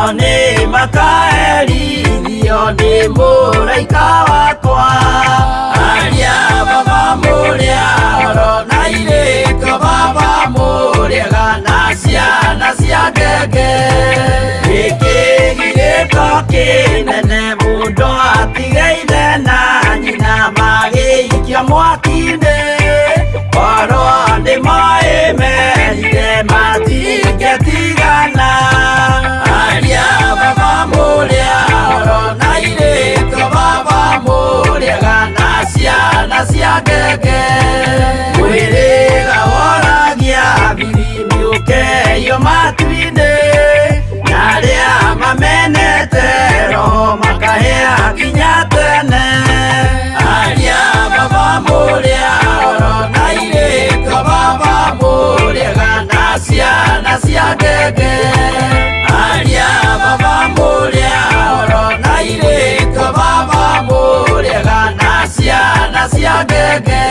Nao nĩ makaherithio nĩ mũraika wakwa. Aria baba mũrĩa oro na irĩko baba mũrĩega na ciana cia ngenge. Gĩkĩ gĩgĩko kĩnene mũndũ atigaire na nyina magĩikio mwaki-inĩ. Korwo nĩ moĩ merire matingĩtigana. Aria baba mũrĩa oro na irĩko baba mũrĩega na ciana cia ngenge. Mwĩrĩga woragia bibi ũkeyo matu-inĩ na arĩa mamenete roho makahĩa nginya tene. Aria baba mũrĩa oro na irĩko baba mũrĩega na ciana cia ngenge. Aria baba mũrĩa oro na irĩko baba mũrĩega na ciana cia ngenge.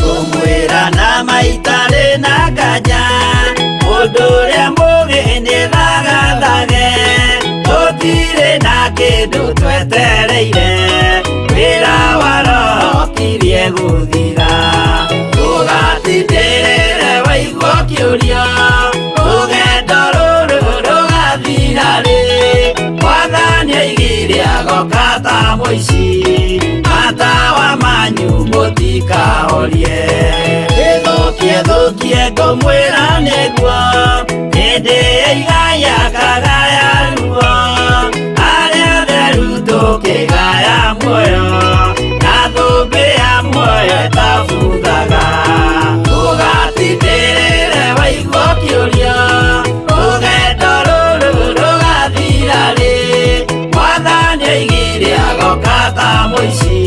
Kũmwĩra na maitarĩ na nganja mũndũ ũrĩa mũgĩ nĩ thagathage tũtirĩ na kĩndũ twetereire wĩra wa roho kirie gũthira tũgatindĩrĩre waigua kĩũria rũgendo rũrũ rũgathira rĩ mwathani aigire agoka ta mũici matawa manyu mũtikahorie ĩthũkie thũkie ngũmwĩra nĩguo hĩndĩ ĩigaya kagaya ruo arĩa theru tũkĩgaya muoyo na thũmbĩ ya muoyo ĩtabuthaga ũgatindĩrĩre waigua kĩũria rũgendo rũrũ rũgathira rĩ mwathani aigire agoka ta mũici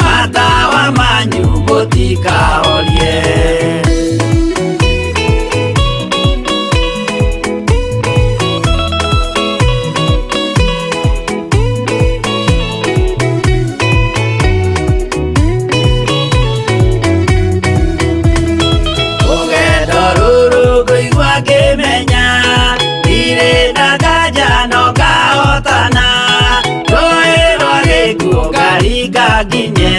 matawa manyu mũtikahorie. Rũgendo rũrũ ngũigua ngĩmenya ndirĩ na nganja no ngahotana rũĩ rwa gĩkuũ ngaringa nginye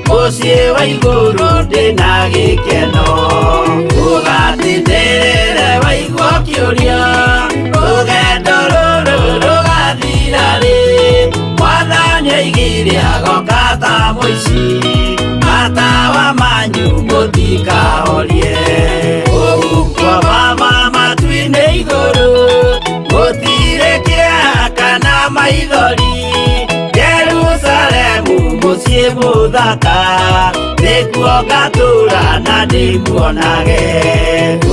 mũciĩ wa igũrũ ndĩna gĩkeno ũgatindĩrĩre waigua kĩũria rũgendo rũrũ rũgathira rĩ mwathani aigire agoka ta mũici matawa manyu mũtikahorie ũguo baba matu-inĩ igũrũ gũtirĩ kĩeha kana maithori Jerusalemu mũciĩ mũthaka nĩkuo ngatũra na ndĩmuonage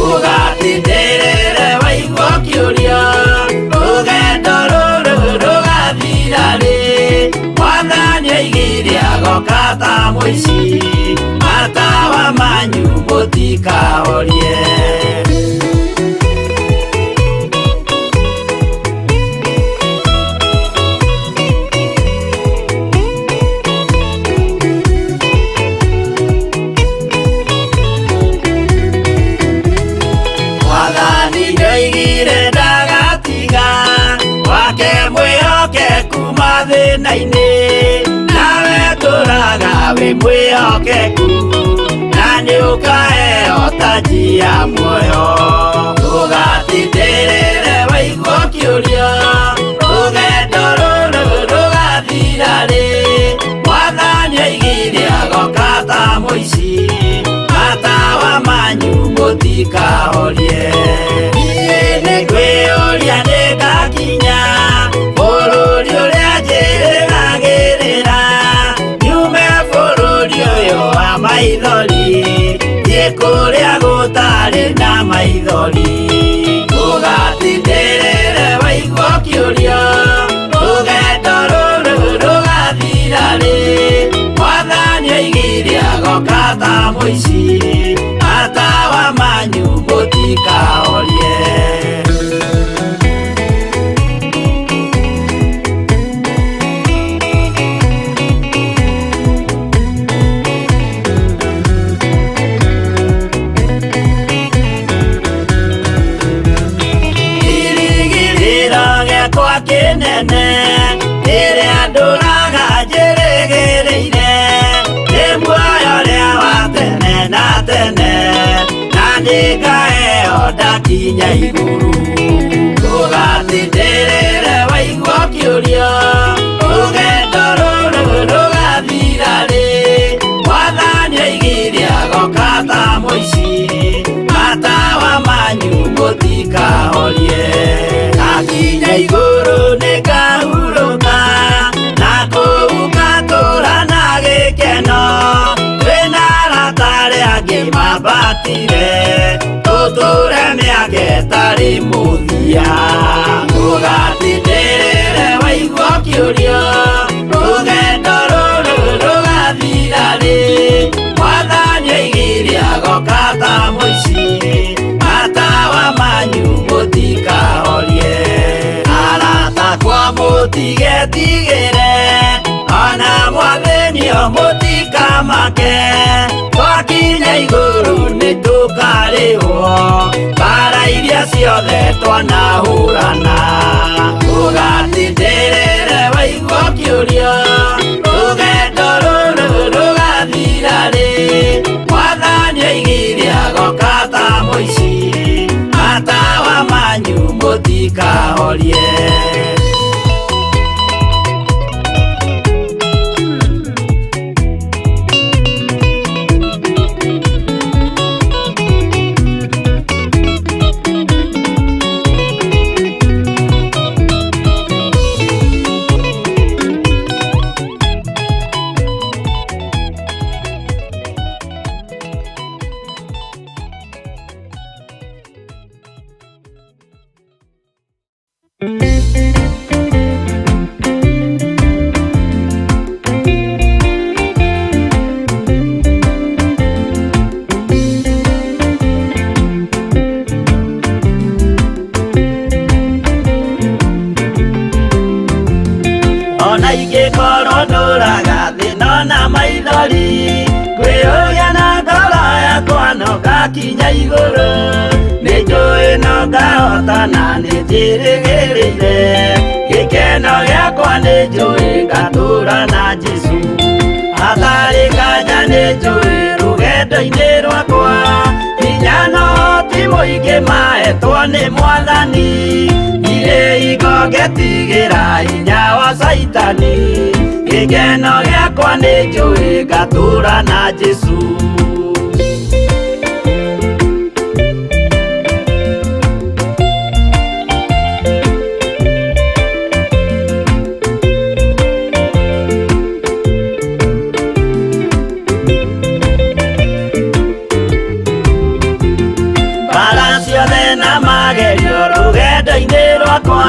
ũgatindĩrĩre waigua kĩũria rũgendo rũrũ rũgathira rĩ mwathani aigire agoka ta mũici matawa manyu mũtikahorie. Mwathani nĩoigire ndagatiga wake mwĩhokeku mathĩna-inĩ nawe tũraga wĩ mwĩhokeku na nĩũkaheo taji ya muoyo ũgatindĩrĩre waigua kĩũria rũgendo rũrũ rũgathira rĩ mwathani aigire agoka ta mũici matawa manyu mũtikahorie niĩ nĩngwĩyũria nĩngakinya bũrũri ũrĩa njĩrĩgagĩrĩra nyume bũrũri ũyũ wa maithori thiĩ kũrĩa gũtarĩ na maithori ũgatindĩrĩre waigua kĩũria rũgendo rũrũ rũgathira rĩ mwathani aigire agoka ta mũici matawa manyu mũtikahorie. gĩakwa kĩnene rĩrĩa ndũraga njĩrĩgĩrĩire nĩ muoyo ũrĩa wa tene na tene na nĩngaheo ndakinya igũrũ ndũgatindĩrĩre waigua ũkĩũria rũgendo rũrũ rũgathira rĩ mwathani oigire agoka ta mũici matawa manyu mũtikahorie ndakinya igũrũ nĩngahurũka na kũu ngatũũra na gĩkeno twĩna arata arĩa angĩ mambatire tũtũre mĩaka ĩtarĩ mũthia ndũgatindĩrĩre waigua ũkĩũria rũgendo rũrũ rũgathira rĩ mwathani oigire agoka ta mũici matawa manyu mũtikahorie arata kwa mũtigetigĩre ona mwathĩnio mũtikamake twakinya igũrũ nĩtũkarĩhwo mbara iria ciothe twanahũrana ndũgatindĩrĩre waigua ũkĩũria rũgendo rũrũ rũgathira rĩ mwathani oigire agoka ta mũici matawa manyu mũtikahorie. Ona ingĩkorwo ndũraga thĩna na maithori ngwĩyũria na ngoro yakwa no ngakinya igũrũ nĩ njũĩ no ngahotana nĩ njĩrĩgĩrĩire gĩkeno gĩakwa nĩ njũĩ ngatũũra na Jesũ hatarĩ nganja nĩ njũĩ rũgendo-inĩ rwakwa hinya no ti mũingĩ mahetwo nĩ mwathani ndirĩ hingo ngetigĩra hinya wa caitani gĩkeno gĩakwa nĩ njũĩ ngatũũra na Jesũ. Mbara ciothe na magerio rũgendo-inĩ rwakwa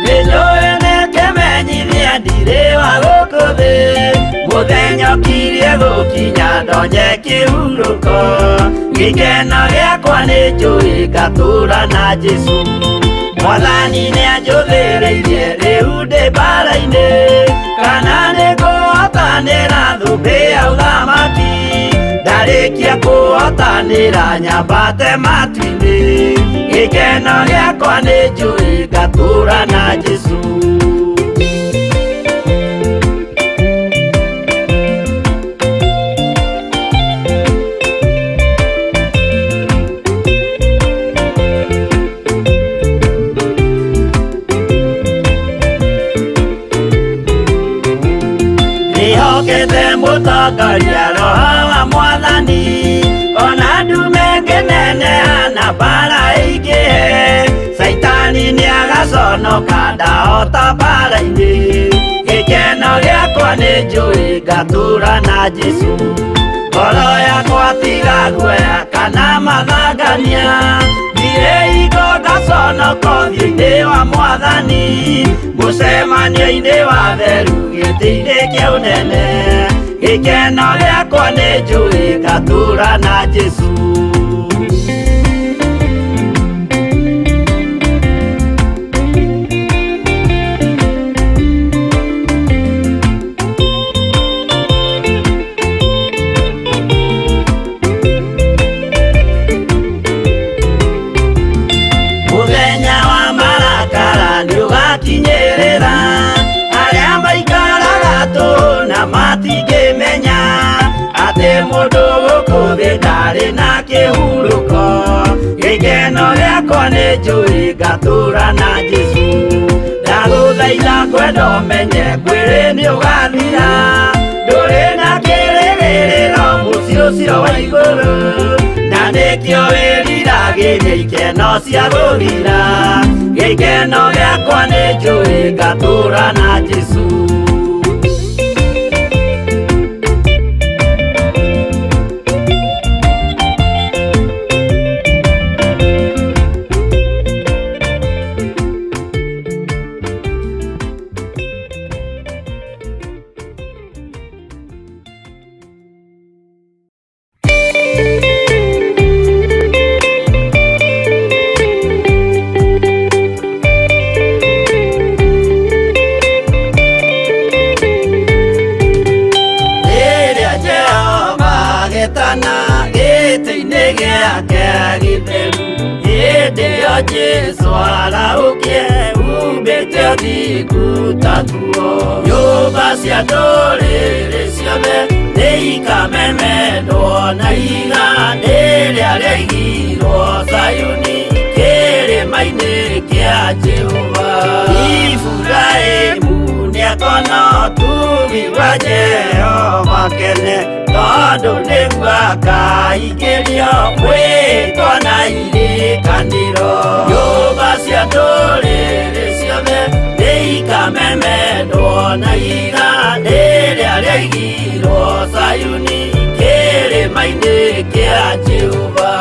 nĩ njũĩ nĩ kĩmenyithia ndirĩ wa gũkũ thĩ mũthenya ũkirie gũkinya ndonye kĩhurũko gĩkeno gĩakwa nĩ njũĩ ngatũũra na Jesũ mwathani nĩ anjũthĩrĩirie rĩu ndĩ mbara-inĩ kana nĩ ngũhotanĩra thũmbĩ ya ũthamaki ndarĩkia kũhotanĩra nyambate matu-inĩ gĩkeno gĩakwa nĩ njũĩ ngatũũra na Jesũ. Ndĩhokete mũtongoria roho wa mwathani ona ndume ngĩneneha na mbara ĩingĩhe caitani nĩagaconoka ndahota mbara-inĩ gĩkeno gĩakwa nĩ njũĩ ngatũũra na Jesũ ngoro yakwa tiga guoya kana mathangania ndirĩ hingo ngaconoka ũthiũ-inĩ wa mwathani mũcemanio-inĩ wa theru gĩtĩ-inĩ kĩa ũnene gĩkeno gĩakwa nĩ njũĩ ngatũũra na Jesũ. Mũthenya wa marakara nĩũgakinya. Nĩngakinyĩrĩra arĩa maikaraga tũhũ na matingĩmenya atĩ mũndũ gũkũ thĩ ndarĩ na kĩhurũko. Gĩkeno gĩakwa nĩ njũĩ ngatũra na Jesũ. Ndagũthaitha kwenda ũmenye mwĩrĩ nĩ ũgathira, ndũrĩ na kĩrĩgĩrĩro mũciĩ ũcio wa igũrũ, na nĩkĩo wĩriragĩria ikeno cia gũthira. Gĩkeno gĩakwa nĩ njũĩ ngatũra na Jesũ. Rĩrĩa Jehova agetana gĩtĩ-inĩ gĩake gĩtheru, hĩndĩ ĩyo Jesũ arahũkie umbĩte ũthingu ta nguo. Nyũmba cia ndũrĩrĩ ciothe nĩikamemendwo na ihiga rĩrĩa rĩaigirwo Zayuni kĩrĩma-inĩ kĩa Jehova. Iburahĩmu nĩakona ũtugi wa Jehova kene, tondũ nĩguo akaingĩrio mwĩtwa na irĩkanĩro. Nyũmba cia ndũrĩrĩ ciothe nĩikamemendwo na ihiga rĩrĩa rĩaigirwo Zayuni kĩrĩma-inĩ kĩa Jehova.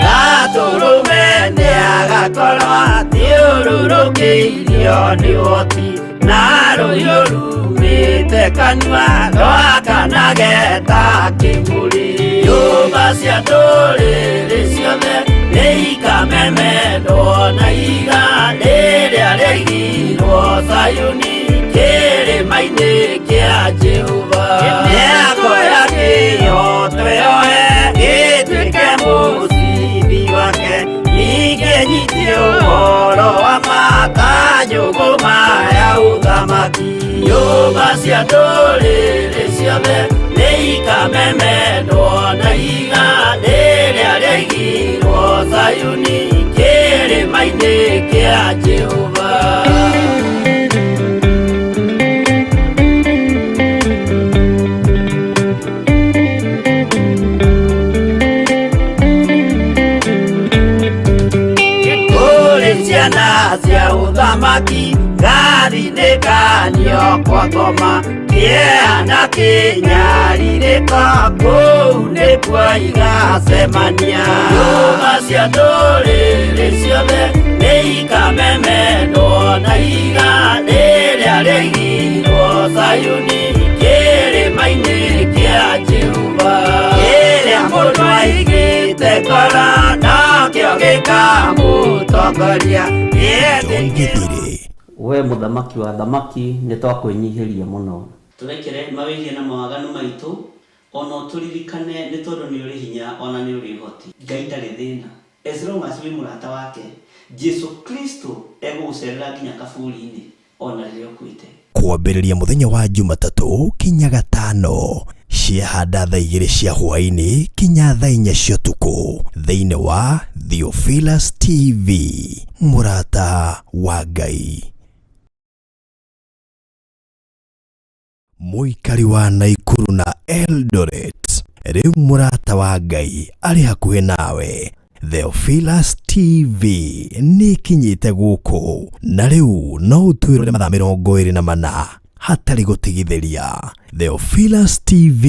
Gatũrũme nĩagakorwo athiũrũrũkĩirio nĩ ũhoti, na rũhiũ rumĩte kanua rwakanage ta kĩmũrĩ. Nyũmba cia ndũrĩrĩ ciothe nĩikamemendwo na ihiga rĩrĩa rĩaigirwo Zayuni kĩrĩma-inĩ kĩa Jehova. Nĩakoya kĩhooto yoe gĩtuĩke mũcibi wake, ningĩ nyite ũhoro wa ma ta njũgũma ya ũthamaki. Nyũmba cia ndũrĩrĩ ciothe nĩikamemendwo na ihiga rĩrĩa rĩaigirwo Zayuni kĩrĩma-inĩ kĩa Jehova. Kũrĩ ciana cia ũthamaki ngathinĩkanio kwa ngoma, kĩeha na kĩnyarirĩko kũu nĩkuo igacemania. Nyũmba cia ndũrĩrĩ ciothe nĩikamemendwo na ihiga rĩrĩa rĩaigirwo Zayuni kĩrĩma-inĩ kĩa Jehova. Kĩrĩa mũndũ aigĩte ngoro nokĩo gĩkamũtongoria. John Githiri. We mũthamaki wa athamaki nĩ twakwĩnyihĩria mũno. Tũrekere mawĩhia na mawaganu maitũ, ona ũtũririkane nĩ tondũ nĩ ũrĩ hinya ona nĩ ũrĩ ũhoti. Ngai ndarĩ thĩna as long as wĩ mũrata wake, Jesu Kristo egũgũcerera nginya kaburi-inĩ ona rĩrĩa ũkuĩte. Kwambĩrĩria mũthenya wa Jumatatũ kinya Gatano ciahanda thaa igĩrĩ cia hwaĩ-inĩ kinya thaa inya cia ũtukũ thĩinĩ wa Theophilus TV, mũrata wa Ngai. Mũikari wa Naikuru na Eldoret, rĩu mũrata wa Ngai arĩ hakuhĩ nawe. Theophilus TV nĩ ĩkinyĩte gũkũ na rĩu no ũtwĩrore mathaa 24 hatarĩ gũtigithĩria. Theophilus TV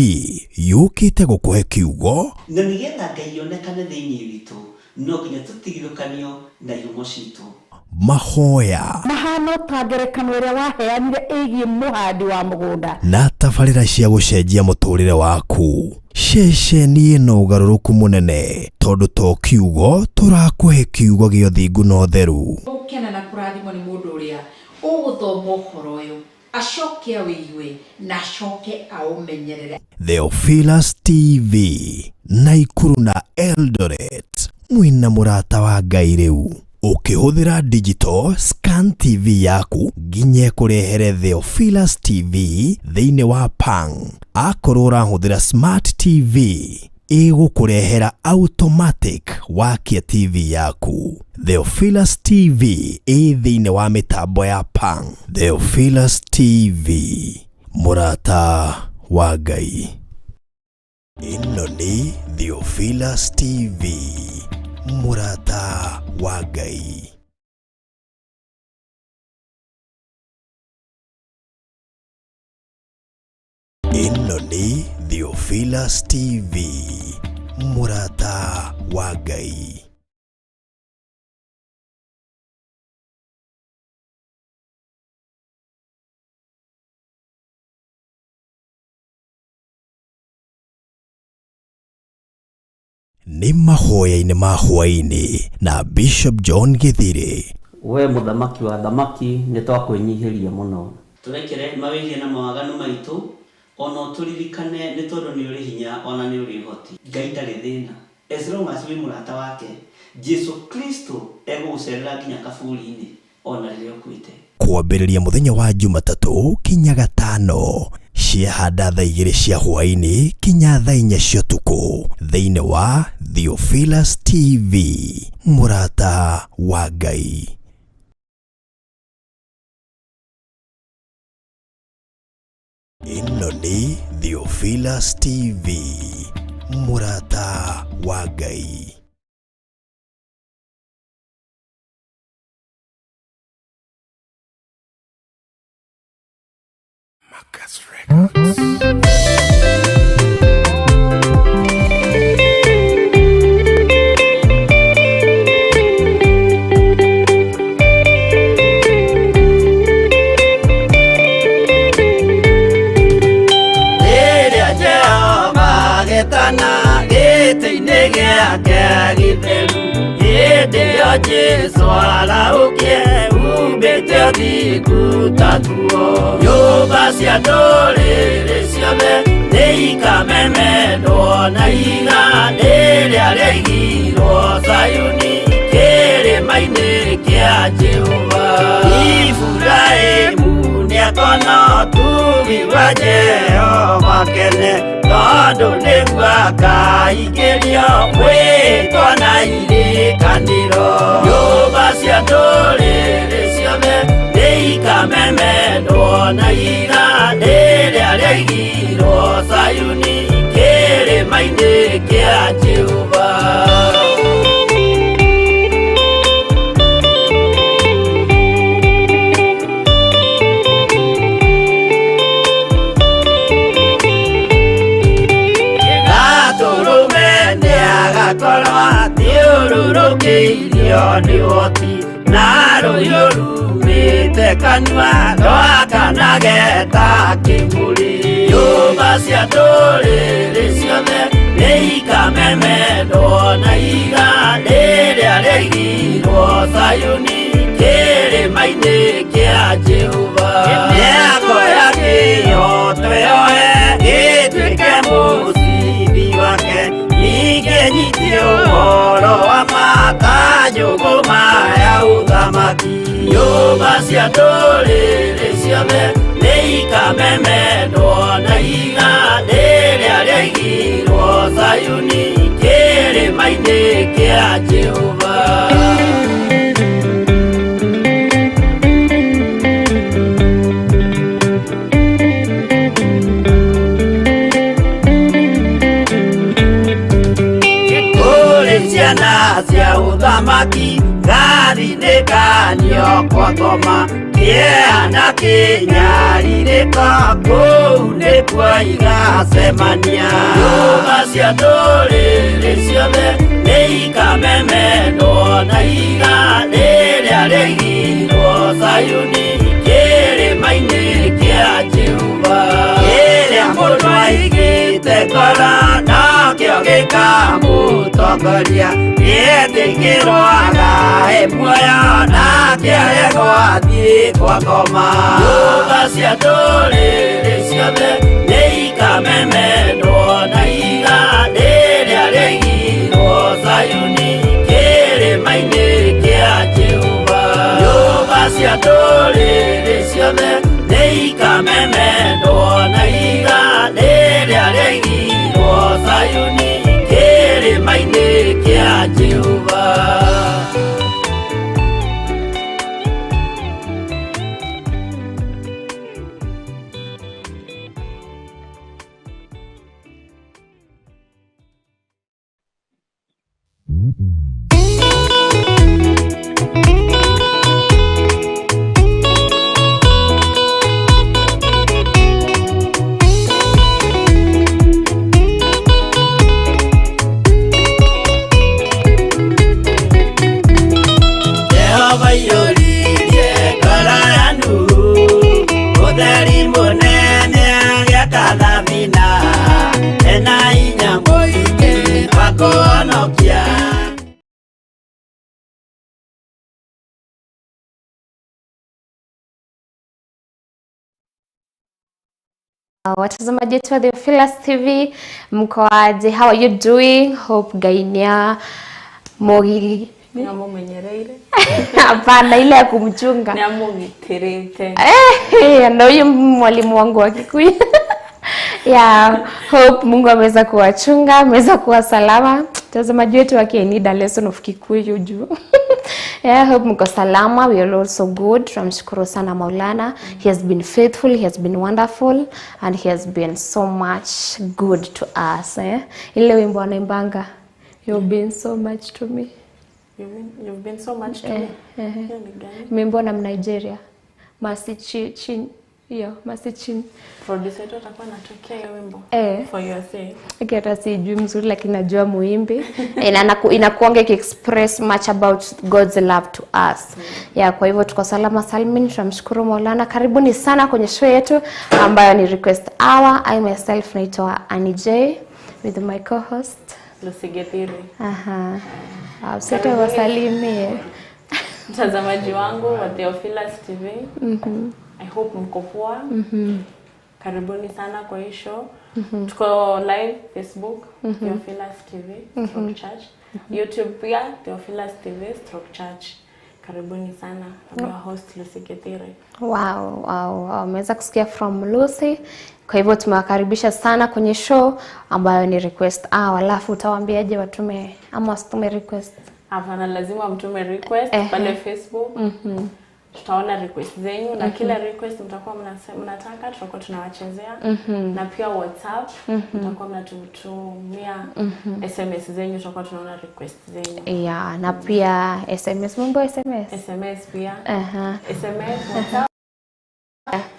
yũkĩte gũkũhe kiugo Na nĩgetha Ngai onekane thĩinĩ witũ, no nginya tũtigithũkanio na ihumo citũ. Mahoya Mahana ta ngerekano ĩrĩa waheanire ĩgiĩ mũhandi wa mũgũnda. Na tabarĩra cia gũcenjia mũtũrĩre waku. Ceceni ĩno ũgarũrũku mũnene tondũ to kiugo tũrakũhe kiugo gĩa ũthingu na ũtheru. Gũkena na kũrathimwo nĩ mũndũ ũrĩa ũgũthoma ũhoro ũyũ. Acoke awĩigue na acoke aũmenyerere. Theophilus TV, Naikuru na Eldoret, mwĩna mũrata wa Ngai rĩu. Ũkĩhũthĩra digital scan TV yaku nginya ĩkũrehere Theophilus TV thĩinĩ wa Pang. Akorwo ũrahũthĩra smart TV ĩgũkũrehera automatic wakia TV yaku. Theophilus TV ĩ thĩinĩ wa mĩtambo ya Pang. Theophilus TV, mũrata wa Ngai. Ĩno nĩ Theophilus TV, mũrata wa Ngai. Ĩno nĩ Theophilus TV, mũrata wa Ngai. Nĩ mahoya-inĩ ma hwaĩ-inĩ na Bishop John Gĩthirĩ. We mũthamaki wa thamaki, nĩ twakwĩnyihĩria mũno. Tũrekere mawĩhia na mawaganu maitũ, ona ũtũririkane nĩ tondũ nĩ ũrĩ hinya ona nĩ ũrĩ ũhoti. Ngai ndarĩ thĩna. As long as wĩ mũrata wake, Jesu Kristo egũgũcerera nginya kaburi-inĩ ona rĩrĩa ũkuĩte. Kwambĩrĩria mũthenya wa Jumatatũ kinya gatano ciahanda thaa 2 cia hwaĩ-inĩ kinya thaa 4 cia ũtukũ thĩinĩ wa Theophilus TV, mũrata wa Ngai. Ĩno nĩ Theophilus TV, mũrata wa Ngai. Rĩrĩa Jehova agetana gĩtĩ-inĩ gĩake gĩtheru, hĩndĩ ĩyo Jesũ arahũkie umbĩte ũthingu ta nguo. Nyũmba cia ndũrĩrĩ ciothe nĩikamemendwo na ihiga rĩrĩa rĩaigirwo Zayuni kĩrĩma-inĩ kĩa Jehova. Iburahĩmu nĩakona ũtugi wa Jehova kene, tondũ nĩguo akaingĩrio mwĩtwa na irĩkanĩro. Nyũmba cia ndũrĩrĩ ciothe nĩikamemendwo na ihiga rĩrĩa rĩaigirwo Zayuni kĩrĩma-inĩ kĩa Jehova. Gatũrũme nĩagakorwo athiũrũrũkĩirio nĩ ũhoti, na rũhiũ rumĩte kanua rwakanage ta kĩmũrĩ. Nyũmba cia ndũrĩrĩ ciothe nĩikamemendwo na ihiga rĩrĩa rĩaigirwo Zayuni kĩrĩma-inĩ kĩa Jehova. Mĩako ya kĩhooto yoe ĩtuĩke mũcibi wake, ningĩ nyite ũhoro wa ma ta njũgũma ya ũthamaki. Nyũmba cia ndũrĩrĩ ciothe nĩikamemendwo na ihiga rĩrĩa rĩaigirwo Zayuni kĩrĩma-inĩ kĩa Jehova. Kũrĩ ciana cia ũthamaki gathinĩkanio kwa ngoma, kĩeha na kĩnyarirĩko kũu nĩkuo igacemania. Nyũmba cia ndũrĩrĩ ciothe nĩikamemendwo na ihiga rĩrĩa rĩaigirwo Zayuni kĩrĩma-inĩ kĩa Jehova. Kĩrĩa mũndũ aigĩte ngoro nokĩo gĩkamũtoria. Mũtongoria nĩetĩkĩrwo agae muoyo nake aregwo athiĩ kwa ngoma. Nyũmba cia ndũrĩrĩ ciothe nĩikamemendwo na ihiga rĩrĩa rĩigirwo Zayuni kĩrĩma-inĩ kĩa Jehova. Nyũmba cia ndũrĩrĩ ciothe nĩikamemendwo na ihiga rĩrĩa rĩigirwo Zayuni kĩrĩma-inĩ kĩa Jehova. Jehova iyũririe ngoro ya Nuhu ũtheri mũnene agĩaka thabina ena hinya mũingĩ wa kũhonokia. Watazamaji wetu wa Theophilus TV, mko aje? How are you doing? Hope gainia mogi Nĩamũmenyereire. Hapana, ile ya kumchunga. Nĩamũgitĩrĩte. Ndio huyu mwalimu wangu wa Kikuyu. Yeah, hope Mungu ameweza kuwachunga, ameweza kuwa salama. Mtazamaji wetu wake need a lesson of Kikuyu juu. Yeah, hope mko salama. We are also good. Tunamshukuru sana Maulana. He has been faithful, he has been wonderful, and he has been so much good to us. Eh? Ile wimbo anaimbanga, you've been so much to me. You've been so much to me. Hiyo ni gani? Imeimbiwa na Nigeria. Masi Chin. Hiyo, Masi Chin. Producer wetu atakuwa anatokea hiyo wimbo. For your sake. Okay, hata sijui mzuri lakini najua muimbi. Inakuanga express much about God's love to us. Yeah, kwa hivyo tuko salama salmin, tunamshukuru Maulana. Karibuni sana kwenye show yetu ambayo ni Request Hour. I myself naitwa Annie J with my co-host Lucy Gethiri. Aha. Sote wasalimie. Mtazamaji wangu wa Theophilus TV. I hope mko poa. Karibuni sana kwa hii show. Tuko live Facebook, Theophilus TV stroke Church. YouTube pia Theophilus TV stroke Church. Karibuni sana. I'm your host Lucy Gethiri. Wow. Umeweza kusikia from Lucy. Kwa hivyo tumewakaribisha sana kwenye show ambayo ni Request Hour. Alafu utawaambiaje watume ama wasitume request? Hapana, lazima mtume request pale Facebook. Tutaona request zenyu na kila request mtakuwa mnataka tutakuwa tunawachezea. Na pia WhatsApp mtakuwa mnatutumia SMS zenyu, tutakuwa tunaona request zenyu. Yeah, na pia SMS, mambo SMS. SMS pia. SMS, WhatsApp.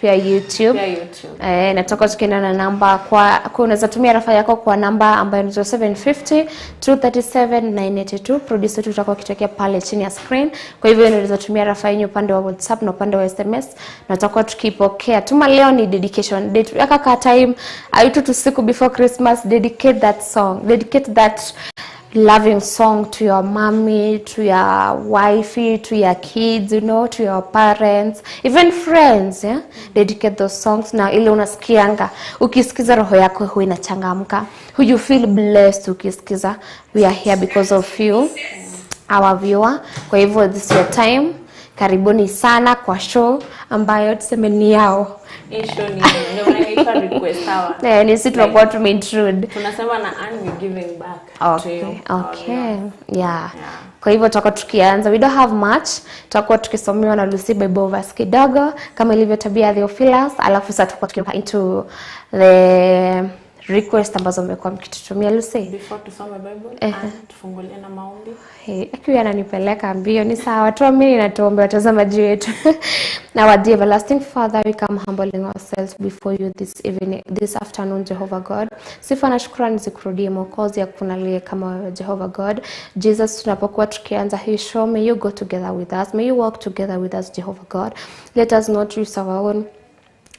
Pia YouTube. Pia YouTube. Natoka tukienda na namba kwa unaweza tumia rafa yako kwa namba ambayo ni 0750 237 982. Producer wetu tutakuwa kitokea pale chini ya screen. Kwa hivyo unaweza tumia rafa yenu upande wa WhatsApp na upande wa SMS na tutakuwa tukipokea. Tuma leo ni dedication day. Weka ka time aitu tusiku before Christmas, dedicate that song. Dedicate that loving song to your mommy, to your wifey, to your kids, you know, to your parents, even friends, yeah? Dedicate those songs. Na ile unasikianga, ukisikiza roho yako huwa inachangamka. You feel blessed ukisikiza. We are here because of you, our viewer. Kwa hivyo this is your time. Karibuni sana kwa show ambayo tuseme ni yao. Hii show ni ndio inaitwa Request Hour. Ni sisi tunakuwa tumeintrude. Tunasema na and we giving back to you. Okay. Yeah. Kwa hivyo tutakuwa tukianza, we don't have much. Tutakuwa tukisomewa na Lucy Bible verse kidogo kama ilivyo tabia ya Theophilus, alafu sasa tutakuwa tukienda into the request ambazo mmekuwa mkitutumia Lucy. Before tusome Bible, tufungulie na maombi. Akiwa ananipeleka mbio ni sawa, tuamini na tuombe watazamaji wetu. Now, our dear everlasting Father, we come humbling ourselves before you this evening, this afternoon, Jehovah God. Sifa na shukrani zikurudie Mwokozi, hakuna aliye kama wewe Jehovah God. Jesus, tunapokuwa tukianza hii show, may you go together with us. May you walk together with us, Jehovah God. Let us not use our own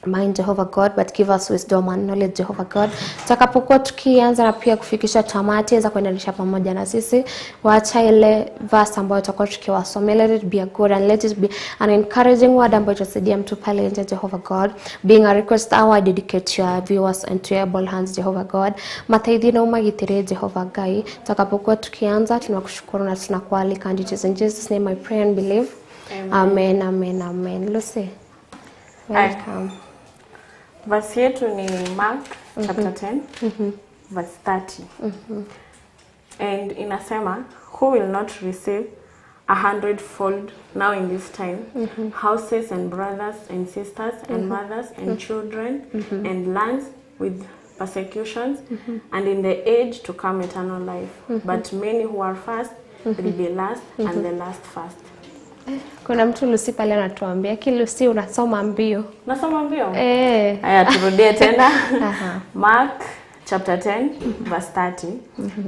Mind, Jehovah God, but give us wisdom and knowledge, Jehovah God. Tutakapokuwa tukianza na pia kufikisha tamati, weza kuendelesha pamoja na sisi. Wacha ile verse ambayo tutakuwa tukiwasomea, let it be a good and let it be an encouraging word ambayo itasaidia mtu pale nje, Jehovah God. Being a request hour, I dedicate your viewers into your able hands, Jehovah God. Mateithie na umagitĩre, Jehovah Ngai. Tutakapokuwa tukianza, tunakushukuru na tunakualika. And it is in Jesus' name I pray and believe. Amen, amen, amen. Lucy, welcome. Verse yetu ni Mark chapter 10 verse 30. And inasema, who will not receive a hundredfold now in this time, houses and brothers and sisters and mothers and children and lands with persecutions, and in the age to come eternal life. But many who are first will be last, and the last first. Kuna mtu Lucy pale anatuambia, ki Lucy unasoma mbio. Nasoma mbio? Eh. Haya, turudie tena. Mark chapter 10 verse 30.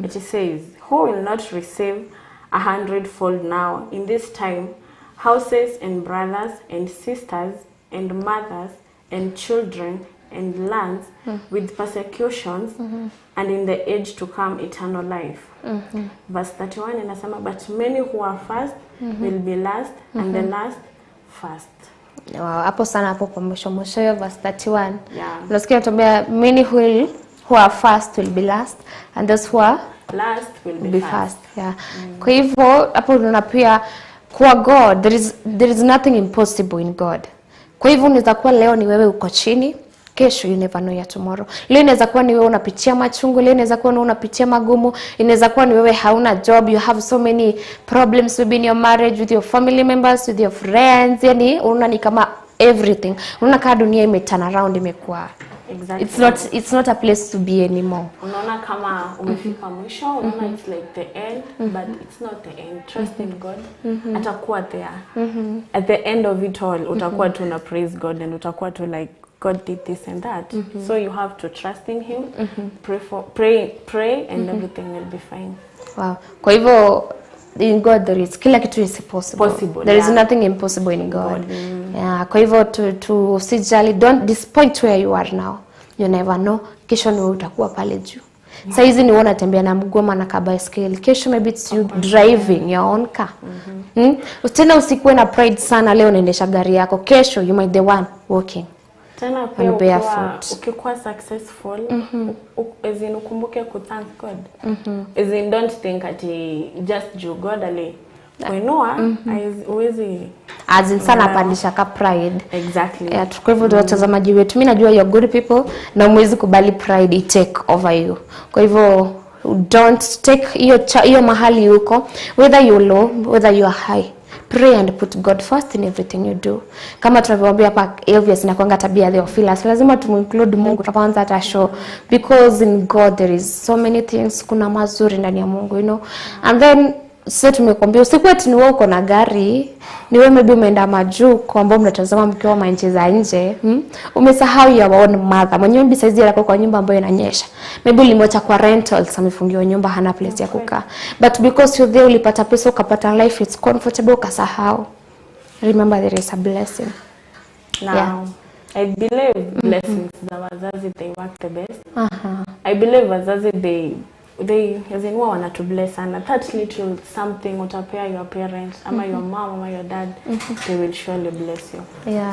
It says, who will not receive a hundredfold now in this time, houses and brothers and sisters and mothers and children and lands with persecutions, and in the age to come eternal life. Verse 31 inasema, but many who are first will be last, and the last first. Wow, hapo sana hapo kwa mwisho mwisho hiyo verse 31. Yeah. Unasikia natuambia many who are first will be last, and those who are last will be, be first. first. Yeah. Kwa hivyo hapo unaona pia kwa God there is nothing impossible in God. Kwa hivyo unaweza kuwa leo ni wewe uko chini, kesho you never know ya tomorrow. Leo inaweza kuwa ni wewe unapitia machungu, leo inaweza kuwa ni wewe unapitia magumu, inaweza kuwa ni wewe hauna job, you have so many problems maybe in your marriage, with your family members, with your friends, yani unaona ni kama everything. Unaona kama dunia ime turn around, imekuwa it's not a place to be anymore. Unaona kama umefika mwisho, unaona it's like the end, but it's not the end. Trust in God, atakuwa there at the end of it all. Utakuwa tu na praise God and utakuwa tu like, God did this and that. So you have to trust in him, pray for pray pray and everything will be fine. Wow. Kwa hivyo in God there is kila kitu is possible. Possible, There is yeah. nothing impossible in God. Yeah, kwa hivyo tu usijali, don't disappoint where you are now. You never know. Kesho ni wewe utakuwa pale juu. Saa hizi ni wewe unatembea na mgoma na kabaiskeli. Kesho maybe it's you driving your own car. Tena usikuwe na pride sana, leo unaendesha gari yako. Kesho you might the one walking. Tena pia And ukiwa, barefoot. ukikuwa successful, as in ukumbuke ku thank God. As in don't think ati just juu God ali kuinua, huwezi. As in sana Yeah. pandisha ka pride. Exactly. Yeah, kwa hivyo watazamaji wetu, mi najua you're good people na mwezi kubali pride i take over you. Kwa hivyo don't take hiyo hiyo mahali uko, whether you low, whether you are high. Pray and put God first in everything you do. Kama tunavyoambia hapa, obvious inakuanga tabia ya Theophilus. Lazima tumuinclude Mungu tunapoanza hata show, because in God there is so many things, kuna mazuri ndani ya Mungu. And then sasa tumekuambia usikuwe ati ni wewe uko na gari, ni wewe maybe umeenda majuu kwa ambao mnatazama mkiwa manchi za nje, Umesahau your own mother. Mwenyewe maybe saizi yako kwa nyumba ambayo inanyesha. Maybe ulimwacha kwa rentals, amefungiwa nyumba, hana place ya kukaa. But because you're there, ulipata pesa, ukapata life it's comfortable, ukasahau. Remember there is a blessing. Now, I believe blessings za wazazi, they work the best. I believe wazazi, they as in huwa wanatubless sana. That little something utapea your parents ama your mom ama your dad, they will surely bless you.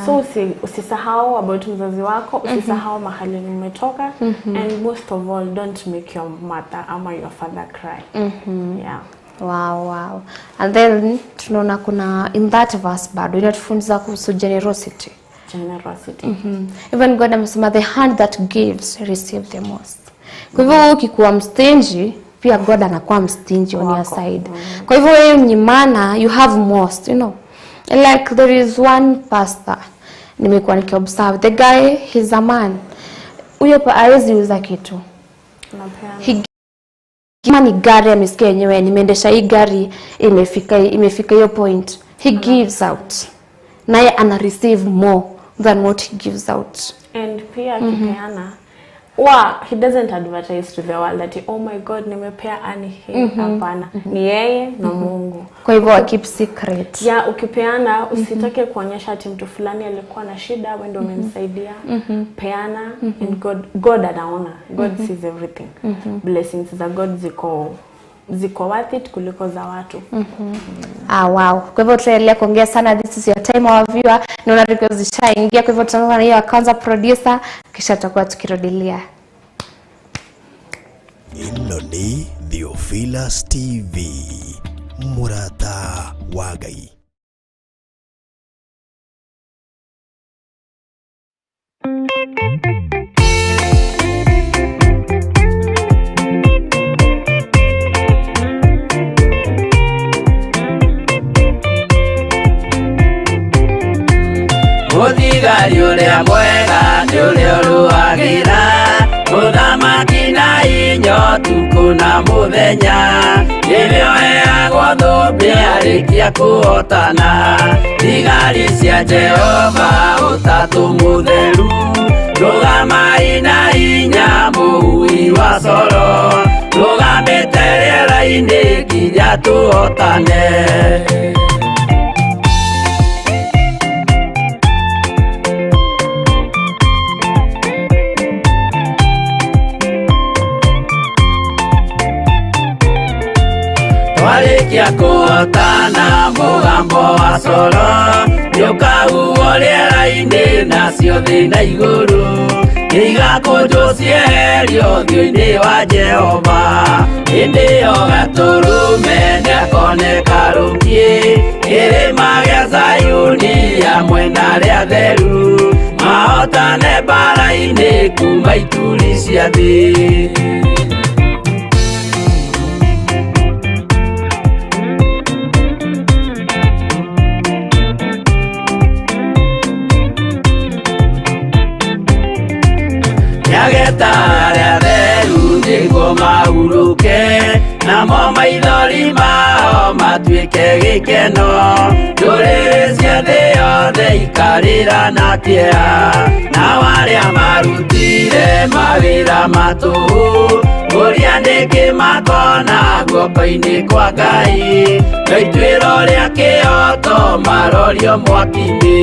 So usisahau about mzazi wako, usisahau mahali umetoka, and most of all, don't make your mother ama your father cry. Yeah. Wow. And then tunaona kuna in that verse bado inatufunza kuhusu generosity. Generosity. Even God amesema the hand that gives receive the most. Kwa hivyo wewe ukikuwa mstingy, pia God anakuwa mstingy on your Wako. Side. Kwa hivyo wewe mnyimana, you have most. Like there is one pastor nimekuwa nikiobserve. The guy, he's a man. Huyo hawezi uza kitu. Unapeana. Kama ni gari amesikia yenyewe nimeendesha hii gari, imefika hiyo point, he gives out, naye ana receive more than what he gives out. And pia akipeana, Wa he doesn't advertise to the world that, oh my God, nimepea Annie hii. Hapana, ni yeye na Mungu. Kwa hivyo wa keep secret. Ya ukipeana usitake kuonyesha ati mtu fulani alikuwa na shida, wewe ndio umemsaidia. Peana and God anaona. God sees everything. Blessings za God ziko worth it kuliko za watu. Ah, wow. Kwa hivyo tutaendelea kuongea sana. This is your time, our viewer. Naona request zishaingia, kwa hivyo tutaanza na hiyo ya kwanza, producer, kisha tutakuwa tukirudilia. Ĩno nĩ Theophilus TV, mũrata wa Ngai. Mũthigari ũrĩa mwega nĩ ũrĩa ũrũagĩra mũthamaki na inya ũtukũ na mũthenya, nĩwe ũheagwo thũmbĩ arĩkia kũhotana. Thigari cia Jehova ũtatũ mũtheru, rũgamai na inya mũhui wa coro, rũgamĩte rĩera-inĩ nginya tũhotane. Twarĩkia kũhotana mũgambo wa coro nĩũkahuhwo rĩera-inĩ, nacio thĩ na igũrũ nĩigakũnjwo cieherio ũthiũ-inĩ wa Jehova. Hĩndĩ ĩyo Gatũrũme nĩakoneka rũkiĩ kĩrĩma gĩa Zayuni hamwe na arĩa atheru, mahotane mbara-inĩ kuma ituri cia thĩ. Nĩageta arĩa atheru nĩguo mahurũke, namo maithori mao matuĩke gĩkeno. Ndũrĩrĩ cia thĩ yothe ikarĩra na kĩeha, nao arĩa marutire mawĩra ma tũhũ ũrĩa nĩkĩ makona guoko-inĩ kwa Ngai, na ituĩro rĩa kĩhooto marorio mwaki-inĩ.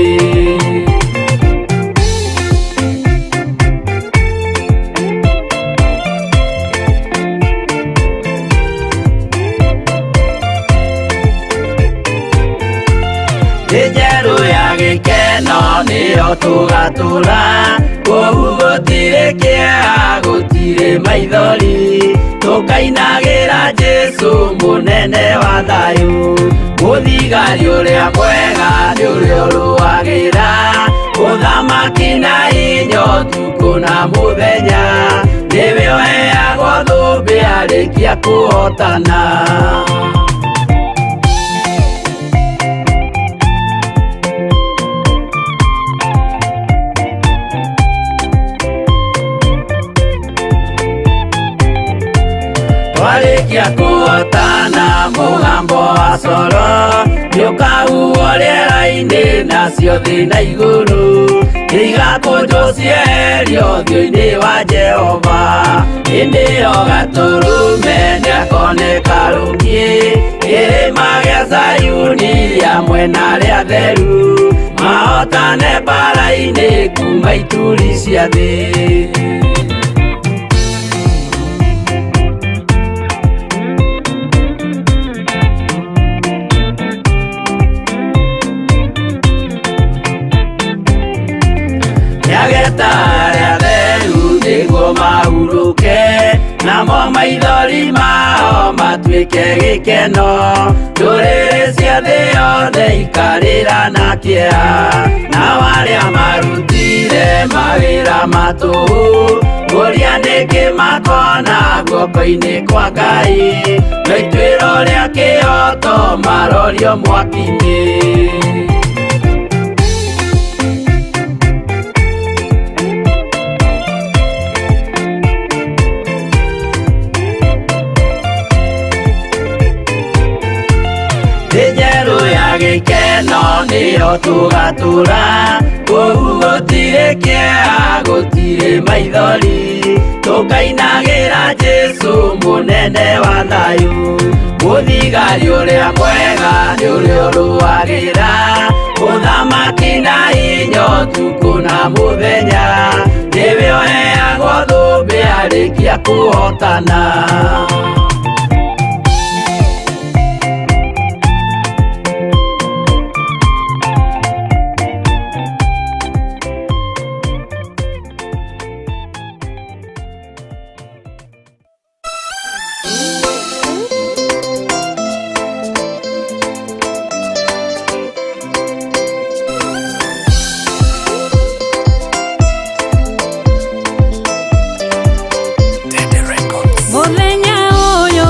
Thĩ njerũ ya gĩkeno nĩyo tũgatũra, kũu gũtirĩ kĩeha, gũtirĩ maithori, tũkainagĩra Jesũ mũnene wa thayũ. Mũthigari ũrĩa mwega nĩ ũrĩa ũrũagĩra ũthamaki na inya ũtukũ na mũthenya, nĩwe ũheagwo thũmbĩ arĩkia kũhotana. Twarĩkia kũhotana mũgambo wa coro nĩũkahuhwo rĩera-inĩ, nacio thĩ na igũrũ nĩigakũnjwo cieherio ũthiũ-inĩ wa Jehova. Hĩndĩ ĩyo Gatũrũme nĩakoneka rũkiĩ kĩrĩma gĩa Zayuni hamwe na arĩa atheru, mahotane mbara-inĩ kuma ituri cia thĩ. Nĩageta arĩa atheru nĩguo mahurũke, namo maithori mao matuĩke gĩkeno. Ndũrĩrĩ cia thĩ yothe ikarĩra na kĩeha, nao arĩa marutire mawĩra ma tũhũ ũrĩa nĩkĩ makona guoko-inĩ kwa Ngai, na ituĩro rĩa kĩhooto marorio mwaki-inĩ. Thĩ njerũ ya gĩkeno nĩyo tũgatũra, kũu gũtirĩ kĩeha, gũtirĩ maithori, Tũkainagĩra Jesũ mũnene wa thayũ, mũthigari ũrĩa mwega nĩ ũrĩa ũrũagĩra mũthamaki na hinya ũtukũ na mũthenya, nĩwe ũheagwo thũmbĩ arĩkia kũhotana. Mũthenya ũyũ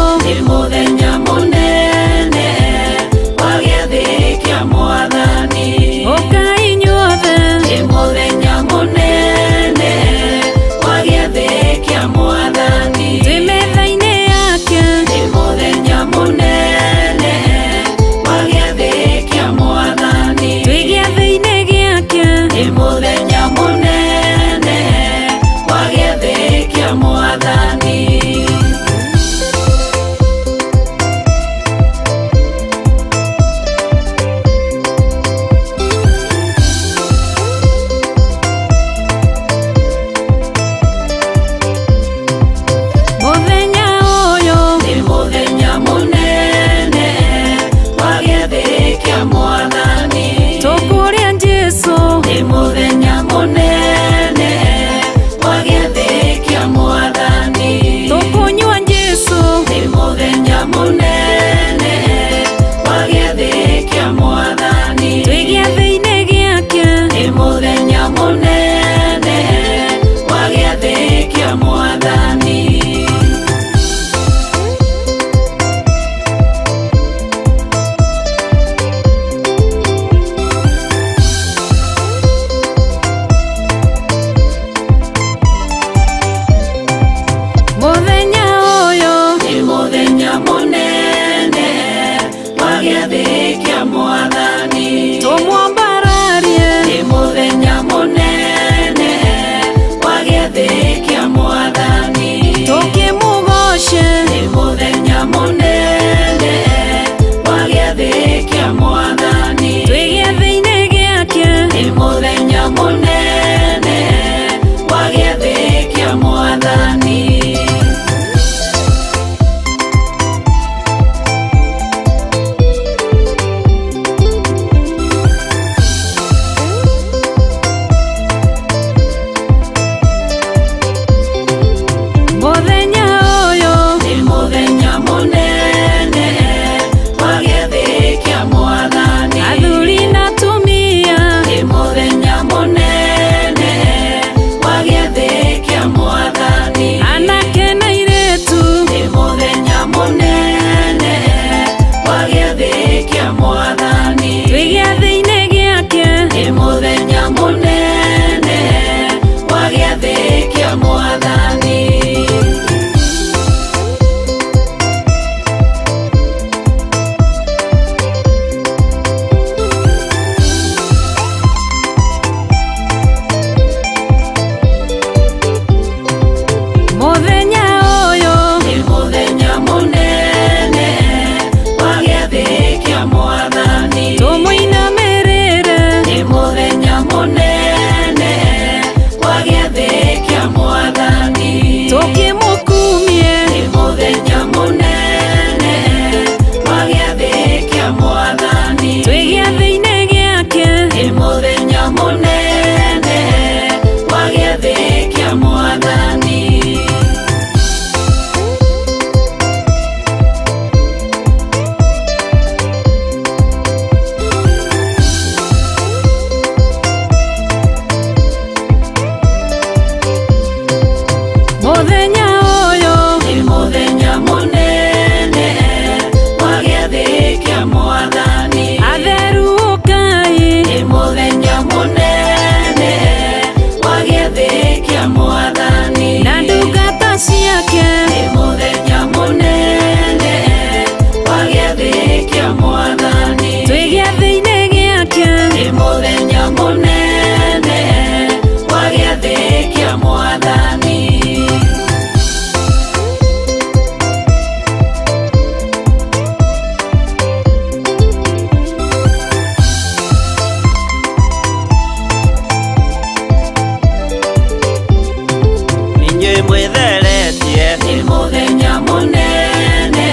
Mwĩtheretie. Nĩ mũthenya mũnene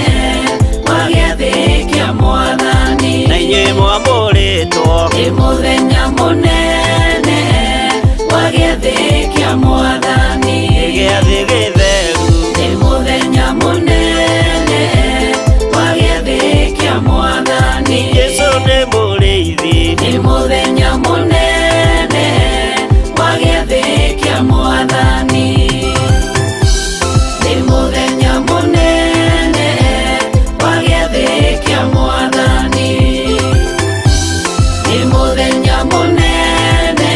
wa gĩathĩ kĩa mwathani. Na inyuĩ mwamũrĩtwo. Nĩ mũthenya mũnene wa gĩathĩ kĩa mwathani. Nĩ gĩathĩ gĩtheru. Nĩ mũthenya mũnene wa gĩathĩ kĩa mwathani. Jesũ nĩ mũrĩithi. Nĩ mũthenya mũnene wa gĩathĩ kĩa mwathani. Nĩ mũthenya mũnene wa gĩathĩ kĩa mwathani. Nĩ mũthenya mũnene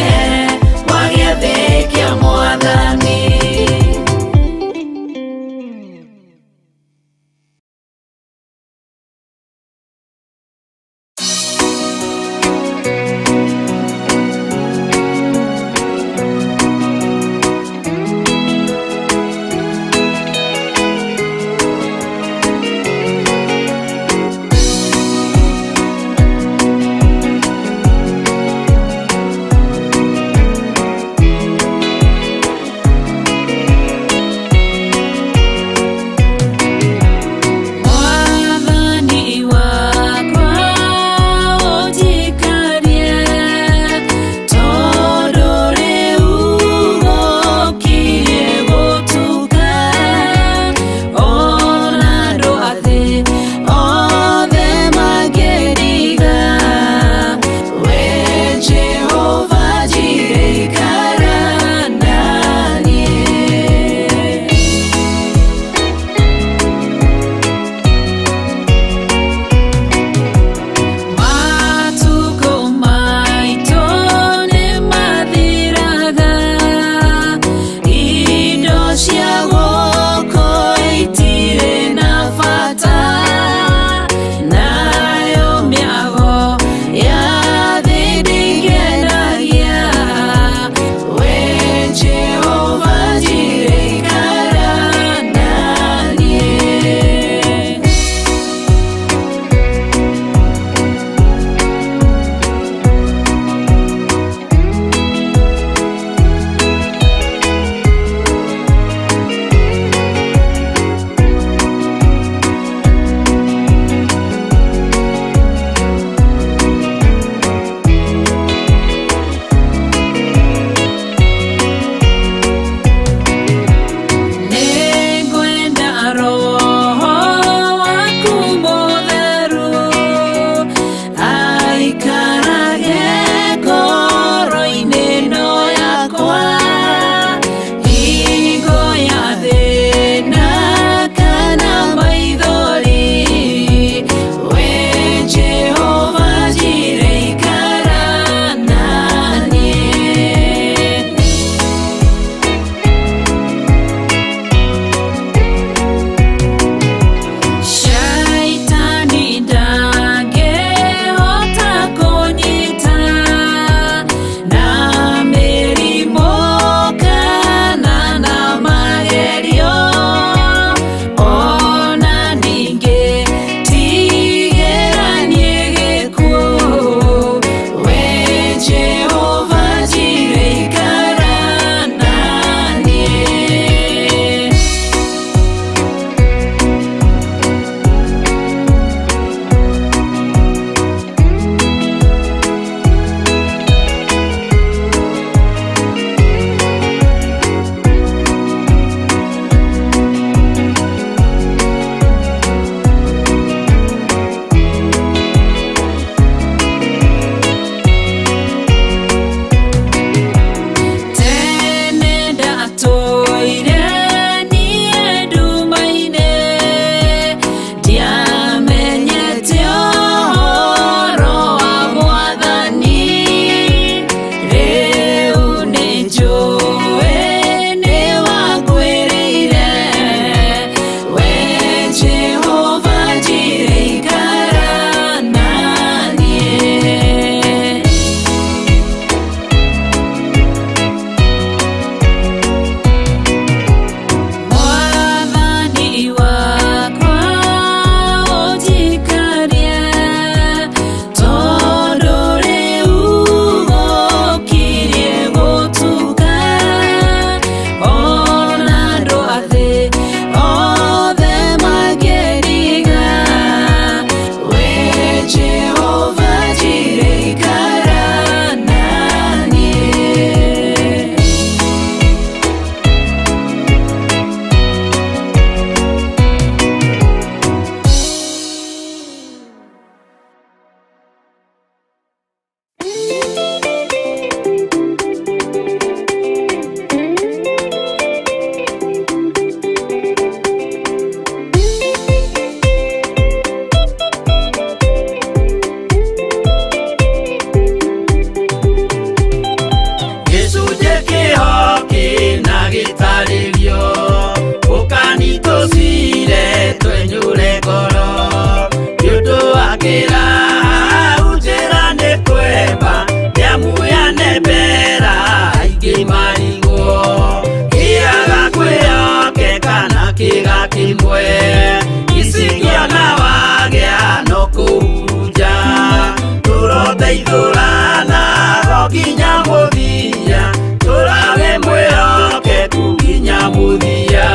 nginya mũthia, tũrawe mwĩhokeku nginya mũthia.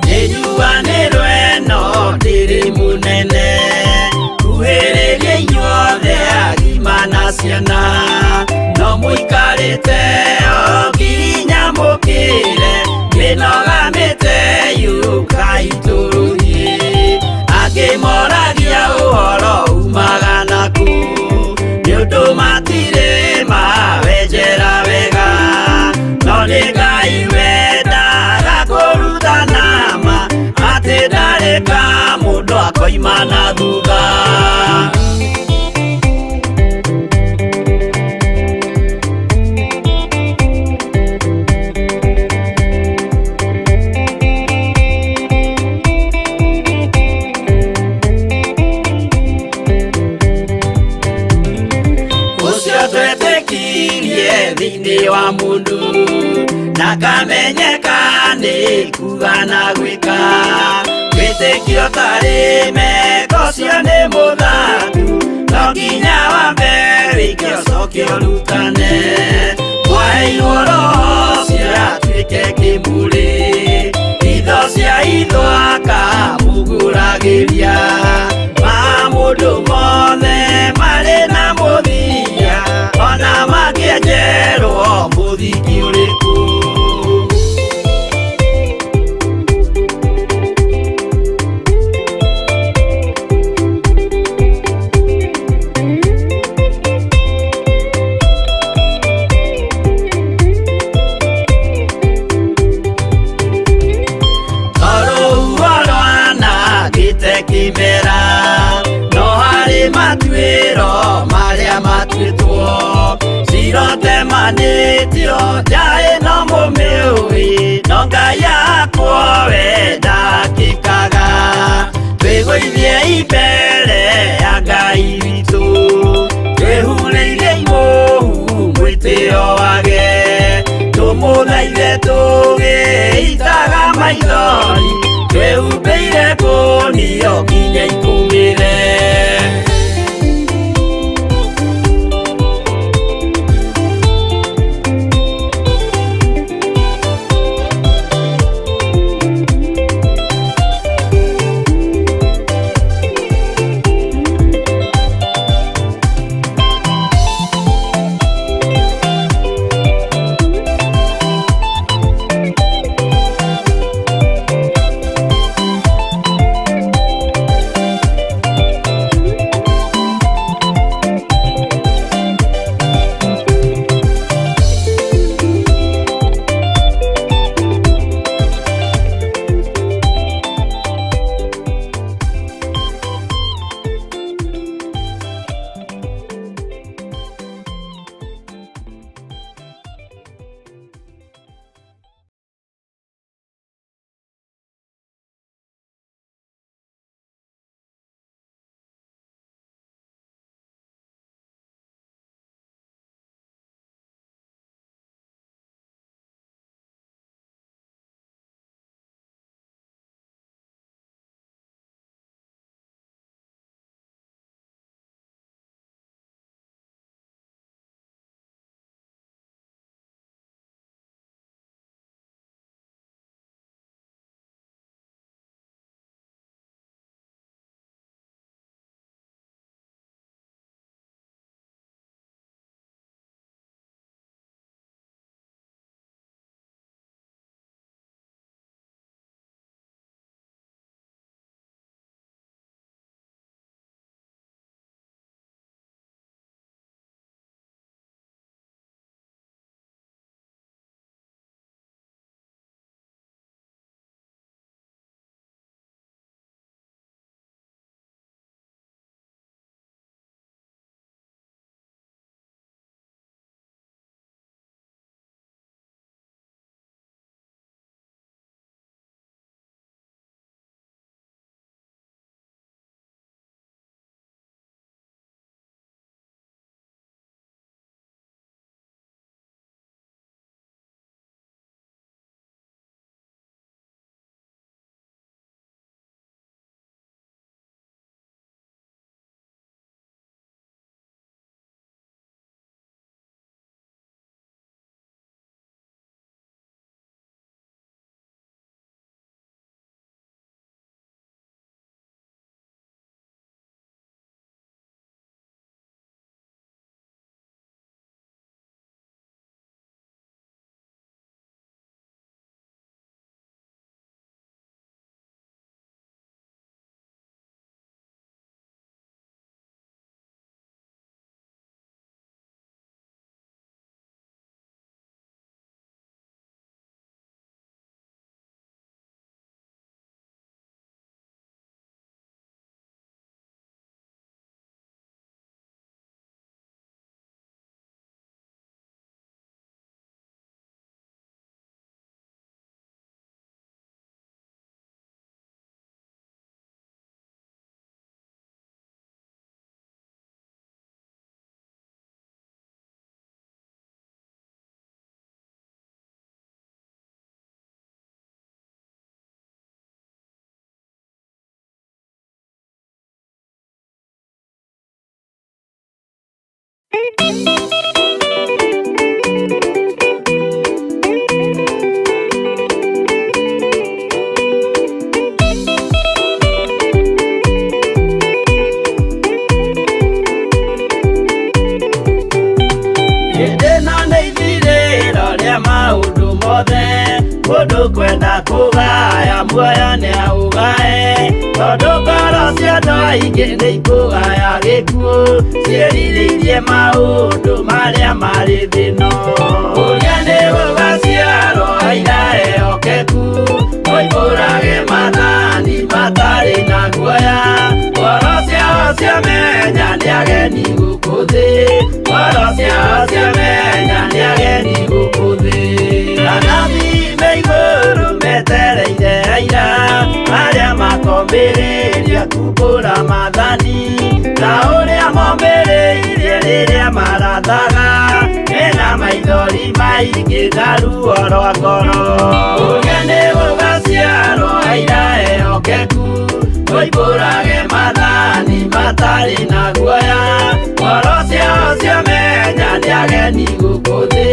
Nĩnjuanĩrwo ĩno ndĩrĩ mũnene, kuhĩrĩria inyuothe agima na ciana, no mũikarĩte o nginya mũkĩre, mĩnoga mĩte yũkai tũrũthiĩ. Angĩ moragia ũhoro umaga nakũ, nĩ ũndũ matirĩ mawenjera wega, no nĩ Ngai wendaga kũrutana ma, atĩ ndarĩ ka mũndũ akoima na thutha. Ũcio twetĩkirie thĩinĩ wa mũndũ, na kamenyeka nĩ kuga na gwĩka, wĩtĩkio tarĩ meko ũcio nĩ mũthatu, no nginya wambe wĩke ũcoke ũrutane. Mwaheirwo roho ũcio atuĩke kĩmũrĩ, itho cia itho akamũgũragĩria, ma mũndũ mothe marĩ na mũthia, ona mangĩenjerwo mũthingi ũrĩkũ. Tondũ rwanangĩte kĩmera, no harĩ matuĩro marĩa matuĩtwo, cirotemanĩtio njaĩ no mũmĩũĩ, no Ngai akwo we ndakĩkaga. Twĩgũithie mbere ya Ngai witũ, twĩhurĩire imũhu mwĩtĩo wage, tũmũthaithe tũgĩitaga maithori, twĩhumbĩire kũnio nginya ikũmĩre. Hĩndĩ ĩno nĩ ithirĩro rĩa maũndũ mothe, mũndũ kwenda kũgaya muoyo nĩ aũgae, tondũ ngoro cia andũ aingĩ nĩ ikũgaya gĩkuũ, ciĩrirĩirie maũndũ marĩa marĩ thĩ ĩno. Ũrĩa nĩ gũgaciarwo aira ehokeku, moimbũrage maathani matarĩ na guoya, ngoro ciao ciamenya nĩ ageni gũkũ thĩ, ngoro ciao ciamenya nĩ ageni gũkũ thĩ. Anabii me igũrũ metereire aira, arĩa makombĩrĩria kumbũra maathani, ta ũrĩa mombĩrĩirie rĩrĩa marathaga, mena maithori maingĩ na ruo rwa ngoro. Ũrĩa nĩ gũgaciarwo aira ehokeku, moimbũrage maathani matarĩ na guoya, ngoro ciao ciamenya nĩ ageni gũkũ thĩ,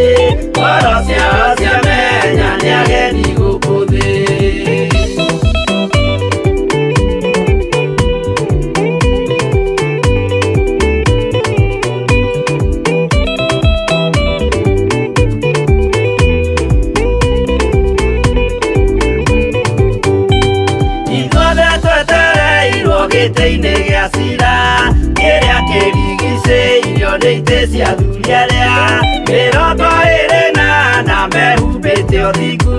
ngoro ciao ciamenya nĩ ageni gũkũ thĩ. Ithuothe twetereirwo gĩtĩ-inĩ gĩa cira, kĩrĩa kĩrigicĩirio nĩ itĩ cia athuri arĩa 24 mehumbĩte ũthingu,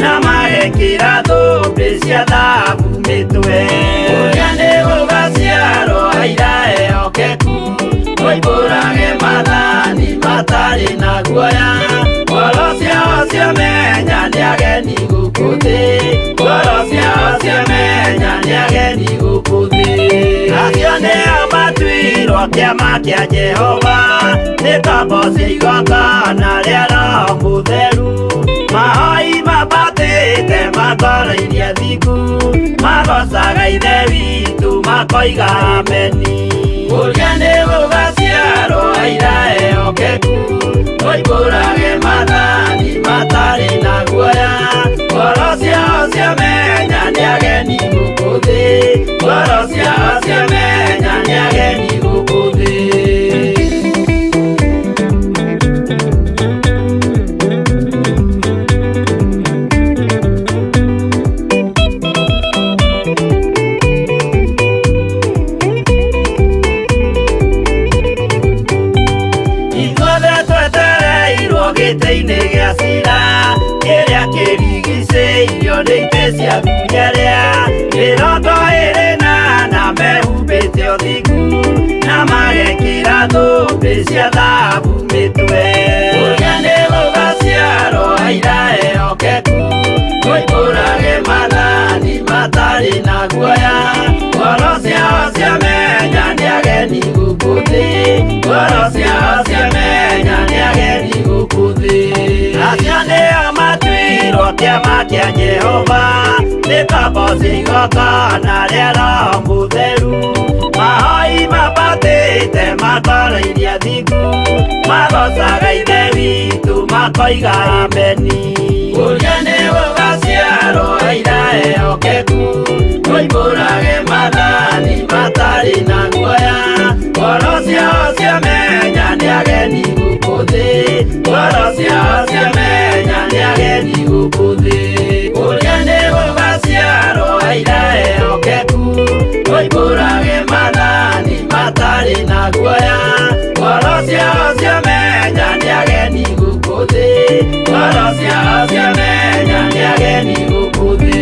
na magekĩra thũmbĩ cia thahabu mĩtwe. Ũrĩa nĩ gũgaciarwo aira ehokeku, moimbũrage maathani matarĩ na guoya, ngoro ciao ciamenya nĩ ageni gũkũ thĩ, ngoro ciao ciamenya nĩ ageni gũkũ thĩ. Acio nĩo matuirwo kĩama kĩa Jehova, nĩ kamboci igongona rĩa Roho Mũtheru, mahoi mambatĩte matoroirie thingu, magocaga Ithe witũ makoiga ameni. Ũrĩa nĩ gũgaciarwo aira ehokeku, moimbũrage maathani matarĩ na guoya, ngoro ciao ciamenya nĩ ageni gũkũ thĩ, ngoro ciao ciamenya nĩ ageni gũkũ thĩ. Ithuothe twetereirwo gĩtĩ-inĩ gĩa cira, kĩrĩa kĩrigicĩirio nĩ itĩ cia athuri arĩa 24 mehumbĩte ũthingu, na magekĩra thũmbĩ cia thahabu mĩtwe. Ũrĩa nĩ gũgaciarwo aira ehokeku, moimbũrage maathani matarĩ na guoya, ngoro ciao ciamenya nĩ ageni gũkũ thĩ, ngoro ciao ciamenya nĩ ageni gũkũ thĩ. Acio nĩo matuirwo kĩama kĩa Jehova, nĩ kamboci igongona rĩa Roho Mũtheru, mahoi mambatĩte matoroirie athingu, magocaga Ithe witũ makoiga ameni. Ũrĩa nĩ gũgaciarwo aira ehokeku, moimbũrage maathani matarĩ na guoya, ngoro ciao ciamenya nĩ ageni gũkũ thĩ, ngoro ciao ciamenya nĩ ageni gũkũ thĩ. Ũrĩa nĩ gũgaciarwo aira ehokeku, moimbũrage maathani matarĩ na guoya, ngoro ciao ciamenya nĩ ageni gũkũ thĩ, ngoro ciao ciamenya nĩ ageni gũkũ thĩ.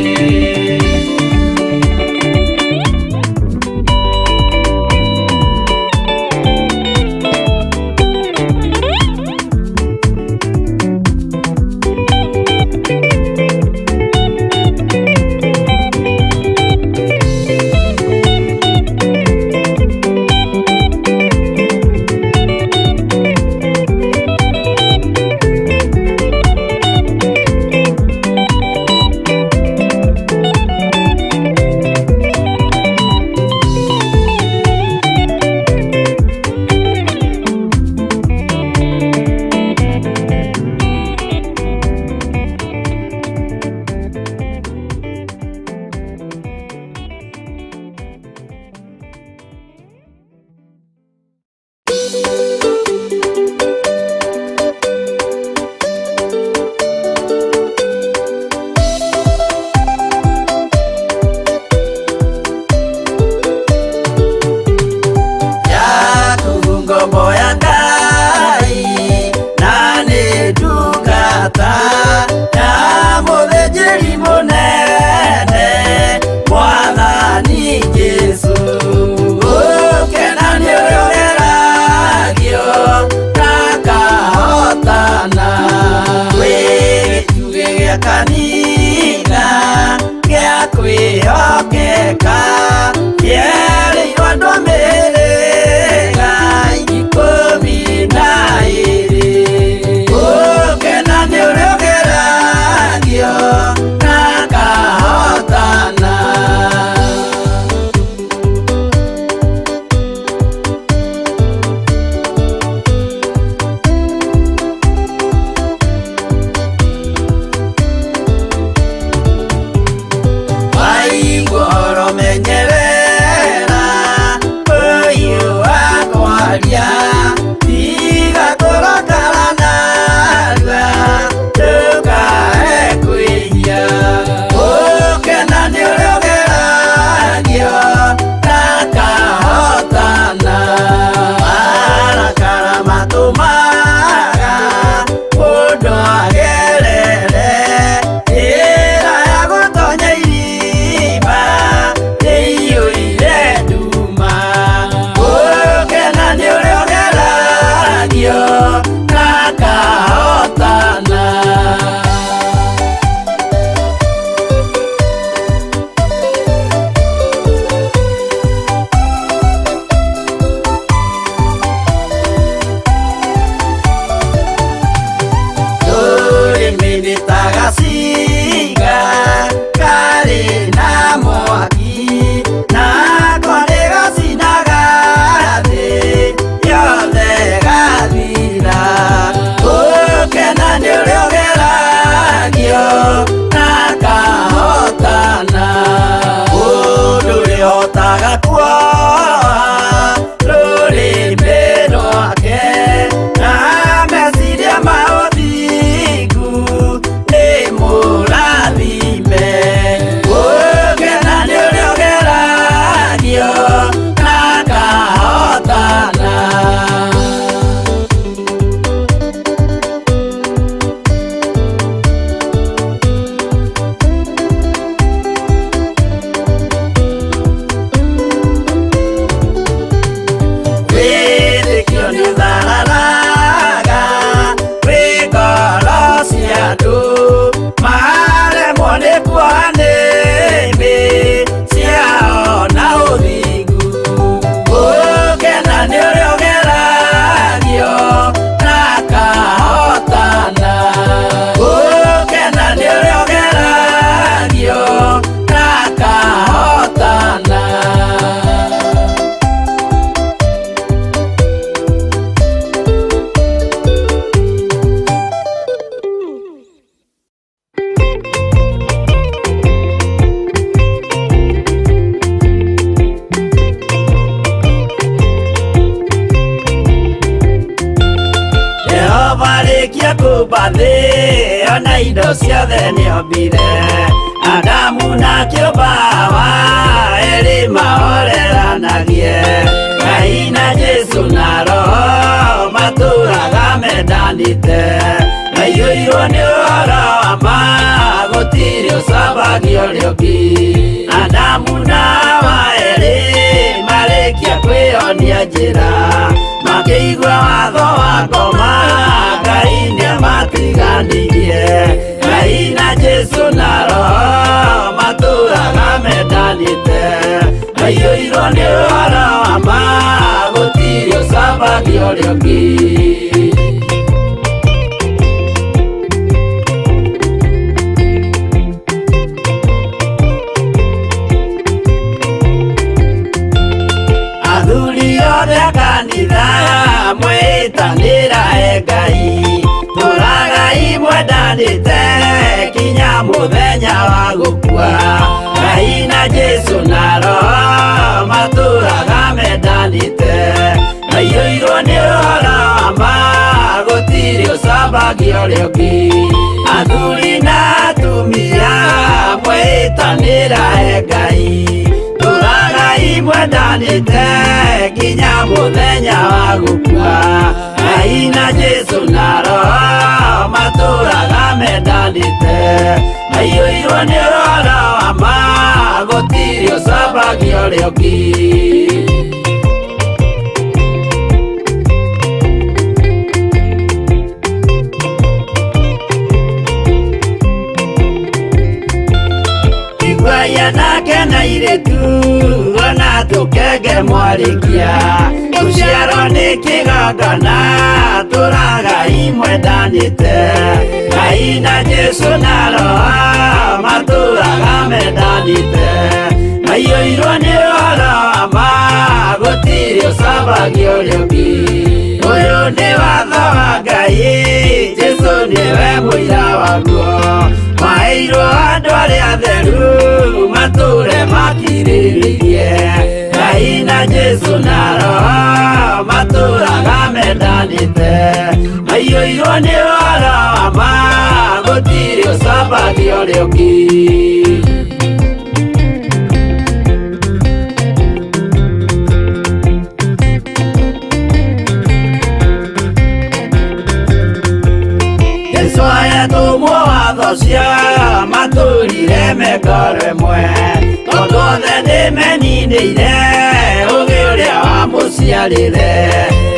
Ona indo ciothe nĩombire Adamu na kĩũmba erĩ mahoreranagie Ngai na Jesu na Roho matũraga mendanĩte Maiyũirwo nĩ ũhoro wa ma gũtirĩ ũcambagio ũrĩa ũngĩ Adamu na Hawa erĩ marĩkia kwĩyonia njĩra makĩigua watho wa ngoma Ngai nĩamatiganirie Ngai na Jesu na Roho matũraga mendanĩte Maiyũirwo nĩ ũhoro wa ma gũtirĩ ũcambagio ũrĩa ũngĩ. Athuri othe a kanitha mwĩtanĩra e Ngai tũragai mwendanĩte kinya mũthenya wa gũkua Ngai na Jesu na Roho matũraga mendanĩte Maiyũirwo nĩ ũhoro wa ma gũtirĩ ũcambagio ũrĩa ũngĩ Athuri na atumia mwĩtanĩra e Ngai tũragai mwendanĩte kinya mũthenya wa gũkua Ngai na Jesu na Roho matũraga mendanĩte Maiyũirwo nĩ ũhoro wa ma gũtirĩ ũcambagio ũrĩa ũngĩ. Iguaia nake na irĩtu ona tũkenge mwarĩkia Rũciaro nĩ kĩgongona tũragai mwendanĩte Ngai na Jesu na Roho matũraga mendanĩte Maiyũirwo nĩ ũhoro wa ma gũtirĩ ũcambagio ũrĩa ũngĩ Ũyũ nĩ watho wa Ngai Jesu nĩwe mũira waguo Maheirwo andũ arĩa atheru matũre makirĩrĩirie Ngai na Jesu na Roho matũraga mendanĩte Maiyũirwo nĩ ũhoro wa ma gũtirĩ ũcambagio ũrĩa ũngĩ. Jesu ayatũmwo watho cia matũrire mekore mwe tondũ othe nĩmeninĩire ũgĩ ũrĩa wamũciarĩre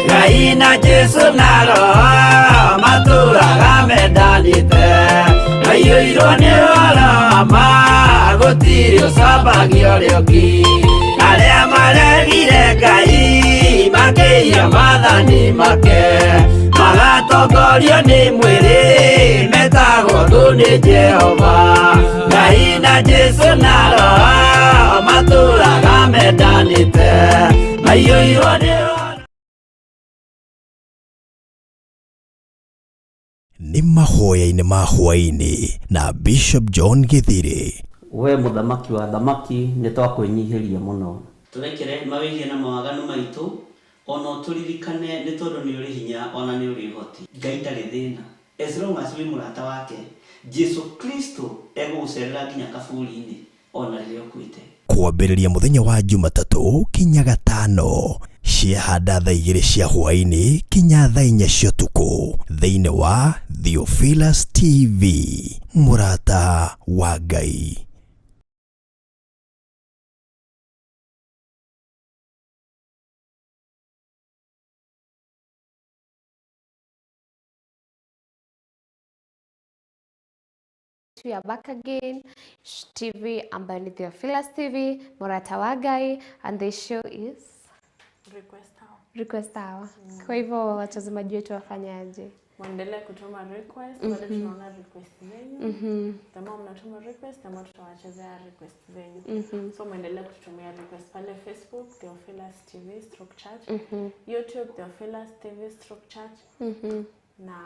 Ngai na Jesu na Roho matũraga mendanĩte Maiyũirwo nĩ ũhoro wa ma gũtirĩ ũcambagio ũrĩa ũngĩ Arĩa maregire Ngai makĩiya maathani make magatongorio nĩ mwĩrĩ metagwo thũ nĩ Jehova Ngai na Jesu na Roho matũraga mendanĩte Maiyũirwo nĩ Nĩ mahoya-inĩ ma hwaĩ-inĩ na Bishop John Githiri. We mũthamaki wa thamaki nĩ twakwĩnyihĩria mũno tũrekere mawĩhia na mawaganu maitũ ona ũtũririkane nĩ tondũ nĩ ũrĩ hinya ona nĩ ũrĩ ũhoti Ngai ndarĩ thĩna as long as wĩ mũrata wake Jesu Kristo egũgũcerera nginya kaburi-inĩ ona rĩrĩa ũkuĩte. Kwambĩrĩria mũthenya wa Jumatatũ kinya gatano ciahanda thaa 2 cia hwaĩ-inĩ kinya thaa 4 cia ũtukũ thĩinĩ wa Theophilus TV mũrata wa Ngai. We are back again TV ambayo ni Theophilus TV Murata wa Ngai, and the show is Request hour. Request Hour. Kwa hivyo watazamaji wetu wafanyaje? Muendelee kutuma request, bado tunaona request zenyu. The more mnatuma request, the more tutawachezea request zenyu. So muendelee kututumia request pale Facebook Theophilus TV /Church, YouTube Theophilus TV /Church na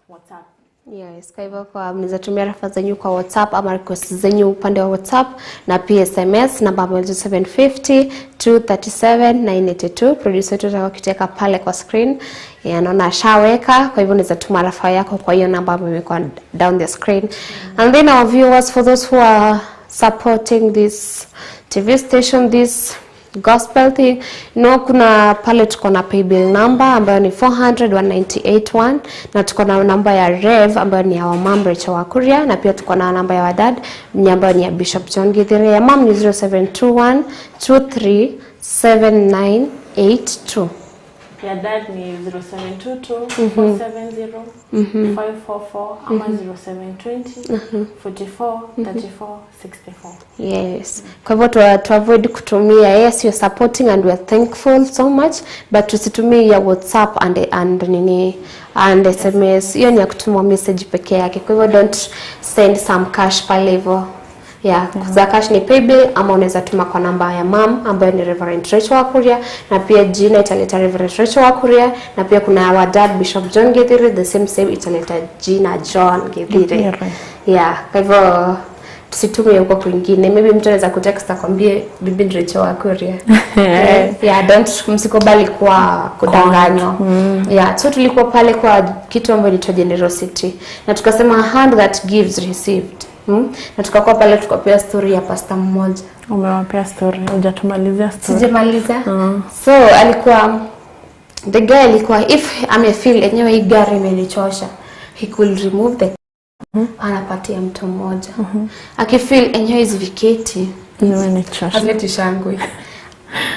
WhatsApp Yes, kwa hivyo kwa mnaweza tumia rafa zenyu kwa WhatsApp ama request zenyu upande wa WhatsApp na pia SMS namba ambayo ni 750 237 982. Producer wetu atakuwa akiteka pale kwa screen. Yeah, naona ashaweka, kwa hivyo unaweza tuma rafa yako kwa hiyo namba ambayo imekuwa down the screen. And then our viewers, for those who are supporting this TV station, this gospel thing, no, kuna pale tuko na paybill number ambayo ni 4001981 na tuko na namba ya Rev ambayo ni ya Mom Rachel Wakuria, na pia tuko na namba ya wadad ni ambayo ni ya Bishop John Githere. Ya mom ni 0721 237982. Ya dad ni 0722 470 544 ama 0720 44 34 64. Yes. Kwa hivyo tu avoid kutumia, yes, you're supporting and we are thankful so much, but tusitumie ya WhatsApp and nini and SMS. Hiyo ni ya kutuma message peke yake. Kwa hivyo don't send some cash pale hivyo. Yeah, za cash ni paybill ama unaweza tuma kwa namba ya mam ambayo ni Reverend Rachel Wakuria, na pia jina italeta Reverend Rachel Wakuria, na pia kuna our dad Bishop John Githiri, the same same italeta jina John Githiri. Githiri. Yeah, kwa hivyo tusitume huko kwingine. Maybe mtu anaweza kutext akwambie bibi ni Rachel Wakuria. Yeah, don't, msikubali kwa kudanganywa. Yeah, so tulikuwa pale kwa kitu ambacho inaitwa generosity, na tukasema hand that gives received. Na tukakuwa pale tukapea story ya pastor mmoja. Umewapea story, hujatumalizia story. Sijamaliza. So alikuwa the guy alikuwa if amefeel enyewe hii gari imenichosha, he could remove the anapatia mtu mmoja. Akifeel enyewe hizi viketi Zimenichosha. hazileti shangwe,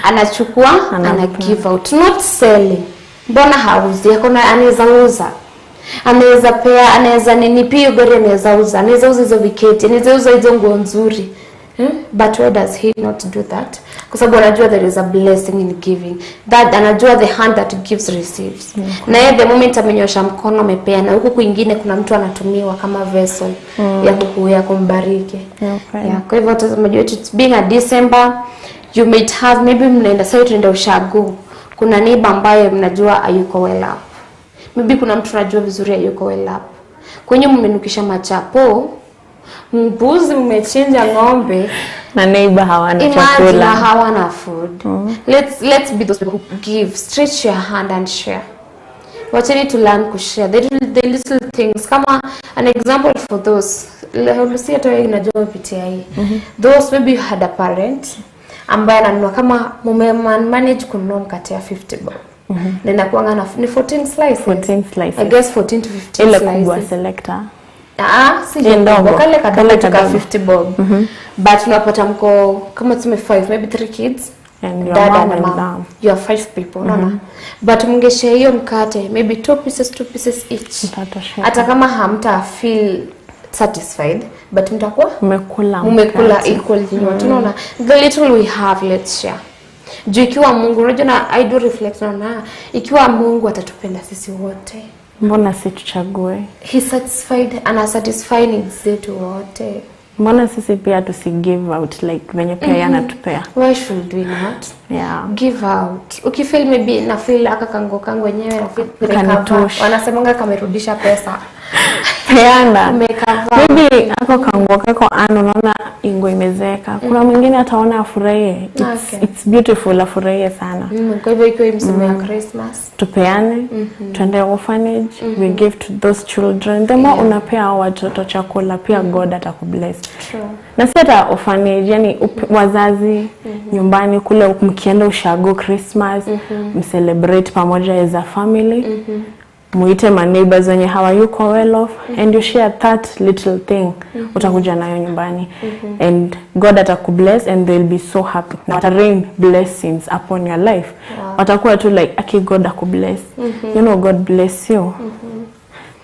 anachukua ana give out, not selling. Mbona hauzi? Akona anaweza uza, anaweza pea, anaweza nini, pia hiyo gari anaweza uza, anaweza uza hizo viketi, anaweza uza hizo nguo nzuri. But why does he not do that? Kwa sababu anajua there is a blessing in giving. That anajua the hand that gives receives. Na yeye the moment amenyosha mkono amepea, na huku kwingine kuna mtu anatumiwa kama vessel ya kumbariki. Okay. Yeah, kwa hivyo watazamaji wetu, it's being a December, you might have maybe mnaenda sasa tunaenda ushago. Kuna neighbor ambaye mnajua hayuko well up. Maybe kuna mtu unajua vizuri hayuko well up. Kwenye mmenukisha machapo, mbuzi mmechinja ng'ombe, Na neighbor hawana imagine chakula. hawana food. Let's be those people who give. Stretch your hand and share. Wacheni to learn kushare the little things. Kama an example for those, Lucy hata wewe unajua umepitia hii. Those maybe you had a parent ambaye ananunua kama mume manage kununua mkate ya 50 bob. Na inakuanga na ni 14 slices. 14 slices. I guess 14 to 15 Ile slices. kubwa selector. Ah, si Ile ndogo. ndogo. Kale kadogo Kale tu ka kadogo. 50 bob. But unapata mko kama tuseme 5, maybe 3 kids. And your Dad mom and and mom. mom. You are 5 people, unaona? But mngeshare hiyo mkate maybe 2 pieces, 2 pieces each. Mtatosheka. Hata kama hamta feel satisfied, but mtakuwa Mmekula mmekula mkate. equal nyote. Unaona? The little we have, let's share. Juu ikiwa Mungu, unajua na I do reflect, naona ikiwa Mungu atatupenda sisi wote, Mbona si tuchague? He satisfied, ana satisfy needs zetu wote. Mbona sisi pia tusi give out like venye pia yeye anatupea? Why should we not? Yeah. Give out. Ukifeel maybe na feel aka kango kangu wenyewe na feel Kanitosha. wanasemanga kamerudisha pesa. Peana. Umecover. Maybe ako kanguo kako ana unaona ingo imezeeka. Kuna mwingine ataona afurahie. It's, Okay. it's beautiful, afurahie sana. Kwa hivyo ikiwa hii msimu ya Christmas. Tupeane, tuende orphanage, we give to those children. The more unapea hao watoto chakula pia God atakubless. True. Na si hata orphanage, yani wazazi nyumbani kule mkienda ushago Christmas, mcelebrate pamoja as a family. Muite ma neighbors wenye hawayuko well off and you share that little thing utakuja nayo nyumbani and God atakubless and they'll be so happy na wata rain blessings upon your life. Watakuwa tu like aki God akubless. You know God bless you.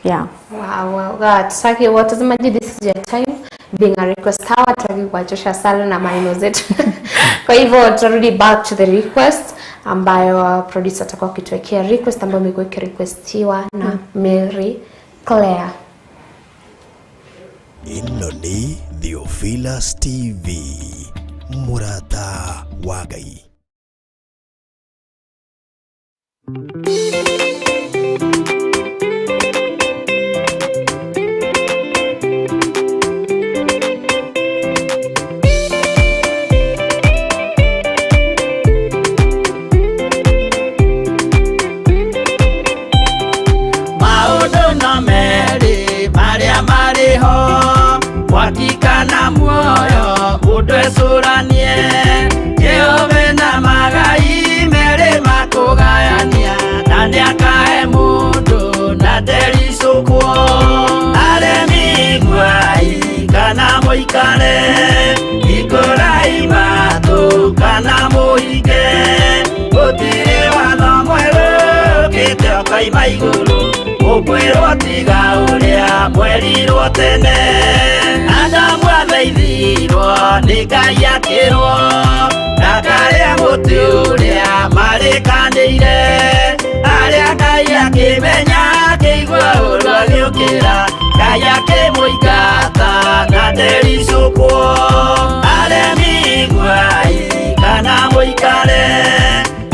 Yeah. Wow, wow. God, saki watazamaji, this is your time being a request hour. Tutaki kuwachosha sana na maneno zetu. Kwa hivyo tutarudi back to the request ambayo producer atakuwa akituwekea request ambayo imekuwa ikirequestiwa na Mary Claire. Ĩno nĩ Theophilus TV, mũrata wa Ngai. mũikare Hingũrai matũ kana mũhinge Gũtirĩ watho mwerũ ũkĩte ũkoima igũrũ Ũkwĩrwo tiga ũrĩa mwerirwo tene Adamu athaithirwo nĩ Ngai akĩrwo Ndakarĩe mũtĩ ũrĩa marĩkanĩire Arĩa Ngai akĩmenya akĩigua ũũru agĩũkĩra Ngai akĩmũingata na ndericũkwo Aremi iguai kana mũikare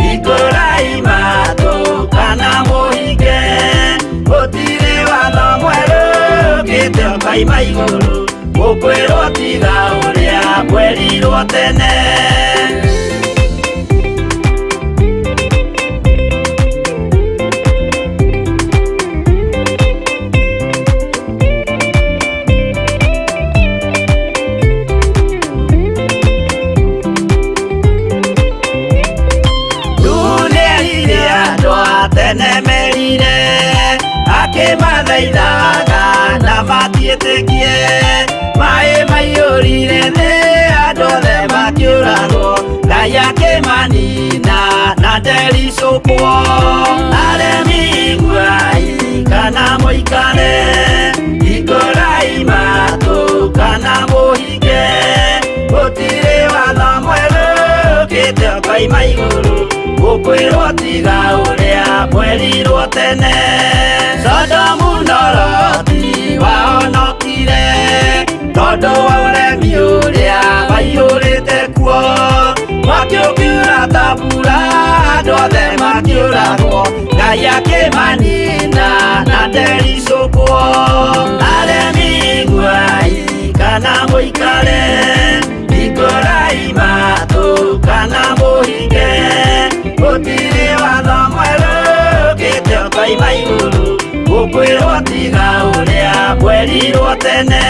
Hingũrai matũ kana mũhinge Gũtirĩ watho mwerũ ũkĩte ũkoima igũrũ Ũkwĩrwo tiga ũrĩa mwerirwo tene Nĩerire andũ a tene merire Akĩmathaithaga na matiĩtĩkie Maĩ maiyũrire thĩ andũ othe makĩũragwo Ngai akĩmanina na ndericũkwo Aremi iguai kana mũikare Hingũrai matũ kana mũhinge Gũtirĩ watho mwerũ ũkĩte ũkoima igũrũ Ũkwĩrwo tiga ũrĩa mwerirwo tene Sodomu na Loti wahonokire Tondũ wa ũremi ũrĩa waiyũrĩte kuo Mwaki ũkiura ta mbura andũ othe makĩũragwo Ngai akĩmanina na ndericũkwo Aremi iguai kana mũikare Hingũrai matũ kana mũhinge Gũtirĩ watho mwerũ ũkĩte ũkoima igũrũ Ũkwĩrwo tiga ũrĩa mwerirwo tene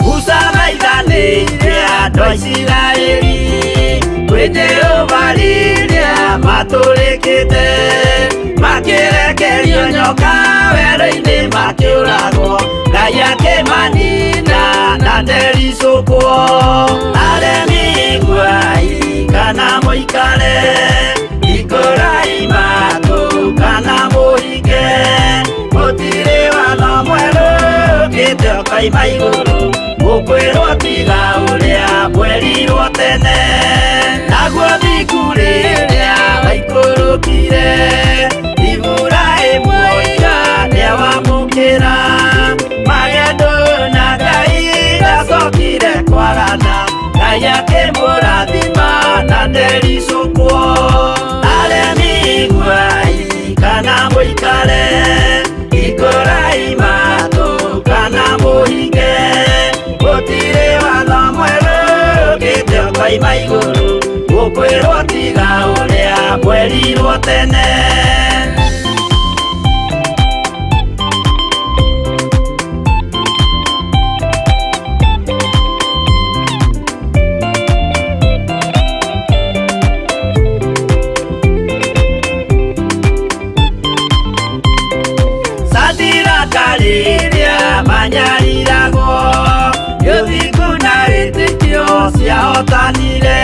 Musa thaithanĩire andũ a Isiraeli kwĩ Jehova rĩrĩa matũrĩkĩte Makĩrekerio nyoka werũ-inĩ makĩũragwo Ngai akĩmanina na ndericũkwo Aremi iguai kana mũikare Hingũrai matũ kana mũhinge Gũtirĩ watho mwerũ ũkĩte ũkoima igũrũ Ũkwĩrwo tiga ũrĩa mwerirwo tene Naguo thingu rĩrĩa waikũrũkire Iburahĩmu oiga nĩawamũkĩra Magendo na Ngai ndacokire kwarana Ngai akĩmũrathima na ndericũkwo Aremi iguai kana mũikare Hingũrai matũ kana mũhinge Gũtirĩ watho mwerũ ũkĩte ũkoima igũrũ Ũkwĩrwo tiga ũrĩa mwerirwo tene Sadiraka rĩrĩa manyariragwo Gĩthingu na wĩtĩkio ciahotanire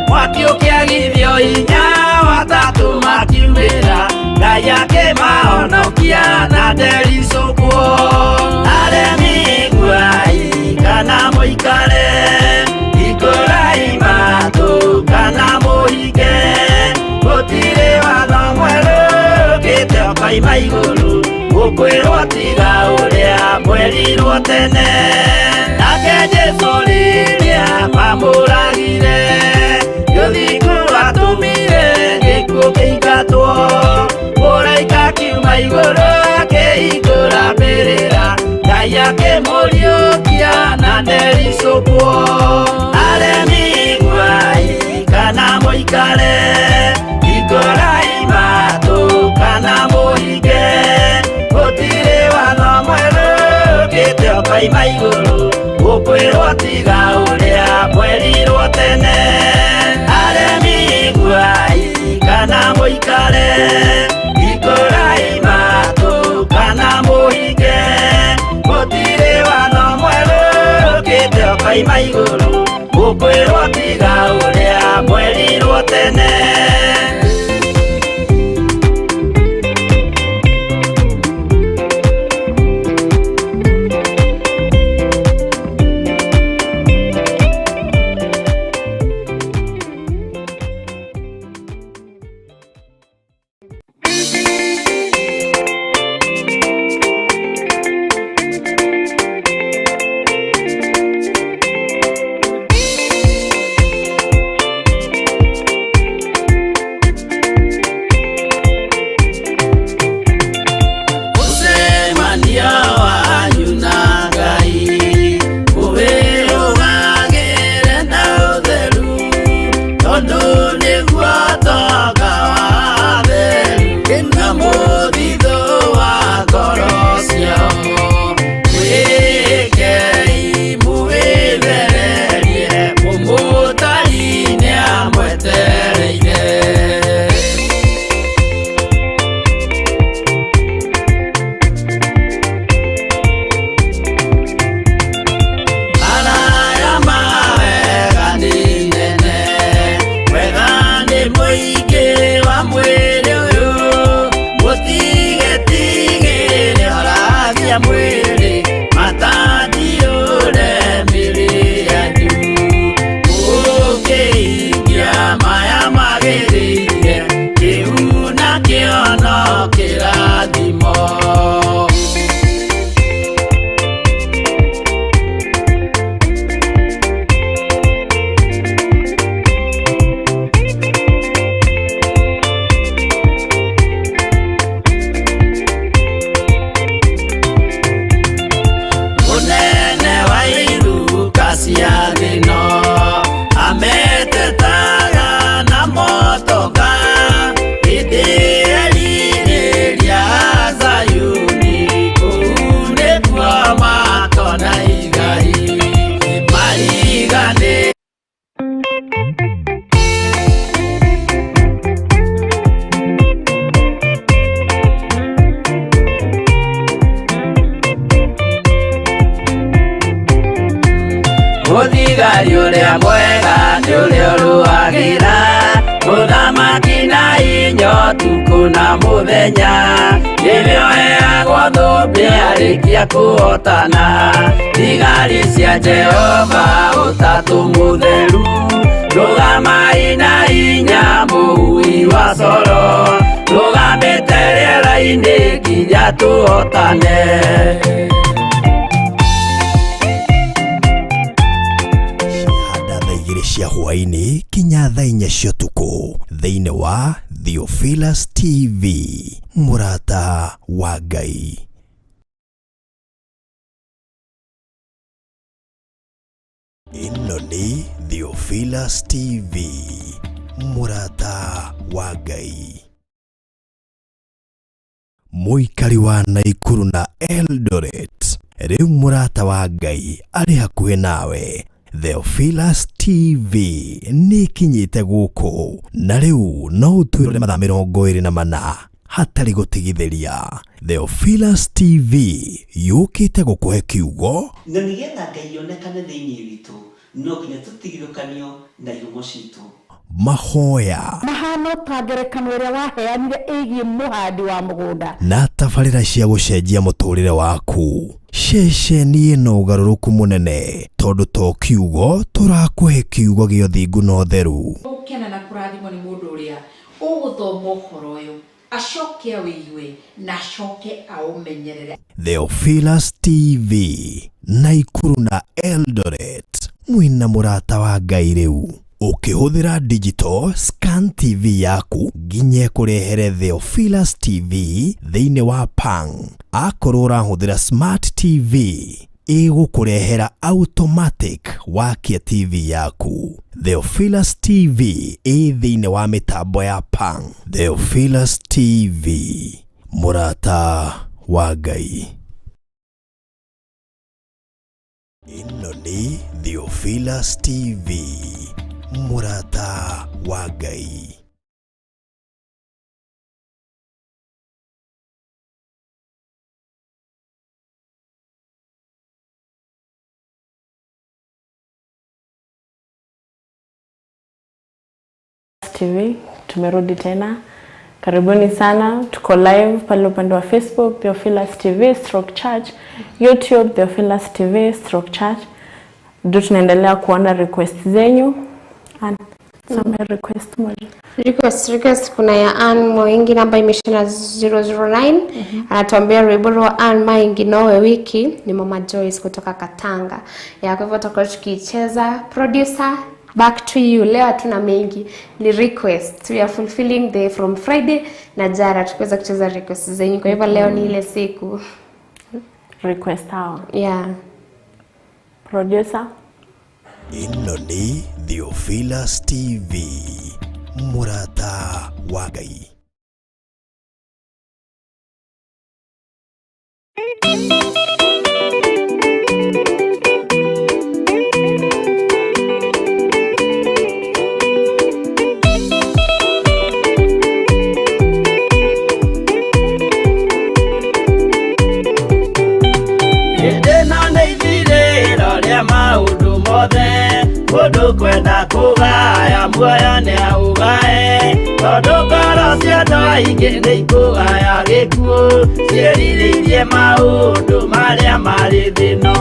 Mwaki ũkĩagithio hinya watatũ makiumĩra Ngai akĩmahonokia na ndericũkwo Aremi iguai kana mũikare Hingũrai matũ kana mũhinge Gũtirĩ watho mwerũ ũkĩte ũkoima igũrũ Ũkwĩrwo tiga ũrĩa mwerirwo tene Nake Jesũ rĩrĩa mamũragire Gĩthingu atũmire gĩkuũ kĩingatwo Mũraika akiuma igũrũ akĩhingũra mbĩrĩra Ngai akĩmũriũkia na ndericũkwo Aremi iguai kana mũikare Hingũrai matũ kana mũhinge Gũtirĩ watho mwerũ ũkĩte Ũkoima igũrũ ũkwĩrwo tiga ũrĩa mwerirwo tene. Aremi iguai kana mũikare, ikũrai matũ kana mũhinge, gũtirĩ watho mwerũ ũkĩte ũkoima igũrũ ũkwĩrwo tiga ũrĩa mwerirwo tene. Mũcemanio wanyu na Ngai ũwĩrũgagĩre na ũtheru, tondũ nĩguo tonga wa atheru na mũthithũ wa ngoro ciao. Mwĩkei mũwĩthererie, mũmũtari nĩamwetereire. Maraya mawega nĩ nene, wega nĩ mũingĩ wa mwĩrĩ ũyũ, mũtigetigĩre oragia mwĩrĩ, matandiũre mĩrĩ yanyu. Mũkĩhingia maya magĩrĩire, kĩu nakĩo no kĩrathimo. Mũnene wa iruka cia thĩno ametetaga na motoka, hĩndĩ erirĩria Zayuni, kũu nĩkuo makona igai mariganĩ. Mũthigari ũrĩa mwega nĩ ũrĩa ũrũagĩra mũthamaki na inya ũtukũ na mũthenya, nĩwe ũheagwo thũmbĩ arĩkia kũhotana. Thigari cia Jehova ũtatũ mũtheru, rũgamai na inya mũhui wa coro, rũgamĩte rĩera-inĩ nginya tũhotane. Handa thaa 2 cia hwaĩ-inĩ kinya thaa 4 cia ũtukũ thĩinĩ wa Theophilus TV, mũrata wa Ngai. Ĩno nĩ Theophilus TV, mũrata wa Ngai. Mũikari wa Naikuru na Eldoret, rĩu mũrata wa Ngai arĩ hakuhĩ nawe. Theophilus TV nĩ ĩkinyĩte gũkũ na rĩu no ũtwĩrore mathaa 24 hatarĩ gũtigithĩria. Theophilus TV yũkĩte gũkũhe kiugo Na nĩgetha Ngai onekane thĩinĩ witũ, no nginya tũtigithũkanio na ihumo citũ. Mahoya Mahano ta ngerekano ĩrĩa waheanire ĩgiĩ mũhandi wa mũgũnda na tabarĩra cia gũcenjia mũtũrĩre waku. Ceceni ĩno ũgarũrũku mũnene tondũ to kiugo tũrakũhe kiugo gĩa ũthingu na ũtheru. Gũkena na kũrathimwo nĩ mũndũ ũrĩa ũgũthoma ũhoro ũyũ, acoke awĩigue na acoke aũmenyerere. Theophilus TV, Naikuru na Eldoret, mwĩna mũrata wa Ngai rĩu. Ũkĩhũthĩra digital scan TV yaku nginya ĩkũrehere Theophilus TV thĩinĩ wa Pang. Akorwo ũrahũthĩra smart TV ĩgũkũrehera automatic wakia TV yaku. Theophilus TV ĩ thĩinĩ wa mĩtambo ya Pang. Theophilus TV, mũrata wa Ngai. Ĩno nĩ Theophilus TV, mũrata wa Ngai. TV tumerudi tena, karibuni sana. Tuko live pale upande wa Facebook Theophilus TV stroke church, YouTube Theophilus TV stroke church. Ndio tunaendelea kuona request zenyu. And some request moja Request kuna ya Ann Moingi, namba imeisha na 009. Anatuambia rwimbo rwa Ann Maingi nowe wiki ni Mama Joyce kutoka Katanga. Ya kwa hivyo tutakuwa tukicheza. Producer, back to you. Leo hatuna mengi, ni request. We are fulfilling the from Friday na jana tukiweza kucheza request zenyu. Kwa hivyo leo ni ile siku request hawa. Yeah. Producer, Ĩno nĩ Theophilus TV, mũrata wa Ngai. Hĩndĩ ĩno nĩ ithirĩro rĩa maũndũ mothe, mũndũ kwenda kũgaya muoyo nĩ aũgae, tondũ ngoro cia andũ aingĩ nĩ ikũgaya gĩkuũ, ciĩrirĩirie maũndũ marĩa marĩ thĩ-ĩno.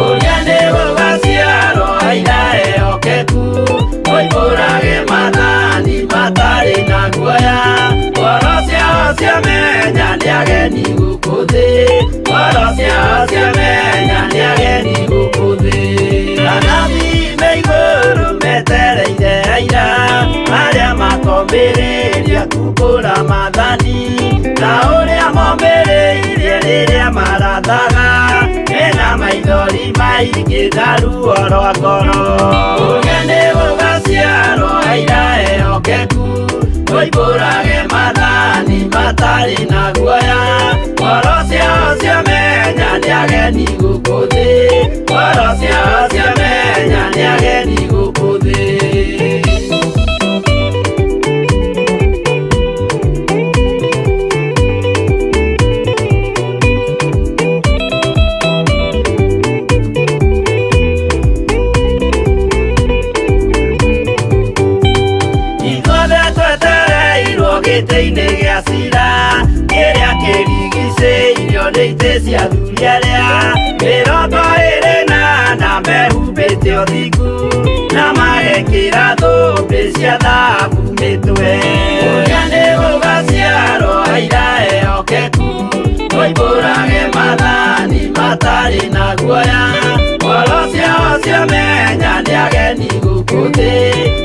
Ũrĩa nĩ gũgaciarwo aira ehokeku, moimbũrage maathani matarĩ na guoya, ngoro ciao ciamenya nĩ ageni gũkũ thĩ, ngoro ciao ciamenya nĩ ageni gũkũ thĩ. Anabii me igũrũ metereire aira, arĩa makomĩrĩria kumbũra maathani, ta ũrĩa momĩrĩirie rĩrĩa marathaga, mena maithori maingĩ na ruo rwa ngoro. Ũrĩa nĩ gũgaciarwo aira ehokeku, moimbũrage maathani matarĩ na guoya, ngoro ciao ciamenya nĩ ageni gũkũ thĩ, ngoro ciao ciamenya nĩ ageni gũkũ thĩ. Ithuothe twetereirwo gĩtĩ-inĩ gĩa cira, kĩrĩa kĩrigicĩirio nĩ itĩ cia athuri arĩa 24 mehumbĩte ũthingu, na magekĩra thũmbĩ cia thahabu mĩtwe. Ũrĩa nĩ gũgaciarwo aira ehokeku, moimbũrage maathani matarĩ na guoya, ngoro ciao ciamenya nĩ ageni gũkũ thĩ,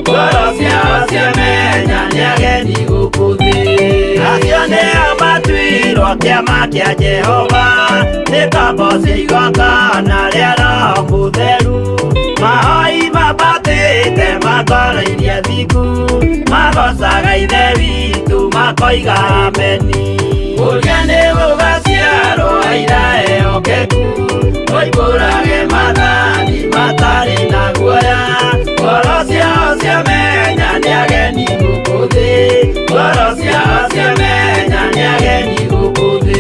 ngoro ciao ciamenya nĩ ageni gũkũ thĩ. Acio nĩo matuirwo kĩama kĩa Jehova, nĩ kamboci igongona rĩa Roho Mũtheru, mahoi mambatĩte makarairie thingu, magocaga Ithe witũ makoiga ameni. Ũrĩa nĩ gũgaciarwo aira ehokeku, moimbũrage maathani matarĩ na guoya, ngoro ciao ciamenya nĩ ageni gũkũ thĩ, ngoro ciao ciamenya nĩ ageni gũkũ thĩ.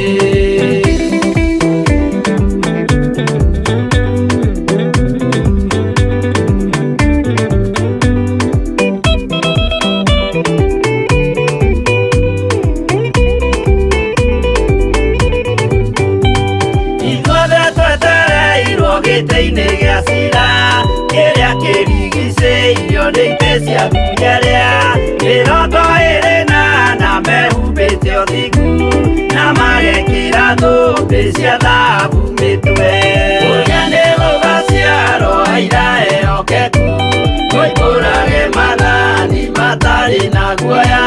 Ithuothe twetereirwo gĩtĩ-inĩ gĩa cira, kĩrĩa kĩrigicĩirio nĩ itĩ cia athuri arĩa 24 mehumbĩte ũthingu, na magekĩra thũmbĩ cia thahabu mĩtwe. Ũrĩa nĩ gũgaciarwo aira ehokeku, moimbũrage maathani matarĩ na guoya,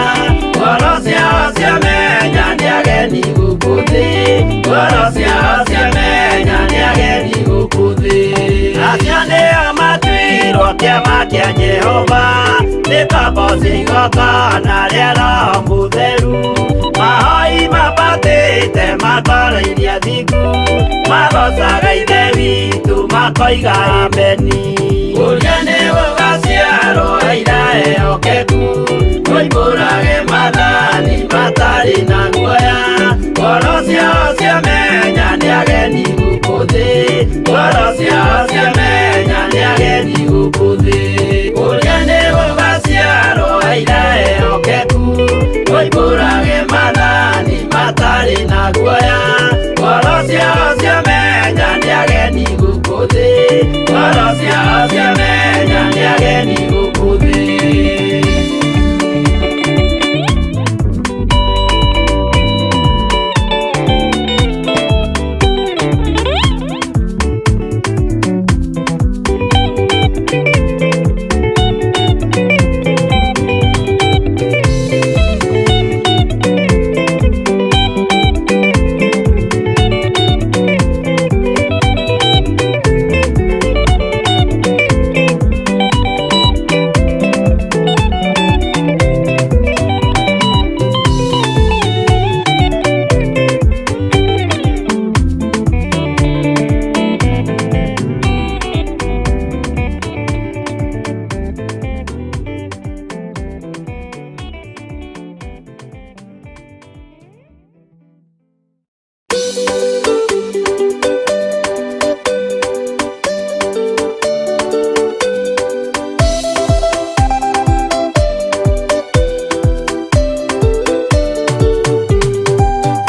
ngoro ciao ciamenya nĩ ageni gũkũ thĩ, ngoro ciao ciamenya nĩ ageni gũkũ thĩ. Acio nĩo matuirwo kĩama kĩa Jehova, nĩ kamboci igongona rĩa Roho Mũtheru, mahoi mambatĩte makarairie thingu, magocaga Ithe witũ. Makoiga ameni. Ũrĩa nĩ ũgaciarwo aira ehokeku, moimbũrage maathani matarĩ na guoya. Ngoro ciao ciamenya nĩ ageni gũkũ thĩ, ngoro ciao ciamenya nĩ ageni gũkũ thĩ. Ũrĩa nĩ ũgaciarwo aira ehokeku, moimbũrage maathani matarĩ na guoya. Ngoro ciao ciamenya nĩ ageni gũkũ thĩ, ngoro ciao ciamenya nĩ ageni gũkũ thĩ.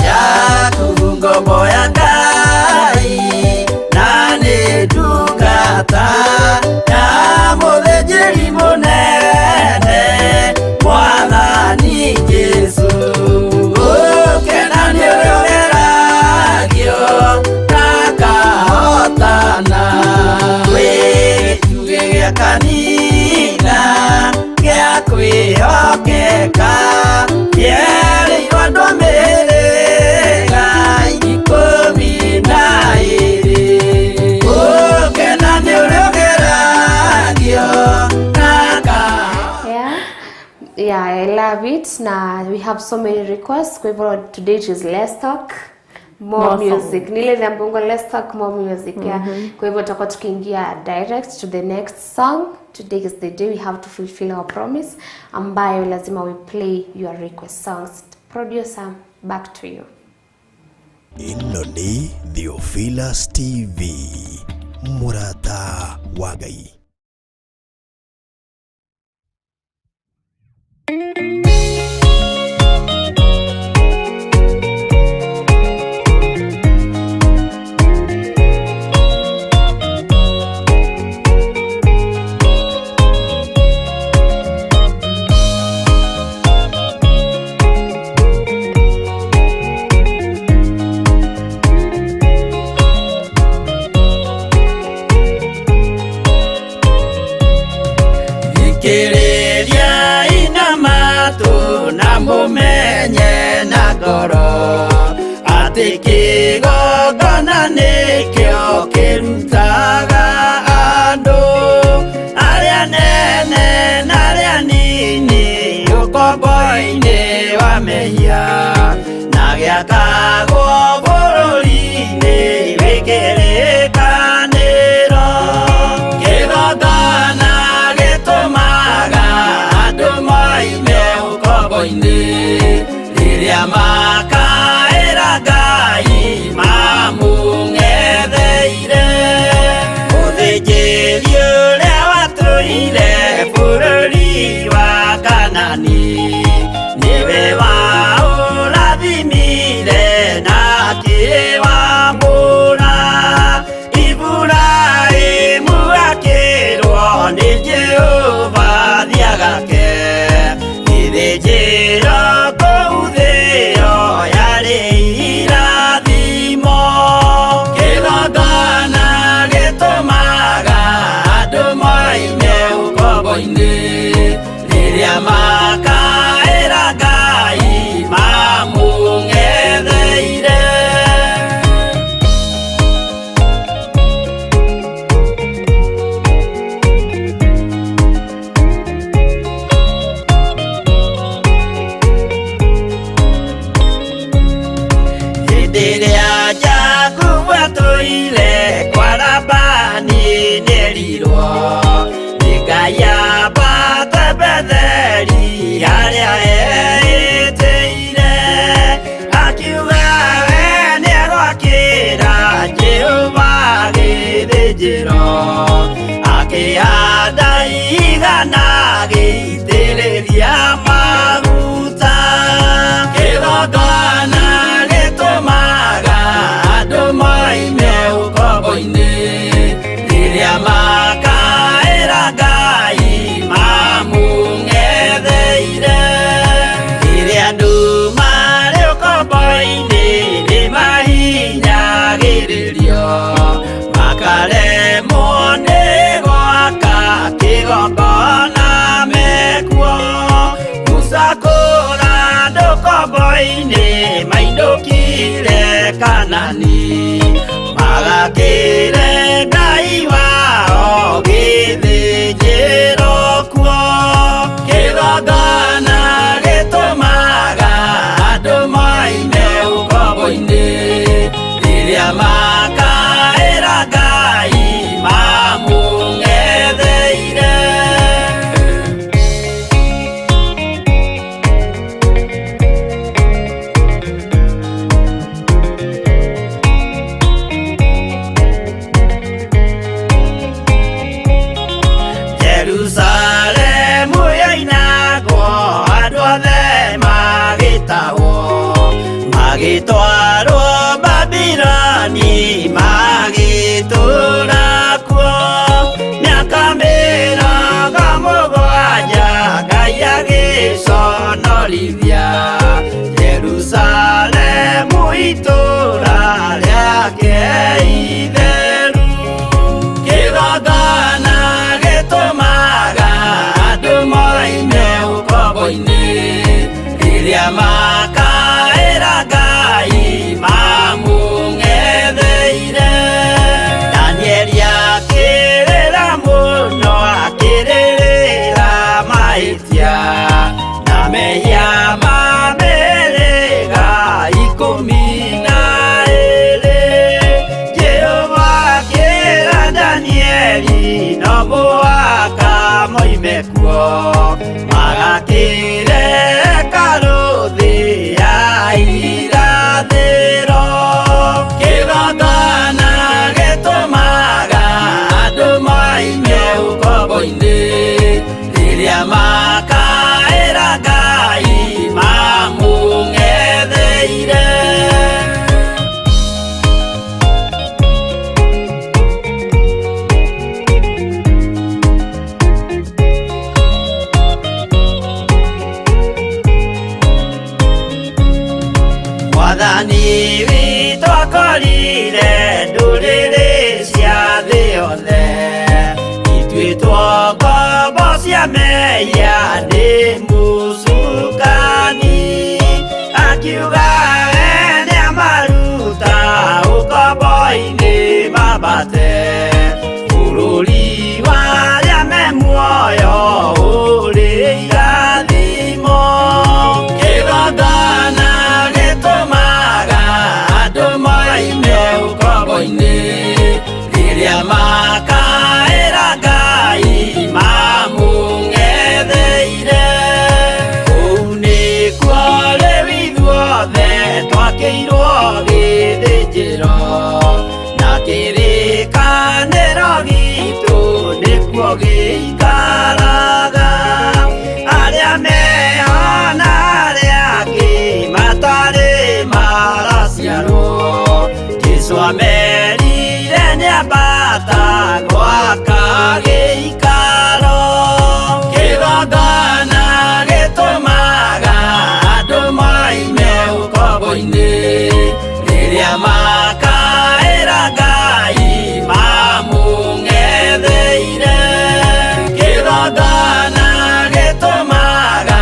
Yakubu ngombo ya Ngai na nĩ ndungata ya mũthĩnjĩri mũnene Mwathani Jesũ. Ũkena nĩ ũrĩa ũgeragio akahotana, wĩ gĩtugĩ gĩa kanitha gĩa kwĩhokeka, kĩerĩirwo andũ a mĩhĩrĩga 12. Ũkena nĩ ũrĩa ũgeragio akahotana. Yeah, I love it. Na we have so many requests. Kwa hivyo today it is less talk, more More music. Nile Nyambungo, less talk, more music. Yeah. Kwa hivyo tutakuwa tukiingia direct to the next song. Today is the day we have to fulfill our promise ambayo lazima we play your request songs. Producer, back to you. Ĩno nĩ Theophilus TV, mũrata wa Ngai. Thikĩrĩria ina matũ na mũmenye na ngoro atĩ kĩgongona nĩkĩo kĩrutaga andũ arĩa nene na arĩa nini ũkombo-inĩ wa mehia na gĩakagwo bũrũri-inĩ wĩ kĩrĩkanĩro. Kĩgongona gĩtũmaga andũ moime ũkombo-inĩ rĩrĩa makaĩra Ngai mamũng'etheire. Mũthĩnjĩri ũrĩa watũire bũrũri wa Kanani nĩwe waũrathimire na akĩwamũra. Iburahĩmu akĩrwo nĩ Jehova thiagake gĩthĩnjĩro kũu thĩo twambate bũrũri wa arĩa me muoyo ũrĩ irathimo. Kĩgongona gĩtũmaga andũ moime ũkombo-inĩ, rĩrĩa makaĩra Ngai mamũng'etheire. Kũu nĩkuo rĩu ithuothe twakĩirwo gĩthĩnjĩro, na kĩrĩkanĩro gitũ nĩkuo gĩikaraga. Arĩa meho na arĩa angĩ matarĩ maraciarwo, Jesũ amerire nĩambata gwaka gĩikaro. Kĩgongona gĩtũmaga andũ moime ũkombo-inĩ, rĩrĩa makaĩra Ngai mamũng'etheire. Kĩgongona gĩtũmaga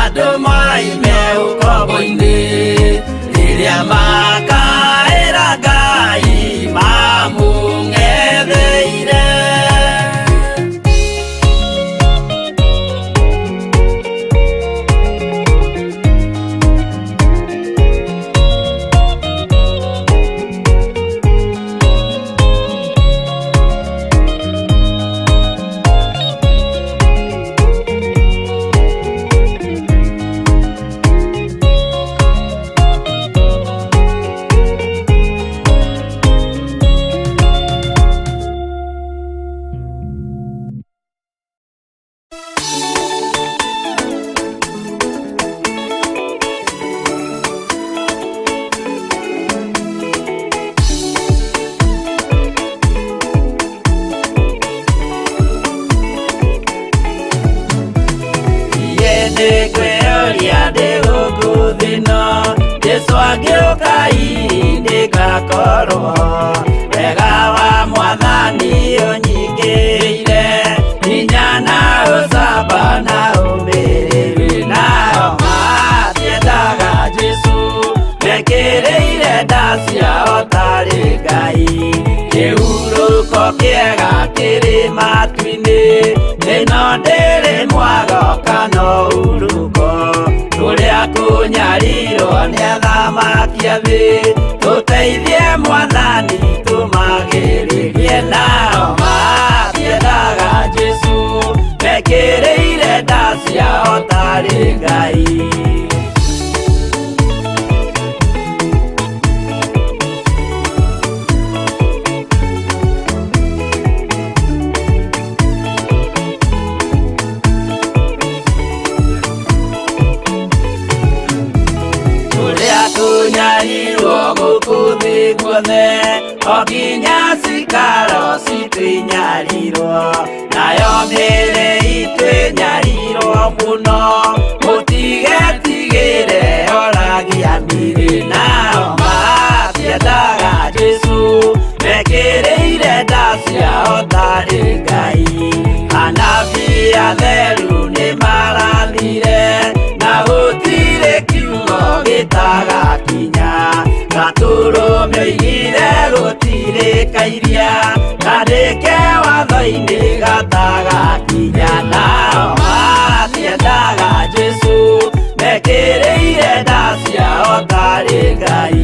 andũ moime ũkombo-inĩ, rĩrĩa makaĩra Ngai mamũng'etheire. Nĩngwĩyũria ndĩ gũkũ thĩ ĩno, Jesũ angĩũka hihi nĩngakorwo. Wega wa Mwathani ũnyingĩrĩire, hinya na ũcamba na ũmĩrĩru. Nao matiendaga Jesũ, mekĩrĩire nda ciao tarĩ Ngai. Kĩhurũko kĩega kĩrĩ matu-inĩ, ĩno ndĩrĩ mwago kana ũhurũko. Kũrĩa kũnyarirwo nĩ athamaki a thĩ, tũteithie Mwathani tũmagĩrĩrie. Nao matiendaga Jesũ, mekĩrĩire nda ciao tarĩ Ngai. Kũrĩa kũnyarirwo gũkũ thĩ guothe, o nginya cikaro citũ inyarirwo, nayo mĩĩrĩ itũ ĩnyarirwo mũno, mũtigetigĩre oragia mĩĩrĩ. Nao matiendaga Jesũ, mekĩrĩire nda ciao tarĩ Ngai. Anabii atheru nĩmarathire, na gũtirĩ kiugo gĩtagakinya. Gatũrũme oigire gũtirĩ kairia, kandĩke watho-inĩ gatagakinya. Nao matiendaga Jesũ, mekĩrĩire nda ciao tarĩ Ngai.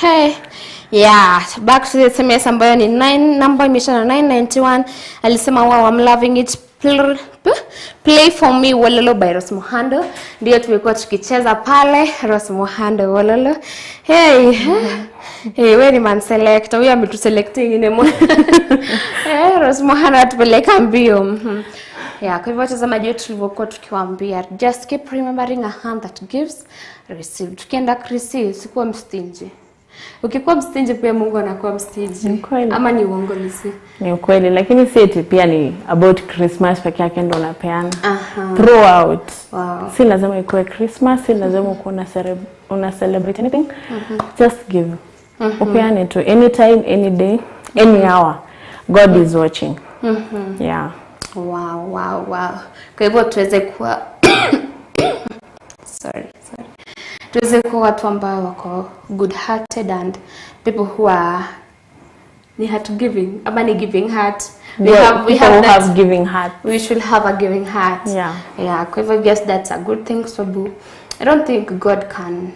Hey. Yeah, back to the SMS ambayo ni 9 number imeisha na 991. Alisema wow, I'm loving it. Play for me Wololo by Rose Muhando. Ndio tumekuwa tukicheza pale Rose Muhando Wololo. Hey. Hey, wewe ni man selector. Huyu ametuselect ingine mo. Rose Muhando atupeleka mbio. Yeah, kwa hivyo watazamaji wetu tulivyokuwa tukiwaambia, just keep remembering a hand that gives receive. Tukienda receive, sikuwa mstingy. Ukikuwa mstingy pia Mungu anakuwa mstingy. Ama ni uongo nisi? Ni ukweli, lakini si eti pia ni about Christmas peke yake ndo unapeana. Throughout. Wow. Si lazima ikuwe Christmas, si lazima ukuwe una celebrate anything. Just give. Upeane to anytime, any day, any hour. God is watching. Yeah. Wow, wow, wow. Kwa hivyo tuweze kuwa sorry. Tuweze kuwa watu ambao wako good hearted and people who are ni heart giving ama ni giving heart. We Yeah, have we people have who that have giving heart. We should have a giving heart. Yeah. Yeah, kwa hivyo I guess that's a good thing, sababu I don't think God can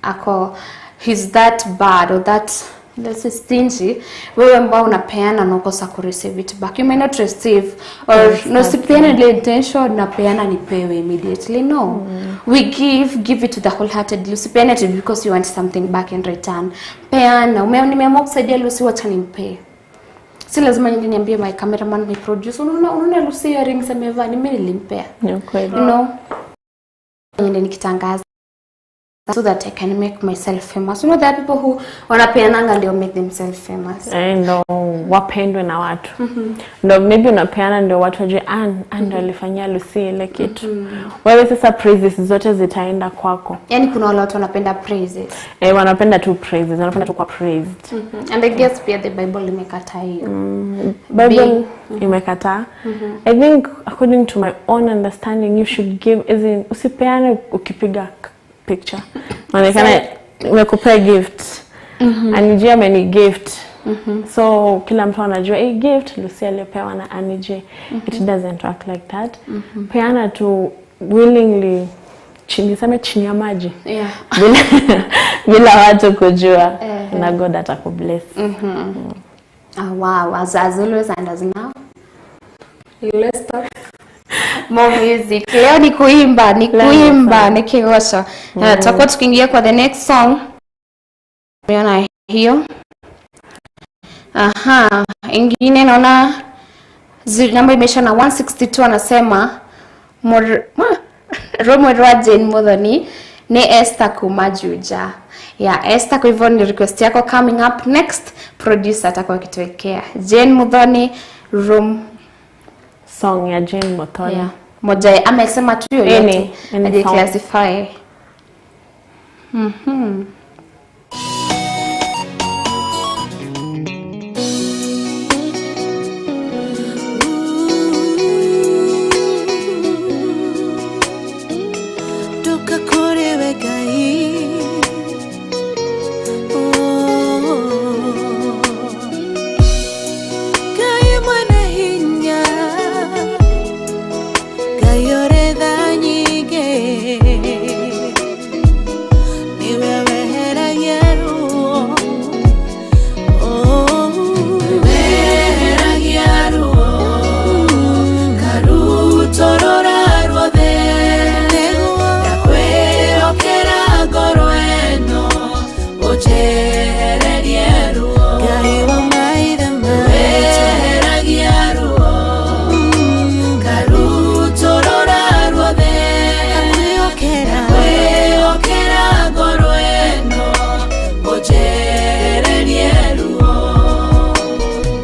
ako he's that bad or that, let's say, stingy, wewe ambao unapeana na ukosa ku receive it back. You may not receive or Yes, no, that's sipeane ile intention napeana nipewe immediately. No. We give it to the wholeheartedly. Usipeane it because you want something back in return. Peana. Nimeamua kusaidia Lucy, wacha nimpee. Si lazima niende niambie my cameraman, my producer, unaona Lucy earrings amevaa ni mimi nilimpea. Ni ukweli. You know, niende nikitangaza so that I can make myself famous. You know, there are people who wanapeananga ndio make themselves famous. Eh, ndo wapendwe na watu. Ndo maybe unapeana ndio watu wajue Ann ndo alifanyia Lucy ile kitu. Wewe sasa praises zote zitaenda kwako. Yani kuna wale watu wanapenda praises. Eh, wanapenda tu praises, wanapenda tu kwa praised. And I guess pia the Bible imekataa hiyo. Bible imekataa. I think according to my own understanding you should give, as in, usipeane ukipiga picture. Onekana imekupea gift. Annie ameni gift. So kila mtu anajua hey, gift Lucy alipewa na Annie J. It doesn't work like that. Peana tu willingly, chini, niseme chini ya maji. Yeah. Bila watu kujua na God atakubless. Ah, wow, as always and as now. Let's talk more music. Leo ni kuimba, ni Leo ni kuimba, ni kigosho. Tutakuwa tukiingia kwa the next song. Umeona hiyo? Aha, ingine naona namba imeisha na 162, anasema Romo rwa Jane Muthoni ni Esther kuma Juja. Yeah, Esther, kwa hivyo ni request yako coming up next, producer atakuwa akituwekea Jane Muthoni room Song ya Jane Muthoni. Yeah. Moja amesema tu yoyote. Any Aje song. classify. Toka kũrĩ we Ngai. Oh. Ngai mwene hinya, Ngai ũrĩ tha nyingĩ, nĩwe weheragia ruo. Oh. Weheragia ruo, karutorora ruothe. Ndakwĩhokera ngoro ĩno, ũnjehererie ruo. Ngai wa maithe maitũ. Weheragia ruo, karutorora ruothe. Ndakwĩhokera ngoro ĩno, ũnjehererie ruo.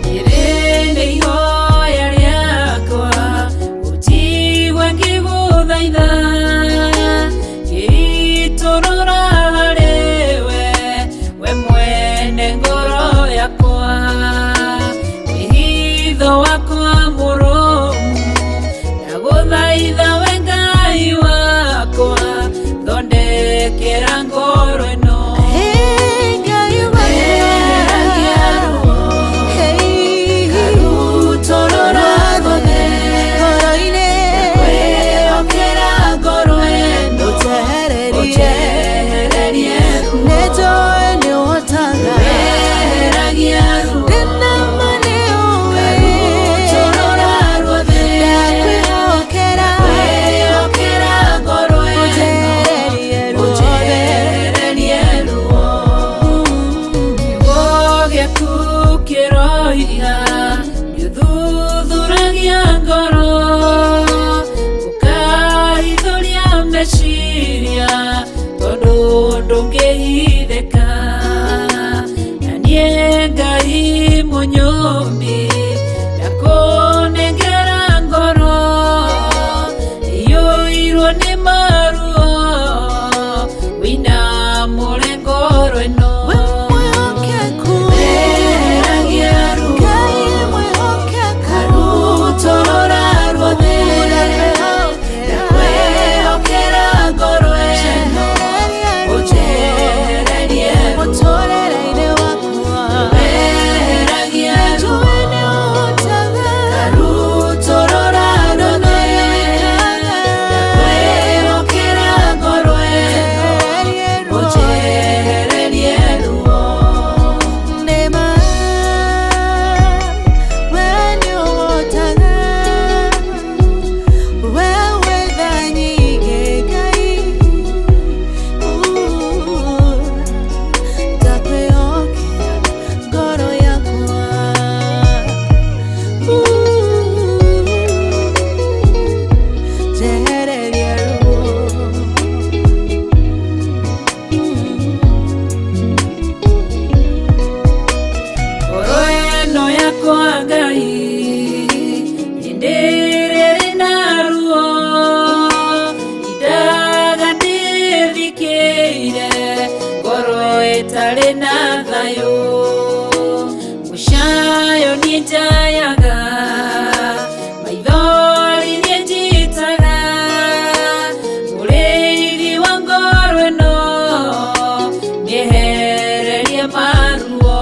Rĩrĩ nĩ ihoya rĩakwa, ũnjigue ngĩgũthaitha, ngĩitũrũra harĩwe, we mwene ngoro yakwa. Wĩhitho wakwa mũrũmu, ndagũthaitha we Ngai wakwa, thondekera ngoro ĩno. Weheragia ruo, karutorora ruothe. Ndakwĩhokera ngoro ĩno, ũnjehererie ruo. Weheragia ruo, karutorora ruothe. Ndakwĩhokera ngoro ĩno, ũnjehererie ruo. Kiugo gĩaku kĩroiga nĩũthuthuragia ngoro, ũkahithũria meciria, tondũ ndũngĩhithĩka. Na niĩ Ngai mũnyũmbi, ndakũnengera ngoro iyũirwo nĩ maruo, wĩinamũre ngoro ĩno. Weheragia ruo, karutorora ruothe. Ndakwĩhokera ngoro ĩno, Itarĩ na thayũ Mũcayo niĩ njayaga Maithori niĩ njitaga Mũrĩithi wa ngoro ĩno Nĩehererie maruo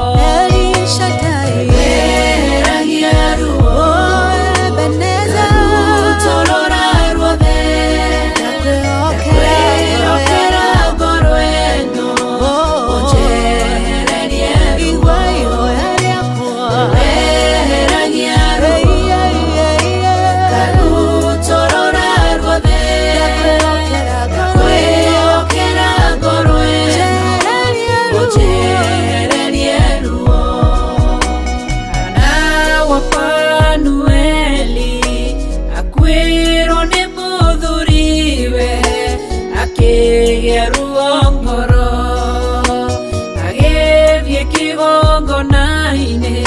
Weheragia ruo Karutorora ruothe Ndakwĩhokera ngoro ĩno Ũnjehererie ruo Weheragia ruo Karutorora ruothe Ndakwĩhokera ngoro ĩno Ũnjehererie ruo Hana wa Fanueli akuĩrwo nĩ mũthuriwe akĩgĩa ruo ngoro agĩthiĩ kĩgongona-inĩ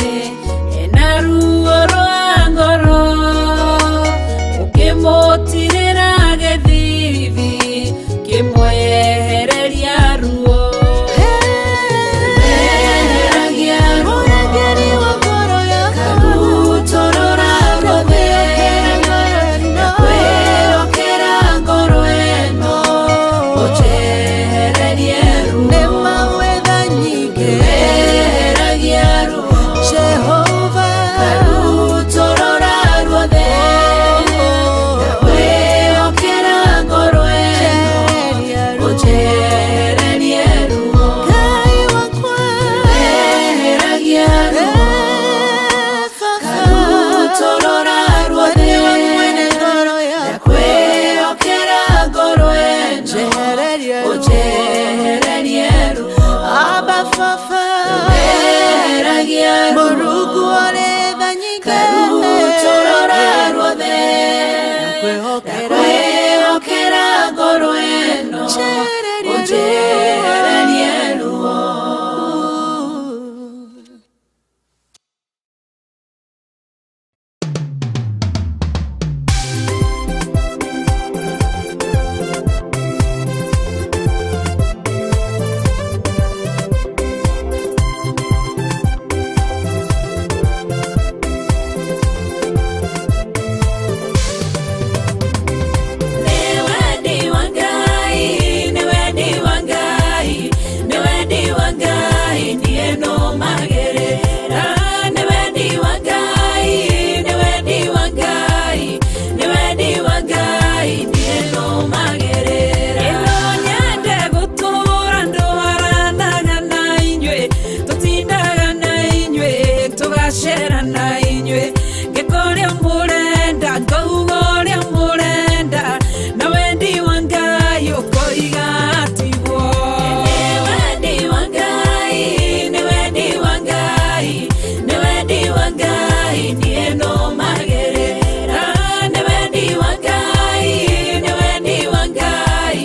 ena ruo rwa ngoro ũkĩmũtirĩra gĩthithi kĩmwehereria ruo Weheragia ruo Karutorora ruothe Ndakwĩhokera ngoro ĩno Ũnjehererie ruo Weheragia ruo Karutorora ruothe Ndakwĩhokera ngoro ĩno Ũnjehererie ruo Weheragia ruo Karutorora ruothe Ndakwĩhokera ngoro ĩno Ũnjehererie ruo Weheragia ruo Karutorora ruothe Ndakwĩhokera ngoro ĩno Ũnjehererie ruo Nĩ wendi wa Ngai, nĩ wendi wa Ngai, nĩ wendi wa Ngai, niĩ nũmagĩrĩra. Nĩ wendi wa Ngai, nĩ wendi wa Ngai, nĩ wendi wa Ngai, niĩ nũmagĩrĩra. Ĩno nyende gũtũũra ndwaranaga na inyuĩ, tũtindaga na inyuĩ, tũgacera na inyuĩ, ngĩka ũrĩa mũrenda, ngauga ũrĩa mũrenda, na wendi wa Ngai ũkoiga tiguo. Nĩ wendi wa Ngai, nĩ wendi wa Ngai, nĩ wendi wa Ngai, niĩ nũmagĩrĩra. Nĩ wendi wa Ngai, nĩ wendi wa Ngai,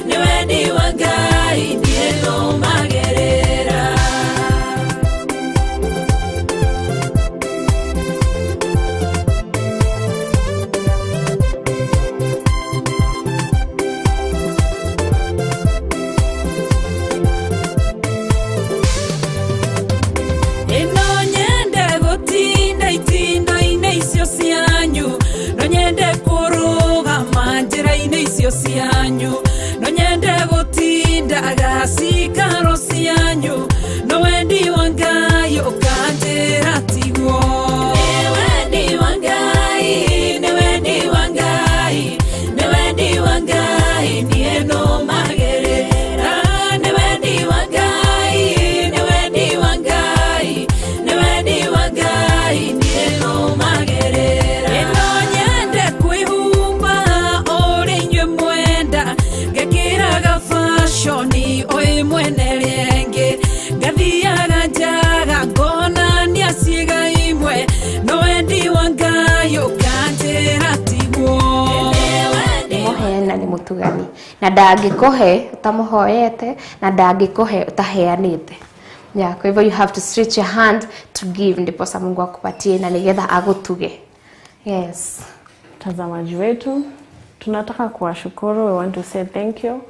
nĩ wendi wa Ngai, niĩ nũmagĩrĩra. Ĩno nyende gũtinda itindo-inĩ icio cianyu, no nyende kũrũgama njĩra-inĩ icio cianyu, no nyende gũtindaga cikaro cianyu, no wendi wa Ngai ũkanjĩra tiguo. Nĩ wendi wa Ngai, nĩ wendi wa Ngai, nĩ wendi wa Ngai, niĩ nũmagĩrĩra. Nĩ wendi wa Ngai, nĩ wendi wa Ngai, nĩ wendi wa Ngai, niĩ nũmagĩrĩra. Ĩno nyende kwĩhumba ũrĩa inyuĩ mwenda, ngekĩraga fashion o ĩmwe na ĩrĩa ĩngĩ, ngathiaga njaga ngonania ciĩga imwe, no wendi wa Ngai ũkanjĩra tiguo. Mũheana nĩ mũtugani na ndangĩkũhe ũtamũhoete na ndangĩkũhe ũtaheanĩte. Yeah, kwa hivyo you have to stretch your hand to give ndiposa Mungu akupatie na nigetha agutuge. Yes. Mtazamaji wetu, tunataka kuwashukuru, we want to say thank you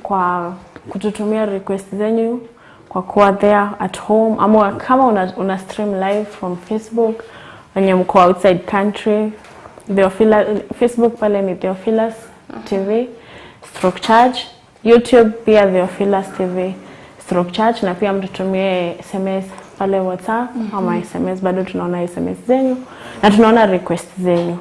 kwa kututumia request zenyu, kwa kuwa there at home ama kama una stream live from Facebook, wenye mko outside country, Theophilus, Facebook pale ni Theophilus TV stroke church, YouTube pia Theophilus TV stroke church, na pia mtutumie SMS pale WhatsApp ama SMS, bado tunaona SMS zenyu na tunaona request zenyu.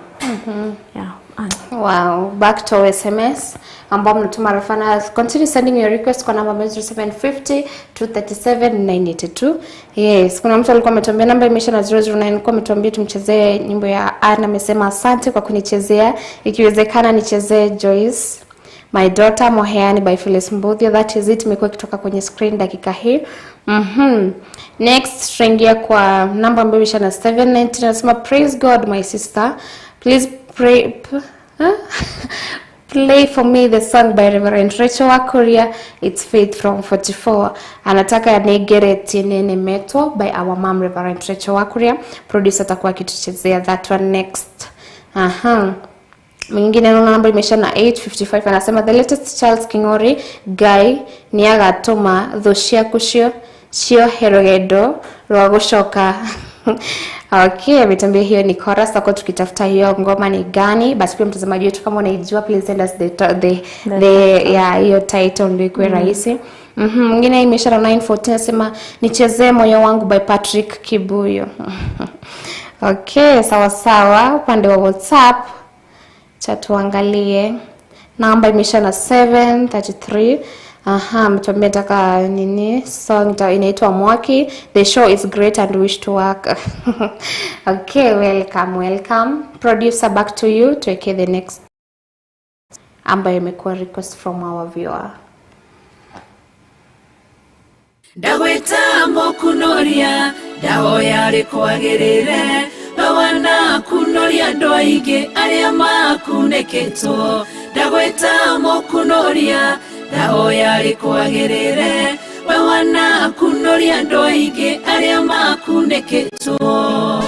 Yeah. Ann. Wow, back to SMS ambao mnatuma rafana. Continue sending your request kwa namba 0750 237 982. Yes, kuna mtu alikuwa ametuambia namba imeisha na 009, alikuwa ametuambia tumchezee nyimbo ya Anna, amesema asante kwa kunichezea, ikiwezekana nichezee Joyce My Daughter Moheani by Phyllis Mbuthia. That is it, imekuwa ikitoka kwenye screen dakika hii. Next tutaingia kwa namba ambayo imeisha na 719, anasema praise God my sister, please pray huh? Play for me the song by Reverend Rachel Wakuria, It's Faith from 44. Anataka Negere Tienene Meto by our mom Reverend Rachel Wakuria. Producer atakuwa akituchezea that one next. Aha. Mwingine naona namba imeisha na 855, anasema the latest Charles Kingori guy ni agatuma thũ ciaku cio ciohe rũgendo rwa gũcoka. Okay, ametuambia hiyo ni chorus, tutakuwa tukitafuta hiyo ngoma ni gani, but pia mtazamaji wetu kama unaijua please send us the yeah, hiyo title ndio ikuwe rahisi. Mwingine imeisha na 914, anasema nichezee moyo wangu by Patrick Kibuyo. Okay, sawa sawa. Upande wa WhatsApp cha tuangalie namba imeisha na 733. Aha, ametuambia nataka nini song inaitwa Mwaki, the show is great and wish to work. Okay, welcome, welcome producer, back to you tuweke the next ambayo imekuwa request from our viewer. Ndagwĩta mũkunoria ndahoya rĩkwagĩrĩre mawana kunoria andũ aingĩ arĩa makunĩkĩtwo. Ndagwĩta mũkunoria ndahoya rĩkwagĩrĩre mawana kunoria andũ aingĩ arĩa makunĩkĩtwo.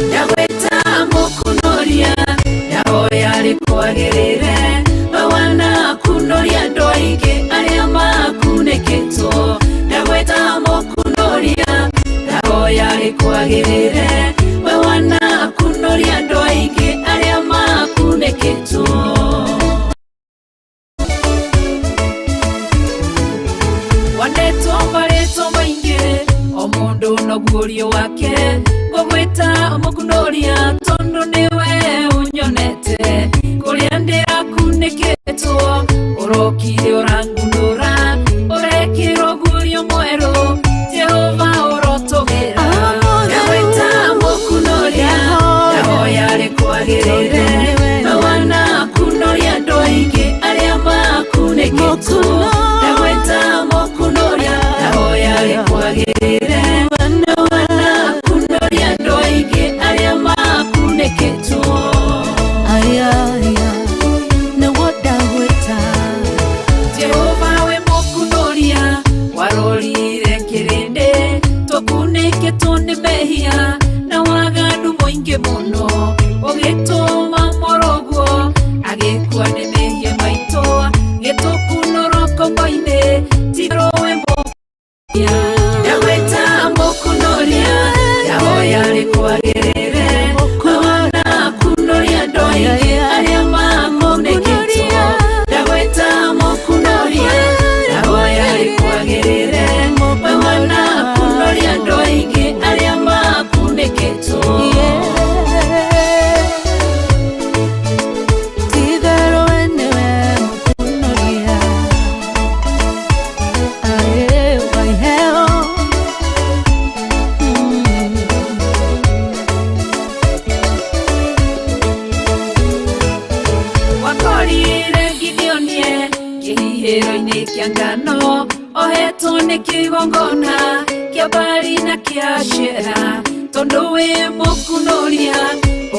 Ndagwĩta mũkunoria ndahoya rĩkwagĩrĩre mawana kunoria andũ aingĩ arĩa makunĩkĩtwo. Ndagwĩta mũkunoria ndahoya rĩkwagĩrĩre mawana kunoria andũ aingĩ arĩa makunĩkĩtwo. Wandetwo marĩtwo maingĩ o mũndũ noguo wake, ngũgwĩta mũkunoria tondũ nĩwe ũnyonete. Kũrĩa ndĩrakunĩkĩtwo ũrokire ũrangunũra, ũrekĩra ũguũrio mwerũ, Jehova ũrotũgĩra. Ndagwĩta mũkunoria ndahoya rĩkwagĩrĩre mawana kunoria andũ aingĩ arĩa makunĩkĩtwo. Ndagwĩta mũkunoria ndahoya rĩkwagĩrĩre mawana kunoria andũ aingĩ arĩa makunĩkĩtwo. Jehova we mũkunoria warorire kĩrĩndĩ tũkunĩkĩtwo nĩ mehia na waganu mũingĩ mũno, ũgĩtũma mũrũguo agĩkua nĩ mehia maitũ, gĩtũkunũra ngombo-inĩ tigĩrwo we mũkunoria. Ndagwĩta mũkunoria ndahoya rĩkwagĩrĩre mawana kunoria andũ aingĩ arĩa makunĩkĩtwo. Ndagwĩta mũkunoria ndahoya rĩkwagĩrĩre mawana kunoria andũ aingĩ arĩa makunĩkĩtwo. Wakorire Gideonie kĩhihĩro-inĩ kĩa ngano, ohetwo nĩ kĩgongona kĩa Bali na kĩa Ashera, tondũ wĩ mũkunoria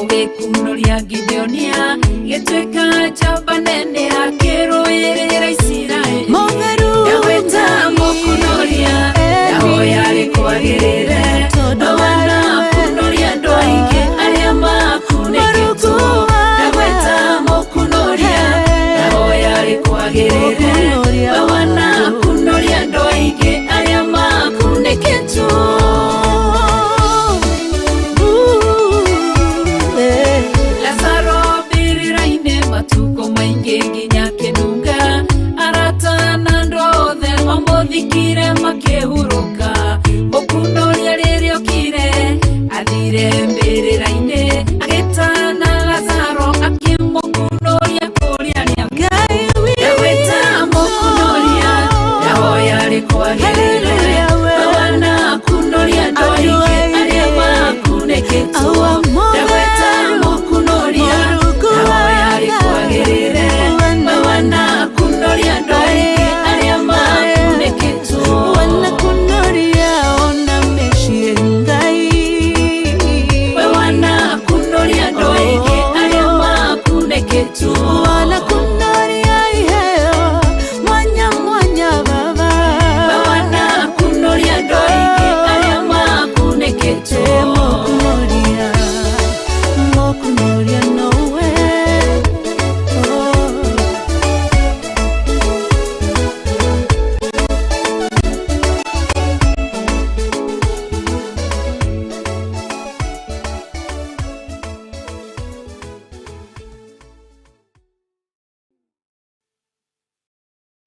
Ũgĩkunũria Gideonia gĩtuĩka njamba nene akĩrũĩrĩra Isiraeli. Mũtheru Ndagwĩta mũkunoria, ndahoya rĩkwagĩrĩre. Tondũ Wanakunoria andũ aingĩ arĩa makunĩkĩtwo. Ndagwĩta mũkunoria, ndahoya rĩkwagĩrĩre. Wanakunoria andũ aingĩ arĩa makunĩkĩtwo. Lazaro mbĩrĩra-inĩ matukũ maingĩ nginya akĩnunga. Arata na andũ othe mamũthikire makĩhurũka. Mũkunoria rĩrĩa okire athire mbĩrĩra-inĩ agĩtana Lazaro akĩmũkunoria kũrĩa arĩa. Ndagwĩta mũkunoria, ndahoya rĩkwagĩrĩre. Wanakunoria andũ aingĩ arĩa makunĩkĩtwo. Ndagwĩta mũkunoria, ndahoya rĩkwagĩrĩre. Wanakunoria andũ aingĩ arĩa makunĩkĩtwo. Wanakunoria ona mĩciĩ Ngai. We wanakunoria andũ aingĩ arĩa makunĩkĩtwo. Wanakunoria iheo mwanya mwanya baba. We wanakunoria andũ aingĩ arĩa makunĩkĩtwo. Mũkunoria, mũkunoria nowe. Oh.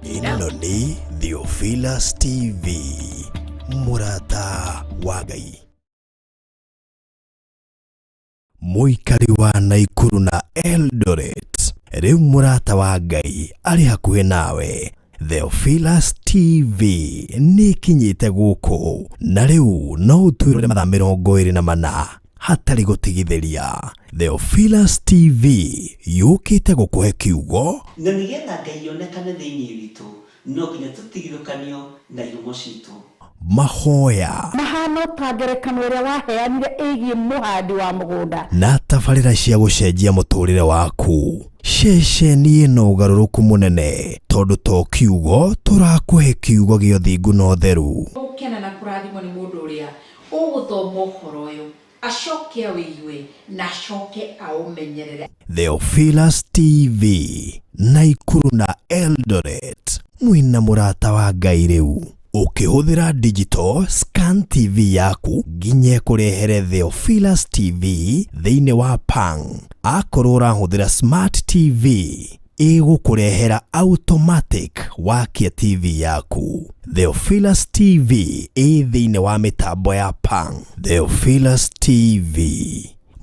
Ĩno nĩ Theophilus TV, mũrata wa Ngai. Mũikari wa Naikuru na Eldoret, rĩu mũrata wa Ngai arĩ hakuhĩ nawe. Theophilus TV nĩ ĩkinyĩte gũkũ na rĩu no ũtwĩrore mathaa 24 hatarĩ gũtigithĩria. Theophilus TV yũkĩte gũkũhe kiugo Na nĩgetha Ngai onekane thĩinĩ witũ, no nginya tũtigithũkanio na ihumo citũ. Mahoya Mahano ta ngerekano ĩrĩa waheanire ĩgiĩ mũhandi wa mũgũnda. Na tabarĩra cia gũcenjia mũtũrĩre waku. Ceceni ĩno ũgarũrũku mũnene tondũ to kiugo tũrakũhe kiugo gĩa ũthingu na ũtheru. Gũkena na kũrathimwo nĩ mũndũ ũrĩa ũgũthoma ũhoro ũyũ acoke awĩigue na acoke aũmenyerere. Theophilus TV, Naikuru na Eldoret, mwĩna mũrata wa Ngai rĩu. Ũkĩhũthĩra digital scan TV yaku nginya ĩkũrehere Theophilus TV thĩinĩ wa Pang. Akorwo ũrahũthĩra smart TV ĩgũkũrehera automatic wakia TV yaku. Theophilus TV ĩ thĩinĩ wa mĩtambo ya Pang. Theophilus TV,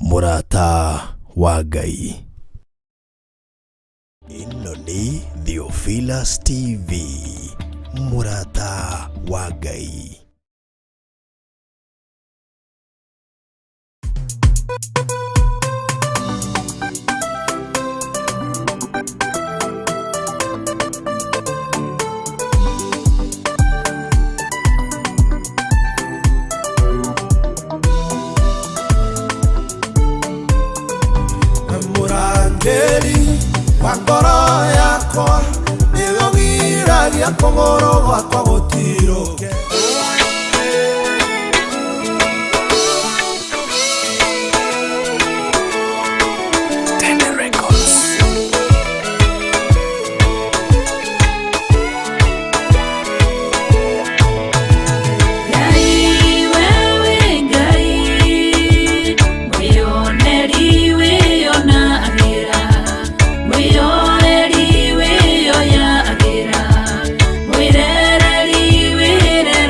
mũrata wa Ngai. Ĩno nĩ Theophilus TV, mũrata wa Ngai. Mũrangĩri wa ngoro yakwa nĩwe ũgiragia kũgũrũ gwakwa gũtirũke. Ngai wewe Ngai, mwĩoneri wĩonagĩra, mwĩoreri wĩoyagĩra, mwĩrereri wĩreragĩra.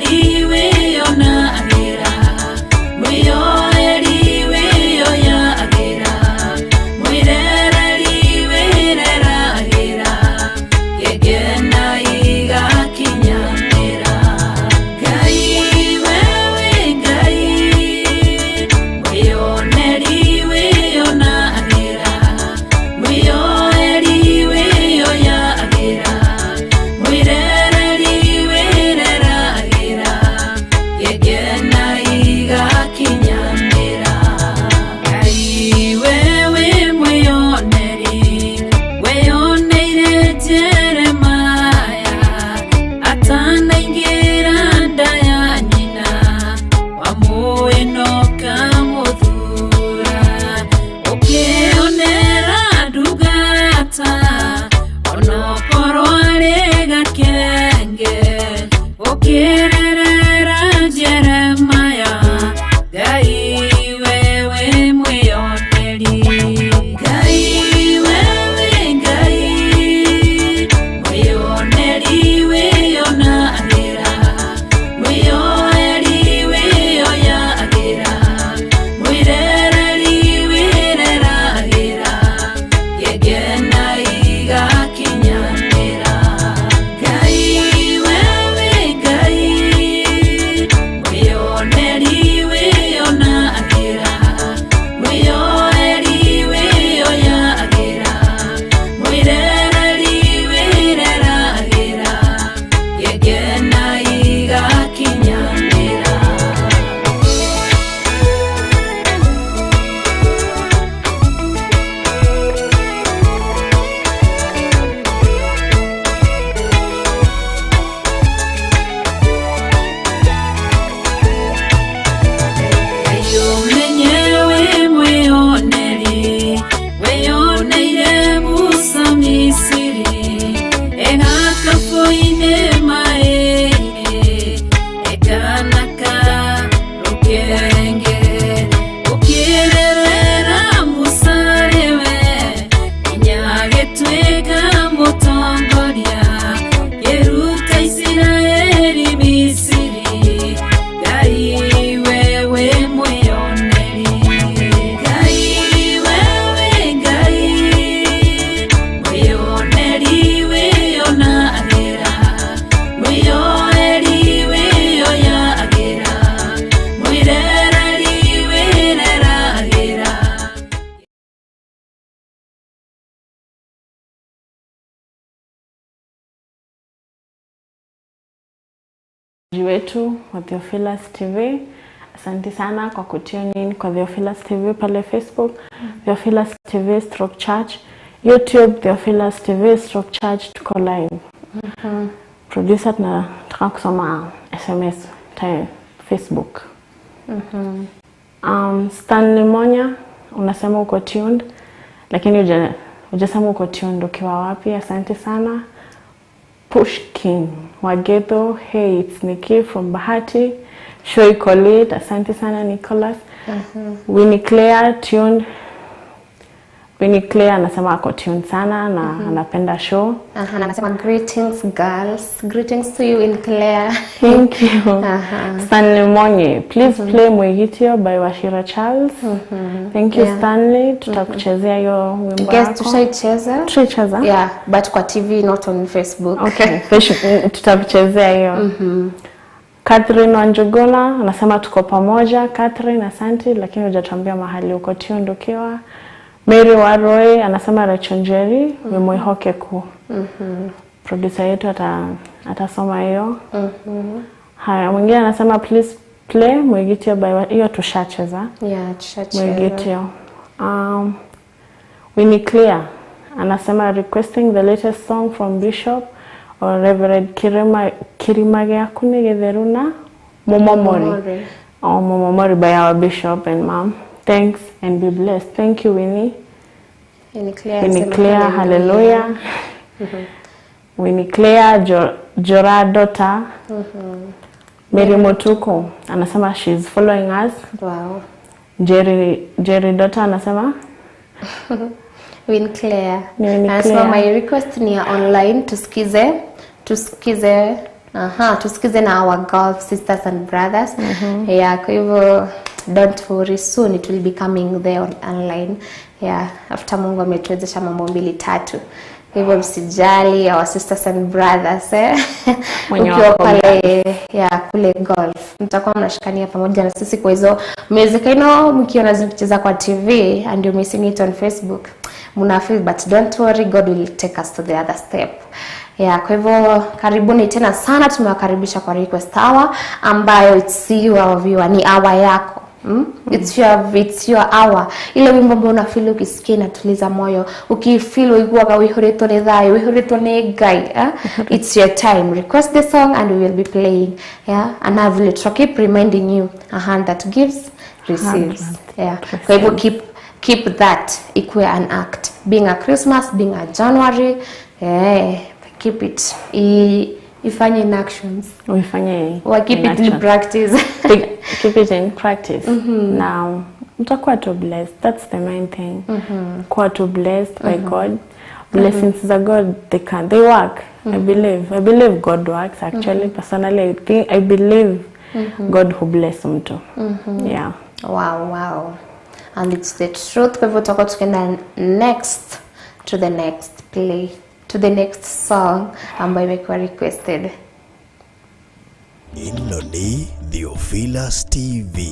Mwĩyoneri wĩyonagĩra, mwĩyoeri wĩyoyagĩra, mwĩrereri wĩreragĩra, gĩkena igakinyanĩra. Ngai wewe Ngai, mwĩyoneri wĩyonagĩra, mwĩyoeri wĩyoyagĩra, mwĩrereri wĩreragĩra, gĩkena igakinyanĩra. Ngai wewe mwĩyoneri, weyoneire Jeremaya atanaingĩra nda ya nyina, wamũĩ no kamũthura, ũkĩonera ndungata onokorwo arĩ gakenge, ũkĩrerera Jeremaya. Ngai wewe mwĩyoneri, Ngai wewe Ngai, mwĩyoneri wĩyonagĩra, mwĩyoeri wĩyoyagĩra, mwĩrereri wĩreragĩra, gĩkena igakinyanĩra. Ngai wewe Ngai, mwĩyoneri wĩyonagĩra, mwĩyoeri wĩyoyagĩra, mwĩrereri wĩreragĩra, gĩkena igakinyanĩra. Ũmenye wĩ mwĩyoneri, wĩyoneire Musa Misiri, egakabũ-inĩ maĩ-inĩ, ekanaka rũkenge, ũkĩrerera Musa rĩwe, nginya agĩtuĩka mũtongoria, kĩruta Isiraeli Misiri. Ngai wewe mwĩyoneri, Ngai wewe Ngai, mwĩyoneri wĩyonagĩra, mwĩyoeri wĩyoyagĩra, mwĩrereri wĩreragĩra. Wetu wa Theophilus TV. Asante sana kwa kutune in kwa Theophilus TV pale Facebook, Theophilus TV stroke church, YouTube Theophilus TV stroke church, tuko live. Producer, tunataka kusoma SMS time Facebook. Stanley Monya unasema uko tuned, lakini hujasema uko tuned ukiwa wapi. Asante sana. Pushkin Wageto, hey, it's Nikki from Bahati. Show iko late. Asante sana Nicholas. Winnie Claire tuned. Winnie Claire anasema ako tuned sana na anapenda show. Aha, na anasema greetings girls, greetings to you in Claire. Thank you. Stanley Monye, please play Mwigitio by Wachira Charles. Thank you. Stanley, tutakuchezea hiyo wimbo Guess wako. tushaicheza. Tushaicheza? Yeah, but kwa TV, not on Facebook. Okay, tutakuchezea hiyo. Catherine Wanjuguna anasema tuko pamoja. Catherine, asante, lakini hujatuambia mahali uko tuned ukiwa. Mary Waroy anasema Rachel Njeri, mm ku. Producer yetu atasoma hiyo. Haya, mwingine anasema please play Mwigitio by hiyo tushacheza. Yeah, tushacheza. Mwigitio. Winnie Clear anasema requesting the latest song from Bishop or Reverend Kirimagea Githeruna Momomori. Oh, Momomori by our bishop and mom. Thanks and be blessed. Thank you, Winnie. Winnie Claire, Winnie Claire, hallelujah. Winnie Claire, Jora daughter. Mary Motuko anasema she's following us. Wow. Jerry daughter anasema Winnie Claire. Ni Winnie Anasema Claire. my request ni ya online tusikize Aha, tusikize na our Gulf sisters and brothers. Yeah, kwa hivyo don't worry, soon it will be coming there online. Yeah, after Mungu ametuwezesha mambo mbili tatu. Kwa hivyo msijali, our sisters and brothers, eh? Mwenye Ukiwa wako pale, yeah, kule Gulf mtakuwa mnashikania pamoja na sisi kwa hizo music. I know mkiona zikicheza kwa TV and you're missing it on Facebook, mna feel, but don't worry, God will take us to the other step. Yeah, kwa hivyo karibuni tena sana, tumewakaribisha kwa request hour ambayo it's your viewer, ni hour yako. It's your hour. Ile wimbo ambao unafeel ukisikia inatuliza moyo, ukifeel uiguaga wihuritwo ni thayo, wihuritwo ni Ngai, eh? It's your time. Request the song and we will be playing. Yeah, and I will keep reminding you, a hand that gives receives. Yeah, kwa hivyo keep that ikuwe an act, being a Christmas, being a January, eh, keep it ifanye in actions. Uifanye Or keep in it in action. Practice. Keep it in practice. Now mtakuwa tu blessed. That's the main thing. Kuwa tu blessed by God. Blessings za God, they work. I believe God works, actually. Personally, I think I believe God who bless mtu. Yeah. Wow. And it's the truth. Kwa hivyo tutakuwa tukienda next to the next play, to the next song ambayo imekuwa requested. Ĩno nĩ Theophilus TV,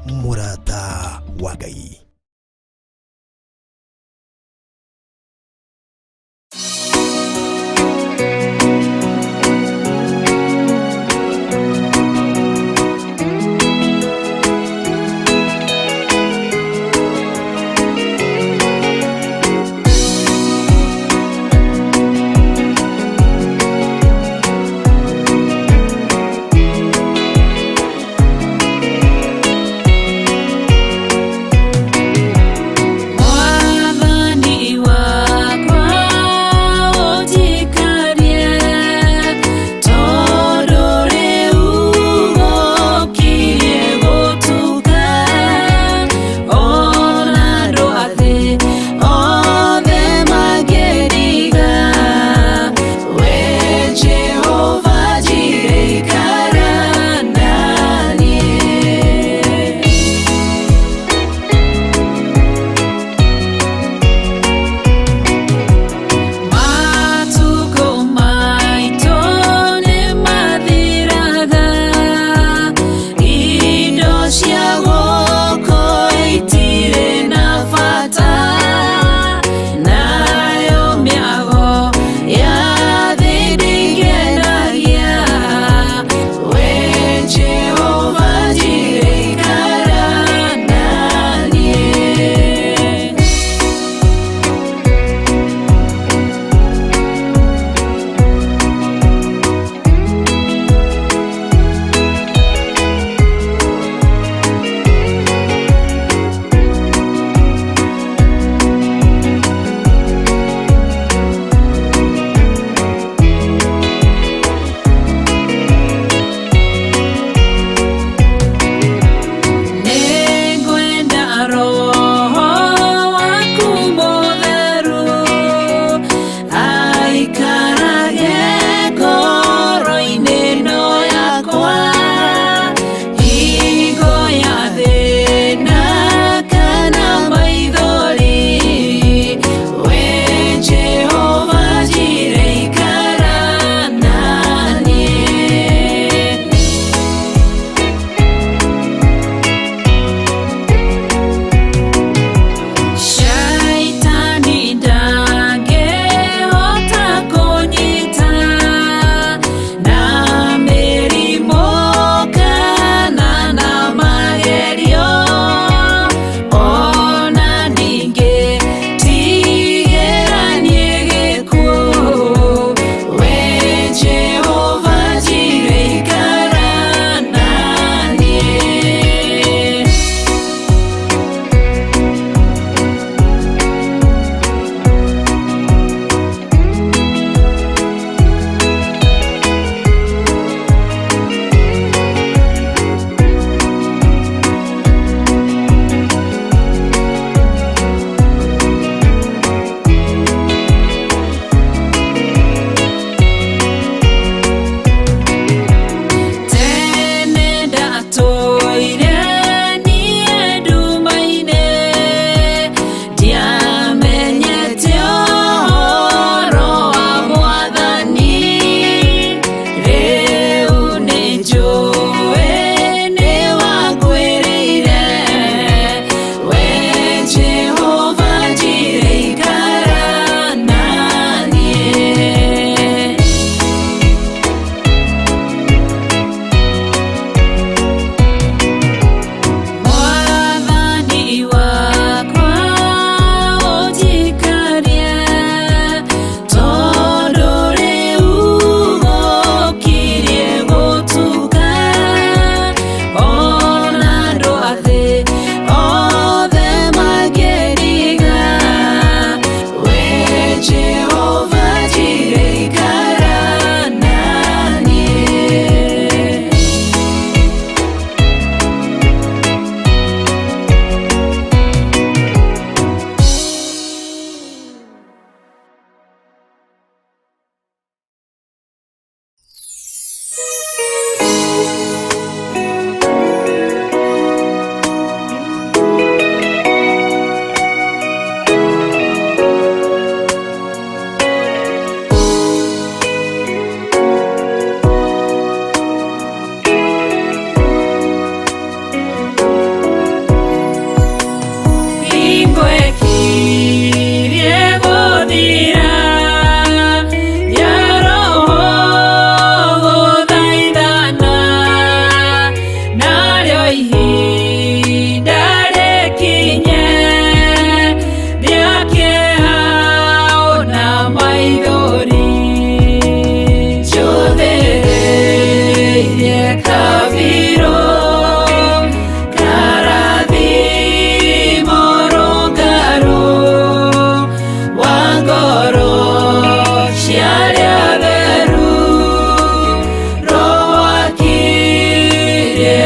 mũrata wa Ngai.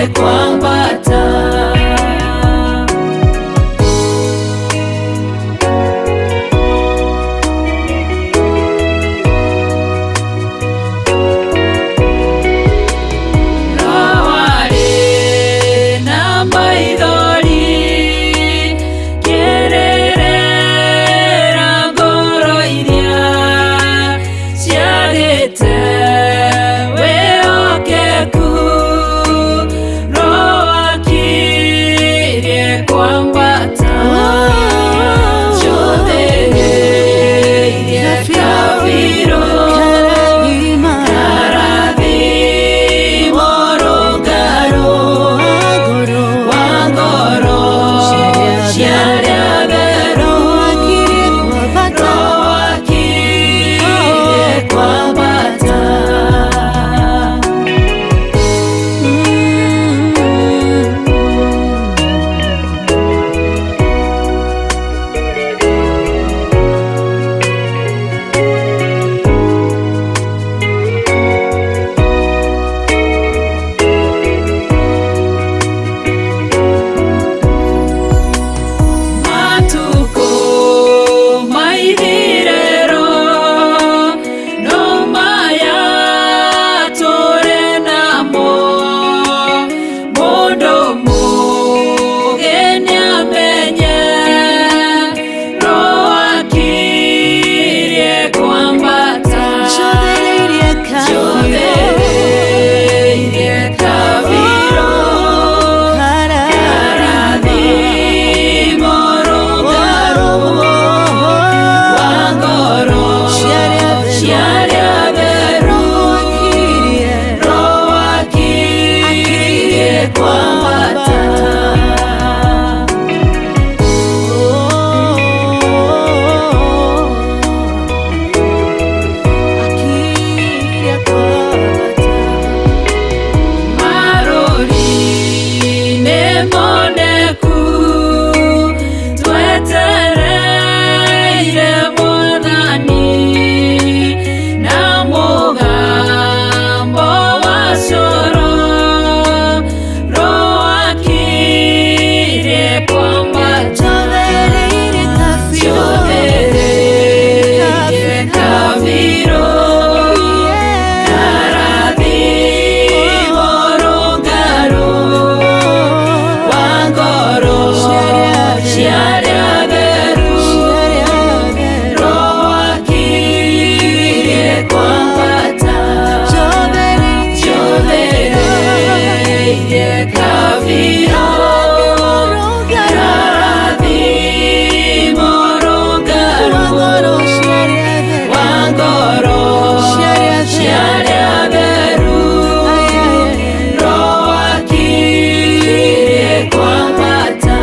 Roakirie kwambata. Roarĩ na maithori kĩrĩrĩra ngoro iria ciagĩte wĩhokeku. Roakirie kwambata Njũthĩrĩirie kabirũ Karathimo rũngarũ wa ngoro cia arĩa atheru. Roakirie kwambata. Matukũ maithirĩro no maya tũrĩ namo, mũndũ mũũgĩ nĩamenye roakirie kwambata. Njũthĩrĩirie kabirũ karathimo rũngarũ wa ngoro cia arĩa atheru. Roakirie kwambata. Marũri nĩ moneku twetereire Mwathani na mũgambo wa coro. Roakirie kwambata Njũthĩrĩirie kabirũ karathimo rũngarũ wa ngoro cia arĩa atheru. Roakirie kwambata Njũthĩrĩirie kabirũ karathimo rũngarũ wa ngoro cia arĩa atheru. Roakirie kwambata.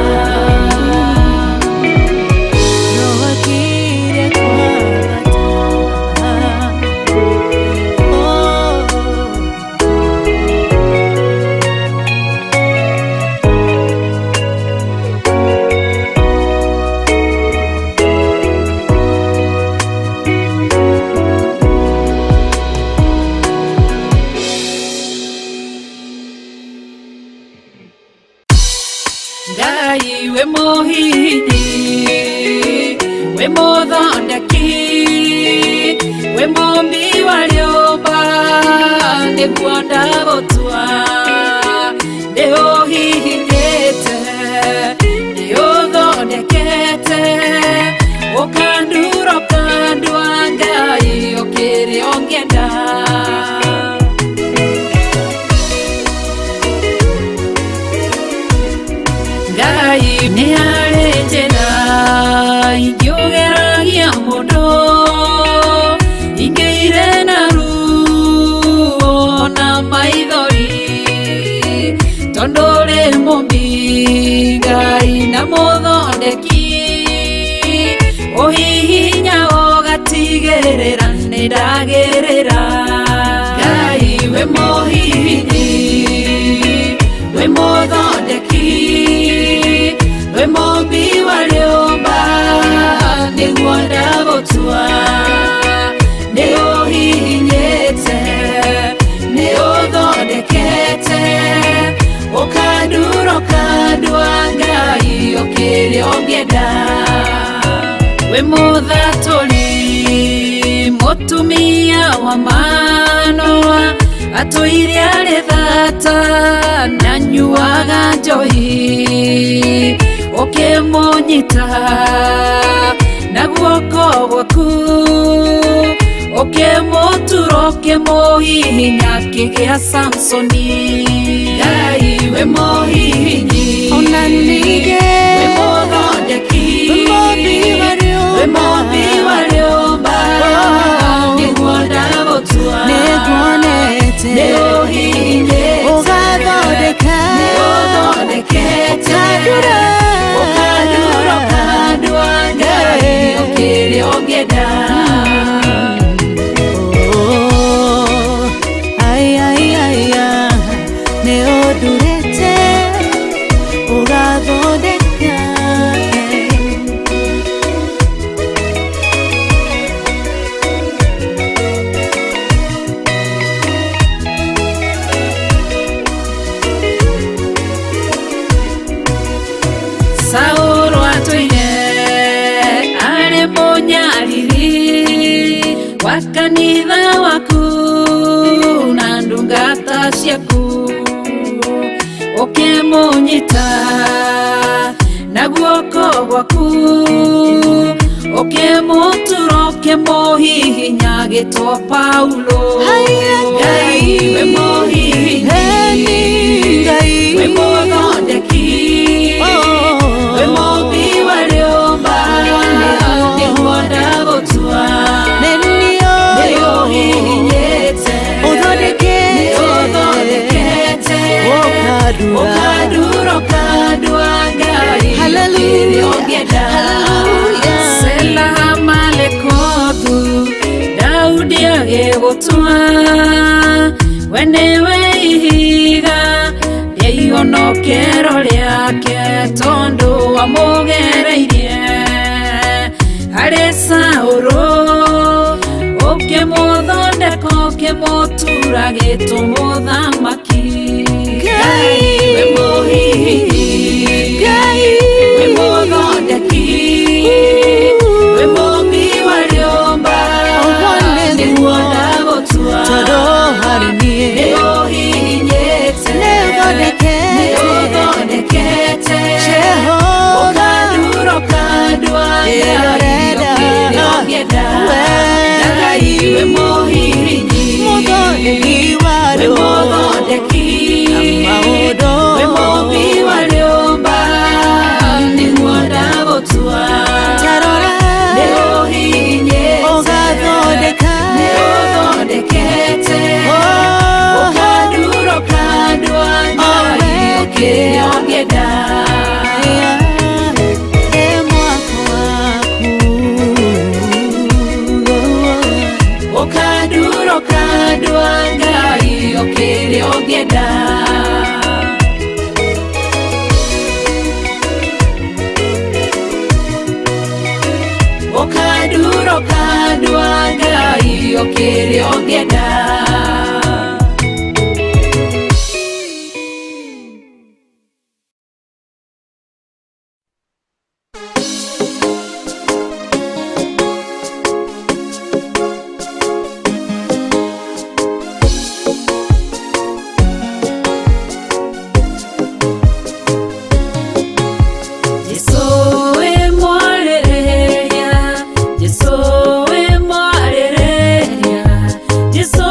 Ngai wĩ mũhihinyi wĩ mũthondeki wĩ mũmbi wa rĩũmba nĩguo ndagũtua nĩ ũhihinyĩte nĩ ũthondekete ũkandura ũkandua Ngai ũkĩrĩ ũngĩenda. Ngai nĩ harĩ njĩra ingĩũgeragia mũndũ ingĩire na ruo na maithori tondũ rĩ mũmbi Ngai na mũthondeki ũhihinya ũgatigĩrĩra nĩ ndagĩrĩra. Ngai wĩ mũhihinyi wĩ mũthondeki wĩ mũmbi wa rĩũmba nĩguo ndagũtua nĩ ũhihinyĩte nĩ ũthondekete ũngĩenda. Wĩ mũthatũri mũtumia wa Manoa atũire arĩ thata na nyuaga njohi ũkĩmũnyita na guoko gwaku ũkĩmũtura ũkĩmũhihinya akĩgĩa Samsoni. Ngai wĩ mũhihinyi, Ona ningĩ wĩ mũthondeki, wĩ mũmbi wa rĩũmba. Wĩ mũmbi wa rĩũmba, nĩguo ndagũtua. Nĩnguonete. Nĩũhihinyĩte. Ũgathondeka. Nĩũthondekete. Ũkandura. Ũkandura, ũkandua, Ngai o kĩrĩa ũngĩenda. Oh, ai, ai, ai, ah, nĩ ũndurĩte ũgathondeka. Saũlũ atũire arĩ mũnyariri wa kanitha waku na ndungata ciaku ũkĩmũnyita na guoko gwaku ũkĩmũtura ũkĩmũhihinya agĩtwo Paulo. Ngai wĩ mũhihinyi, Ngai wĩ mũthondeki, wĩ mũmbi wa rĩũmba, nĩguo ndagũtua. Nĩũhihinyĩte. Ũthondekete. Nĩũthondekete. Ũkandura. Ũkandura, ũkandua, Ngai Hallelujah. kĩrĩa ũngĩenda. Hallelujah. Sela Malekothu Daudi agĩgũtua we nĩwe ihiga rĩa ihonokero rĩake tondũ wamũgereirie harĩ Saũlũ ũkĩmũthondeka ũkĩmũtura gĩtũmũthamaki. Ngai wĩ mũhihinyi, Ngai wĩ mũthondeki, wĩ mũmbi wa rĩũmba, Ũguo nĩguo. nĩguo ndagũtua. Tondũ harĩ niĩ Nĩũhihinyĩte. Nĩũthondekete. Nĩũthondekete. Jehova. Ũkandura, ũkandua, Kĩrĩa Ngai ũrenda. o kĩrĩa ũngĩenda. We. Ngai wĩ mũhihinyi, Mũthondeki wa wĩ rĩũmba. mũthondeki, Maũndũ. wĩ mũmbi wa rĩũmba, nĩguo ndagũtua. Ta rora. Nĩũhihinyĩte. Ũgathondeka. Nĩũthondekete. Oh. Ũkandura, ũkandua, Ngai o kĩrĩa ũngĩenda. Ĩ mwako waku. Ũkandura, ũkandua, Ngai o kĩrĩa ũngĩenda. Ũkandura, ũkandua, Ngai o kĩrĩa ũngĩenda. Jesũ wĩ mwarĩrĩria, Jesũ wĩ mwarĩrĩria, Jesũ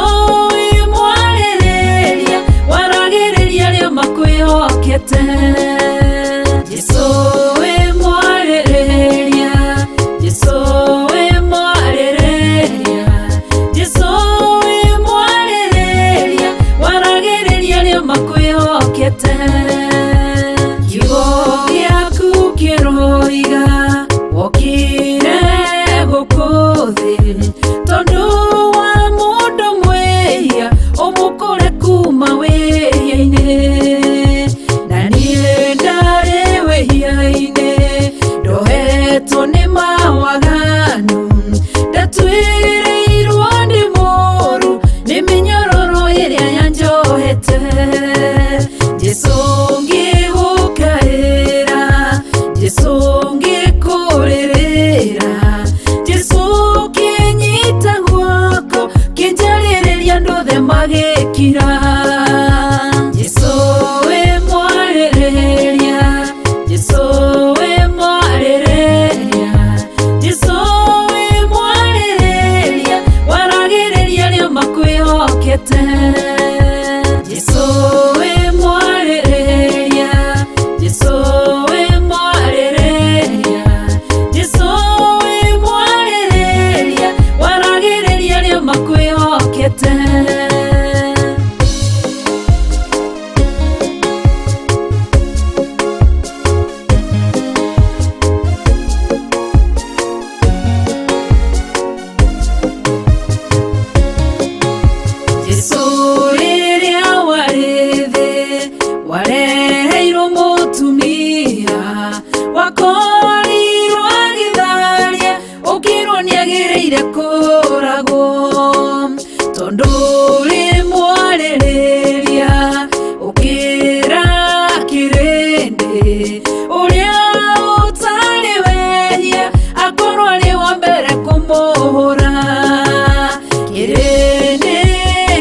wĩ mwarĩrĩria, waragĩrĩria arĩa makwĩhokete. Jesũ wĩ mwarĩrĩria, Jesũ wĩ mwarĩrĩria, Jesũ wĩ mwarĩrĩria, waragĩrĩria arĩa makwĩhokete. Kiugo gĩaku kĩroiga wokire gũkũ thĩ tondũ wa mũndũ mwĩhia ũmũkũre kuma wĩhia-inĩ na niĩ ndarĩ wĩhia-inĩ ndohetwo nĩ mawaganu ndatuĩrĩirwo nĩ mũũru nĩ mĩnyororo ĩrĩa yanjohete. Jesũ Wareheirwo mũtumia wakorirwo agĩtharia, ũkĩrwo nĩagĩrĩire kũragwo, tondũ ũrĩ mwarĩrĩria ũkĩra kĩrĩndĩ ũrĩa ũtarĩ wehia akorwo arĩ wa mbere kũmũhũra. Kĩrĩndĩ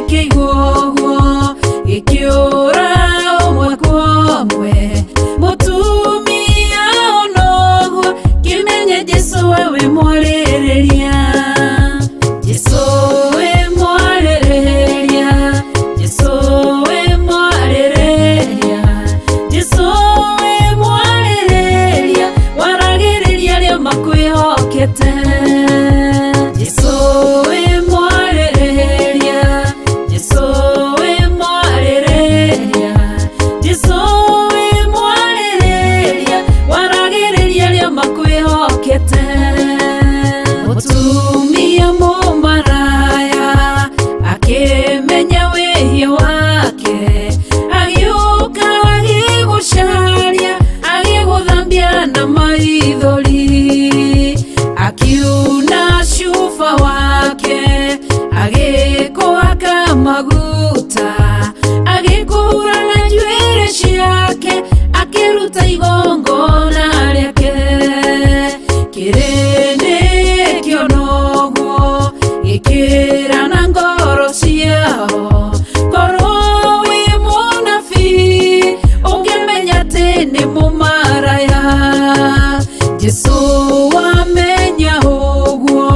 kĩigua ũguo gĩkĩũra ũmwe kwa ũmwe, mũtumia ona ũguo kĩmenye Jesũ we wĩ mwarĩrĩria. Jesũ wĩ mwarĩrĩria, Jesũ wĩ mwarĩrĩria, Jesũ wĩ mwarĩrĩria, waragĩrĩria arĩa makwĩhokete. Jesũ wĩ mwarĩrĩria, Jesũ wĩ mwarĩrĩria, Jesũ wĩ mwarĩrĩria, waragĩrĩria arĩa makwĩhokete. Mũtumia mũmaraya akĩmenya wĩhia wake, agĩũka agĩgũcaria, agĩgũthambia na maithori, akiuna cuba wake, agĩkũhaka maguta, agĩkũhura na njuĩrĩ ciake, akĩruta igongona rĩake. Kĩrĩndĩ kĩona ũguo gĩkĩra na ngoro ciao, korwo wĩ mũnabii ũngĩmenya atĩ nĩ mũmaraya. Jesũ wamenya ũguo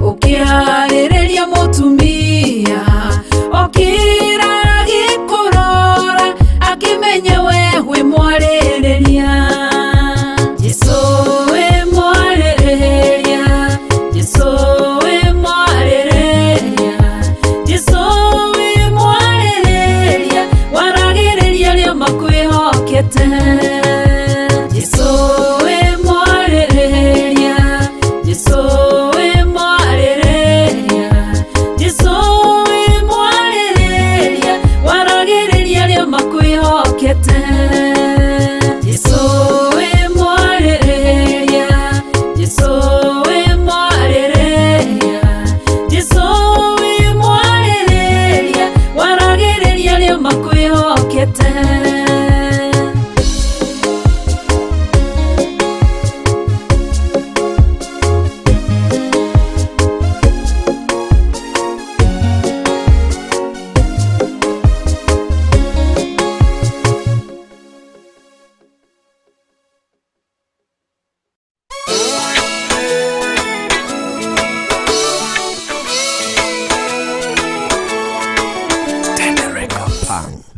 ũkĩarĩrĩria mũtumia, okĩra agĩkũrora akĩmenya we wĩ mwarĩrĩria. Jesũ wĩ mwarĩrĩria, Jesũ wĩ mwarĩrĩria, Jesũ wĩ mwarĩrĩria, waragĩrĩria arĩa makwĩhokete. Jesũ wĩ mwarĩrĩria, Jesũ wĩ mwarĩrĩria, Jesũ wĩ mwarĩrĩria, waragĩrĩria arĩa makwĩhokete. Jesũ wĩ mwarĩrĩria, Jesũ wĩ mwarĩrĩria, Jesũ wĩ mwarĩrĩria, waragĩrĩria arĩa makwĩhokete.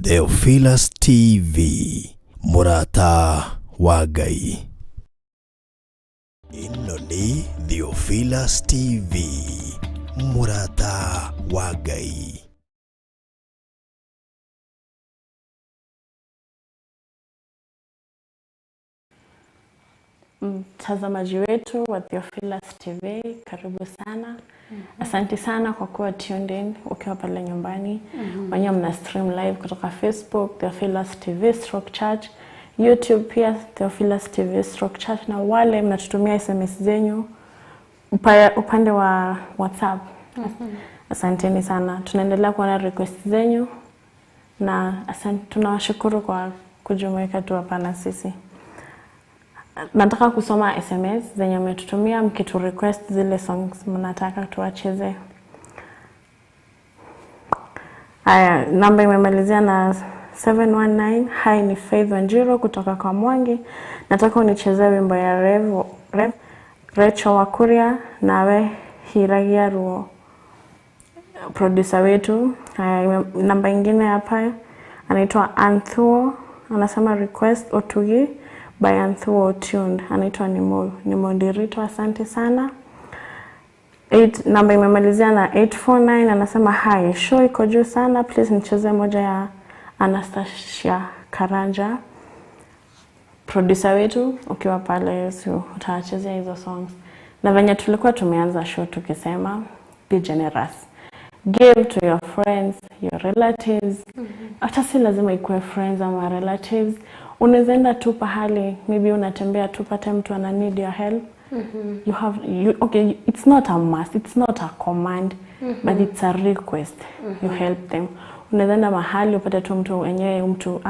Theophilus TV, mũrata wa Ngai. Ĩno nĩ Theophilus TV, mũrata wa Ngai. Mtazamaji wetu wa Theophilus TV, karibu sana. Asante sana kwa kuwa tuned in ukiwa pale nyumbani. Wenyewe mna stream live kutoka Facebook Theophilus TV Stroke Church, YouTube pia Theophilus TV Stroke Church, na wale mnatutumia SMS zenyu upande wa WhatsApp. Asanteni sana. Tunaendelea kuona request zenyu na asante, tunawashukuru kwa kujumuika tu hapa na sisi. Nataka kusoma SMS zenye mmetutumia mkitu request zile songs mnataka tuwacheze. Aya, namba imemalizia na 719. Hi, ni Faith Wanjiru kutoka kwa Mwangi. Nataka unichezee wimbo ya Rev Recho Wakuria nawe Hiragia Ruo, producer wetu. Aya, namba ingine hapa anaitwa Anthuo, anasema request Otugi by Anthuo Tuned, anaitwa Nimo Ndirito, asante sana. Namba imemalizia na 849, anasema hi, show iko juu sana, please nicheze moja ya Anastasia Karanja, producer wetu. Ukiwa pale si utawachezea hizo songs. Na venye tulikuwa tumeanza show tukisema be generous. Give to your friends, your relatives. Hata si lazima ikuwe friends ama relatives. Unaweza enda tu pahali, maybe unatembea tu pate mtu ana need your help. You have you, okay, it's not a must, it's not a command, but it's a request. You help them. Unaweza enda mahali upate tu mtu wenyewe, mtu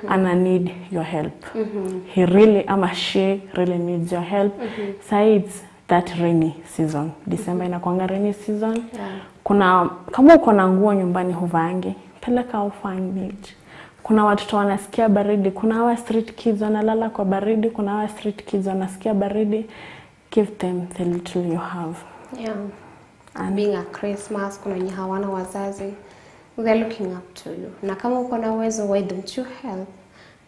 ana need your help. He really ama she really needs your help. Sai it's that rainy season. December inakuanga rainy season. Kuna kama uko na nguo nyumbani huvaangi, peleka orphanage. Kuna watoto wanasikia baridi, kuna hawa street kids wanalala kwa baridi, kuna hawa street kids wanasikia baridi. Give them the little you have. Yeah. Being a Christmas, kuna wenye hawana wazazi, they're looking up to you. Na kama uko na uwezo, why don't you help?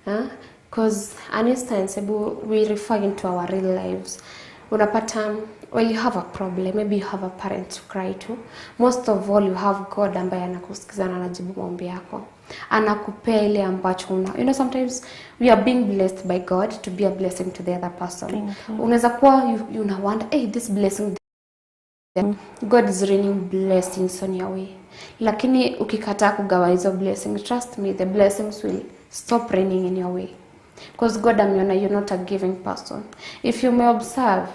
Huh? Because an instance, hebu we refer into our real lives. Unapata, well, you have a problem, maybe you have a parent to cry to. Most of all, you have God ambaye anakusikiza na anajibu maombi yako. Anakupea ile ambacho una. Sometimes we are being blessed by God to be a blessing to the other person. Thank you. Unaweza kuwa you una wonder, hey, this blessing, God is raining blessings on your way. Lakini ukikataa kugawa hizo blessings, trust me, the blessings will stop raining in your way. Because God ameona you're not a giving person. If you may observe,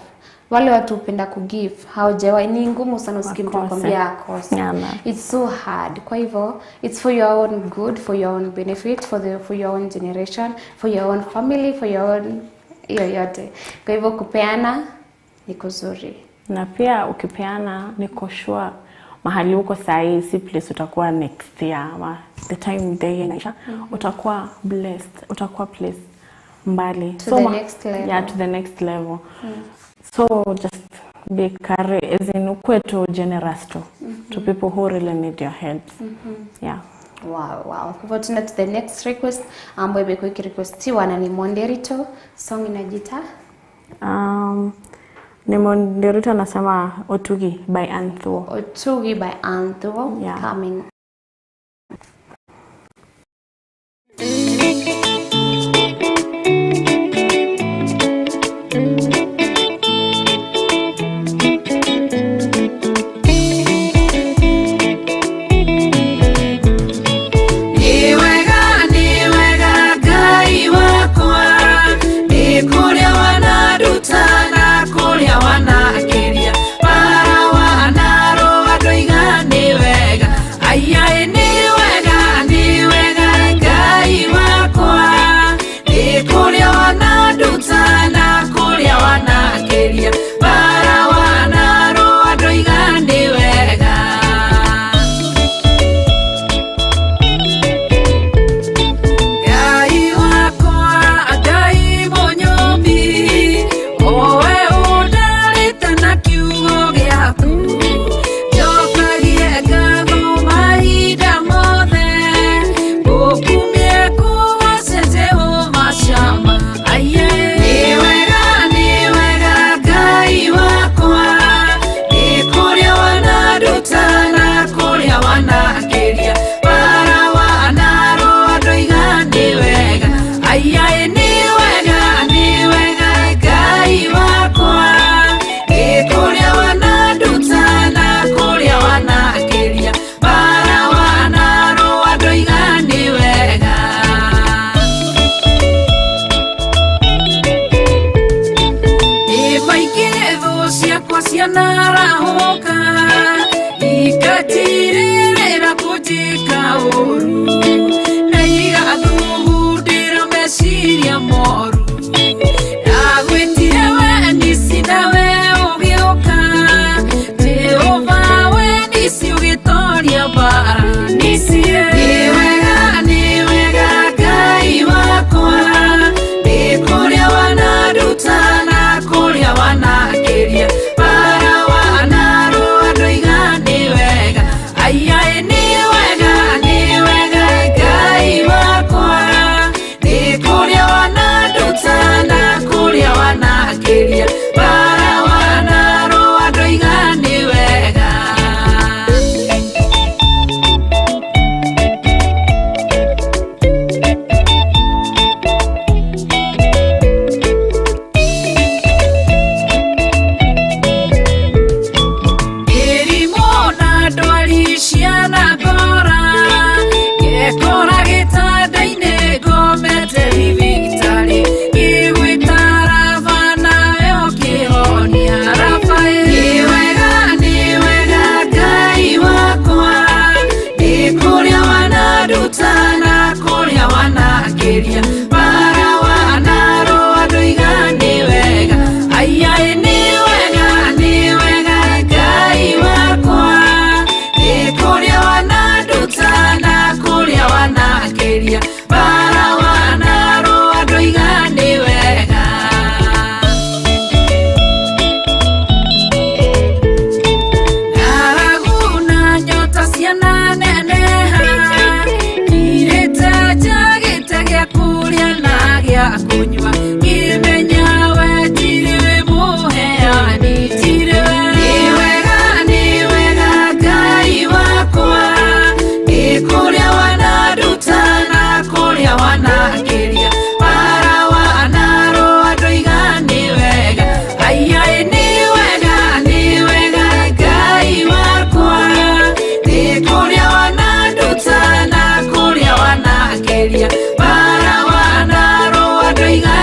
wale watu hupenda kugive, hawajawahi, ni ngumu sana usikie mtu Wakose. akwambia akose. Yeah, man. It's so hard. Kwa hivyo, it's for your own good, for your own benefit, for your own generation, for your own family, for your own hiyo yote. Kwa hivyo kupeana ni kuzuri. Na pia ukipeana, niko sure mahali uko sahii si place utakuwa next year ama the time the year inaisha. Utakuwa blessed, utakuwa place mbali. To the next level. Yeah, to the next level. So just be courage, as in ukuwe tu generous to people who really need your help. Yeah. Wow. Kwa hivyo tuna to the next request ambayo imekuwa ikirequestiwa na ni Monderito. Song inajiita Ni Monderito anasema Otugi by Anthuo. Otugi by Anthuo. Yeah. Coming. Nĩ wega, nĩ wega Ngai wakwa, nĩ kũrĩa wananduta na kũrĩa wanakĩria, bara wanarũa ndoiga nĩ wega. Aiyaĩ nĩ wega, nĩ wega Ngai wakwa, nĩ kũrĩa wananduta na kũrĩa wanakĩria, bara wanarũa ndoiga nĩ wega. Ngai wakwa, Ngai mũnyũmbi, owe ũndarĩte na kiugo gĩaku, njokagie ngatho mahinda mothe, ngũkumie kũgoce Jehova Shama. Aiye. Nĩ wega, nĩ wega Ngai wakwa, nĩ kũrĩa wananduta na kũrĩa wanakĩria, bara wanarũa ndoiga nĩ wega. Aiyaĩ nĩ wega, nĩ wega Ngai wakwa, nĩ kũrĩa wananduta na kũrĩa wanakĩria, bara wanarũa ndoiga nĩ wega. Nĩ maingĩ thũ ciakwa cianarahũka, ikatirĩrĩra kũnjĩka ũru, na igathugundĩra meciria moru. Ndagwĩtire we nisi nawe ũgĩũka, Jehova we nisi ũgĩtoria mbara. Nisi nĩ wega, nĩ wega Ngai wakwa, nĩ kũrĩa wananduta na kũrĩa wanakĩria, bara wanarũa ndoiga nĩ wega. Aiyaĩ nĩ wega, nĩ wega Ngai wakwa, nĩ kũrĩa wananduta na kũrĩa wanakĩria, bara wanarũa ndoiga nĩ wega. Mĩrimũ na ndwari. kũnyua ngĩmenya we tirĩ mũheani tirĩ we. Nĩ wega nĩ wega Ngai wakwa nĩ kũrĩa wananduta na kũrĩa wanangĩria bara wanarũa ndoiga nĩ wega aiai nĩ wega nĩ wega Ngai wakwa nĩ kũrĩa wananduta na kũrĩa wanangĩria bara wanarũa ndoiga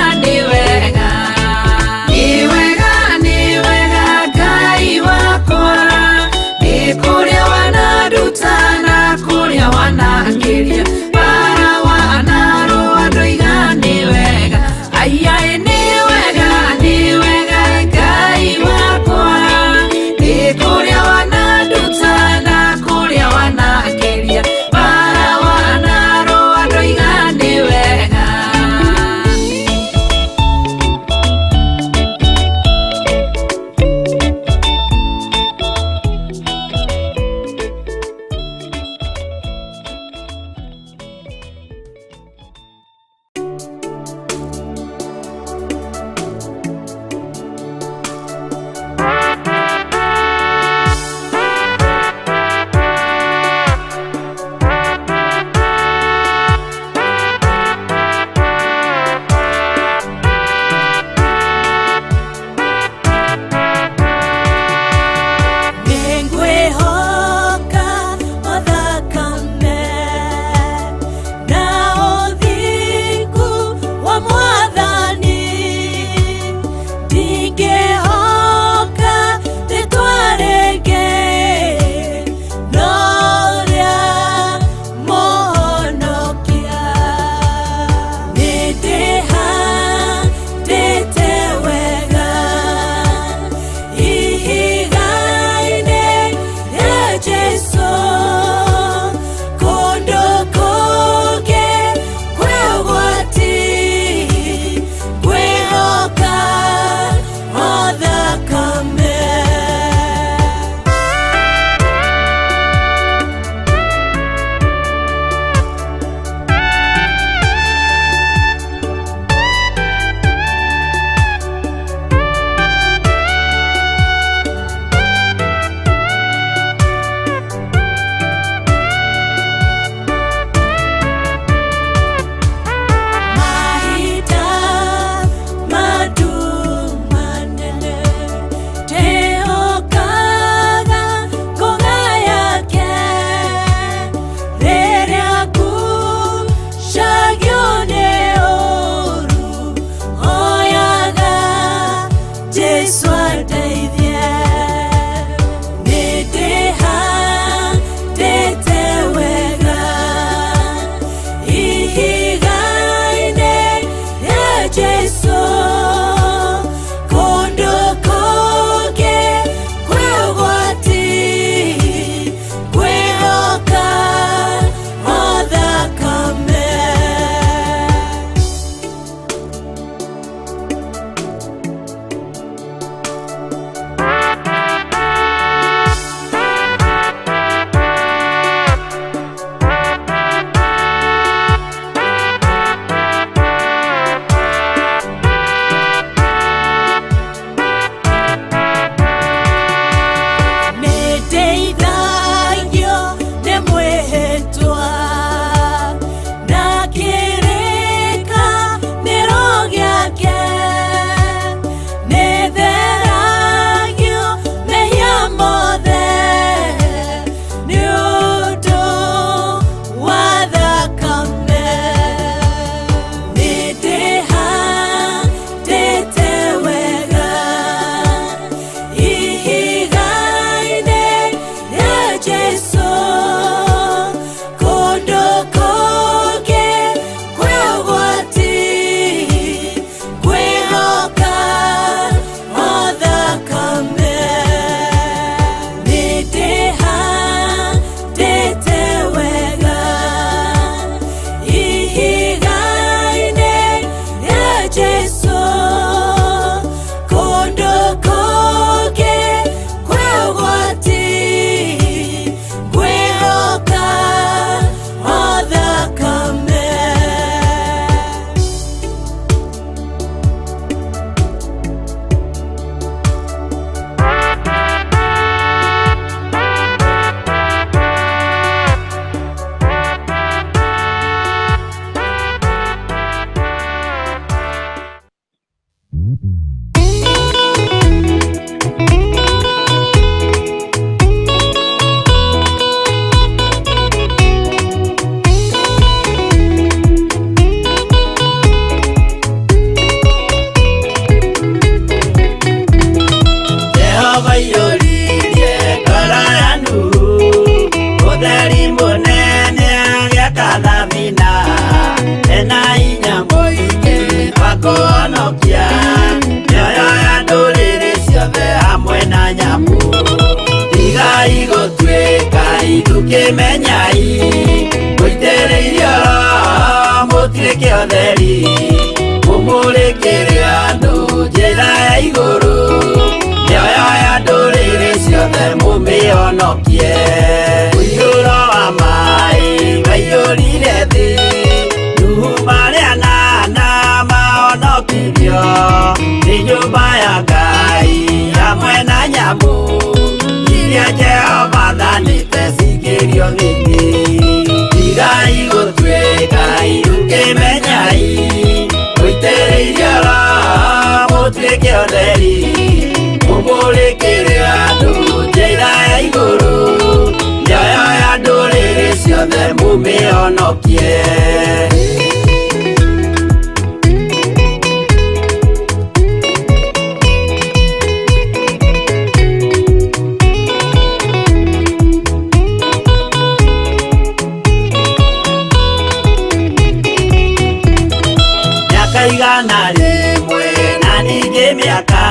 ũtheri mũmũrĩkĩre andũ njĩra ya igũrũ mĩoyo ya ndũrĩrĩ ciothe mũmĩhonokie ũiyũro wa maĩ waiyũrire thĩ Nuhu marĩa nana mahonokirio nĩ nyũmba ya Ngai hamwe na nyamũ iria Jehova athanĩte cingĩrio thĩinĩ tigai gũtuĩka irũkĩmenyai mũitĩrĩirio Roho mũtuĩke ũtheri mũmũrĩkĩre andũ njĩra ya igũrũ mĩoyo ya ndũrĩrĩ ciothe mũmĩhonokie. Mĩaka 100 na ningĩ mĩaka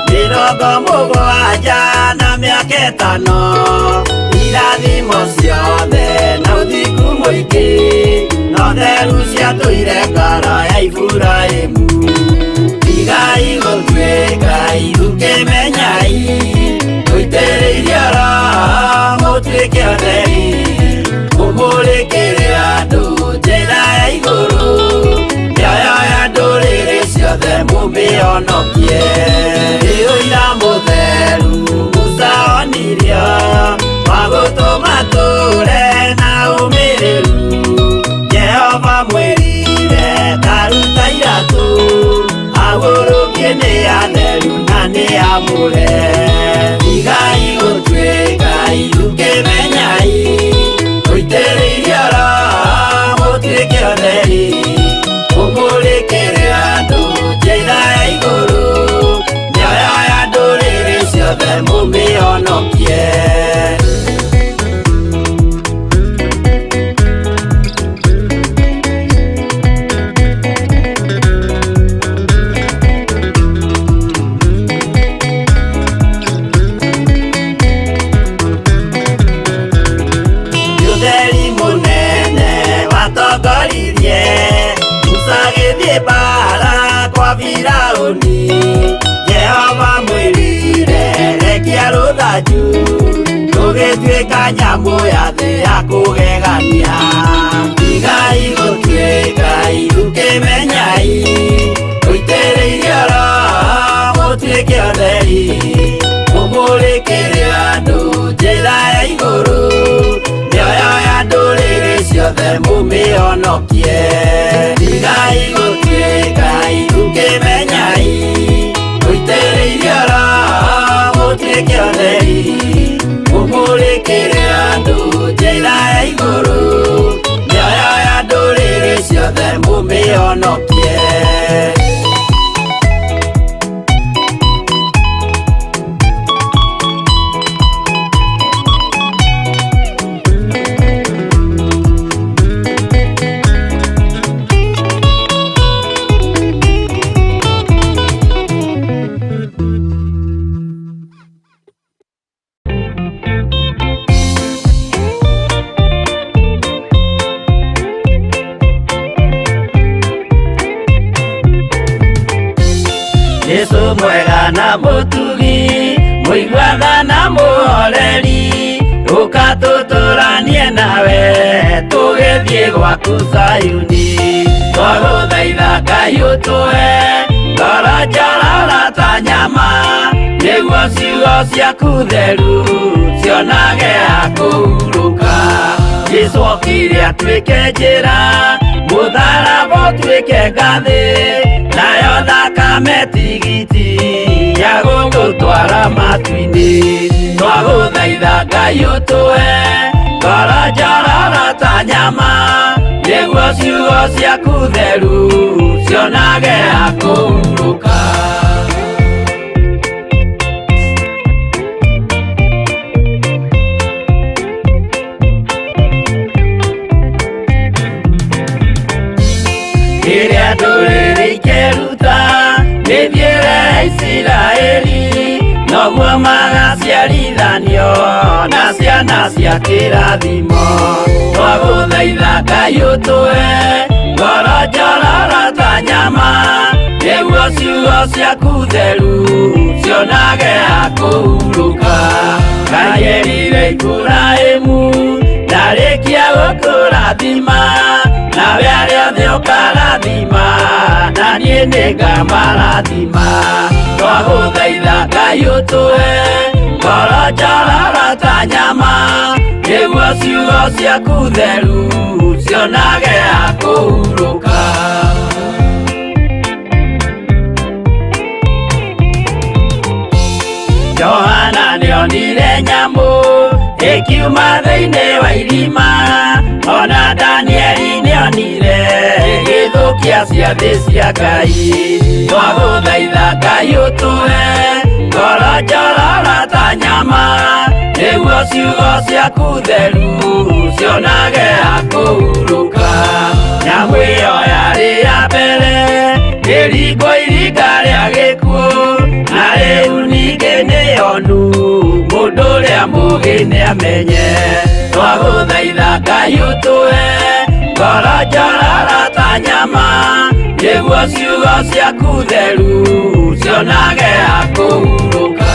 70 na mĩaka 5 irathimo ciothe na ũthingu mũingĩ na ũtheru ciatũire ngoro ya Iburahĩmu tigai gũtuĩka irũkĩmenyai mũitĩrĩirio Roho mũtuĩke ũtheri mũmũrĩkĩre andũ njĩra ya igũrũ mĩoyo ya ndũrĩrĩ ciothe mũmĩhonokie nĩ ũira mũtheru Musa onirio wa gũtũma tũre na ũmĩrĩru Jehova mwĩrire taruta iratũ agũrũkie nĩ atheru na nĩ amũre tigai gũtuĩka irũkĩmenyai mũitĩrĩirio Roho mũtuĩke ũtheri mũmũrĩkĩre andũ njĩra ya igũrũ mĩoyo ya ndũrĩrĩ ciothe mũmĩhonokie. Ũtheri mũnene watongoririe Musa agĩthiĩ mbara kwa Firaũni Jehova mwĩrire rekia rũthanju rũgĩtuĩka nyamũ ya thĩ ya kũgegania tigai gũtuĩka irũkĩmenyai mũitĩrĩirio Roho mũtuĩke ũtheri mũmũrĩkĩre andũ njĩra ya igũrũ mĩoyo ya ndũrĩrĩ ciothe mũmĩhonokie tigai gũtuĩka irũkĩmenyai mũitĩrĩirio Roho mũtuĩke ũtheri mũmũrĩkĩre andũ njĩra ya igũrũ mĩoyo ya ndũrĩrĩ ciothe mũmĩhonokie. Jesu mwega na mũtugi mũiguana na mũhoreri ũka tũtũranie nawe tũgĩthiĩ gwaku Zayuni twagũthaitha Ngai ũtũhe ngoro njororo ta nyama nĩguo ciugo ciaku theru cionage ha kũhurũka Jesu okire atuĩke njĩra mũtharaba ũtuĩke ngathĩ nayo thakame tigiti ya gũgũtwara matu-inĩ twagũthaitha Ngai ũtũhe ngoro njororo ta nyama nĩguo ciugo ciaku theru cionage ha kũhurũka. Kĩrĩa ndũrĩrĩ ikeruta mĩthiĩre ya Isiraeli no Noguo magaciarithanio na ciana cia kĩrathimo. Twagũthaitha Ngai ũtũhe ngoro njororo ta nyama, nĩguo ciugo ciaku theru cionage ha kũhurũka. Ngai erire Iburahĩmu ndarĩkia gũkũrathima, nawe arĩa othe ũkarathima, na niĩ nĩngamarathima. Twagũthaitha Ngai ũtũhe ngoro njororo ta nyama, nĩguo ciugo ciaku theru cionage ha kũhurũka. Johana nĩonire nyamũ ĩkiuma thĩinĩ wa irima, ona Danieli nĩonire ĩgĩthũkia ciathĩ cia Ngai. Twagũthaitha Ngai ũtũhe ngoro njororo ta nyama, nĩguo ciugo ciaku theru cionage ha kũhurũka. Nyamũ ĩyo yarĩ ya mbere ĩringwo iringa rĩa gĩkuũ, na rĩu ningĩ nĩyonu mũndũ ũrĩa mũũgĩ nĩamenye. Twagũthaitha Ngai ũtũhe ngoro njororo ta nyama, nĩguo ciugo ciaku theru cionage ha kũhurũka.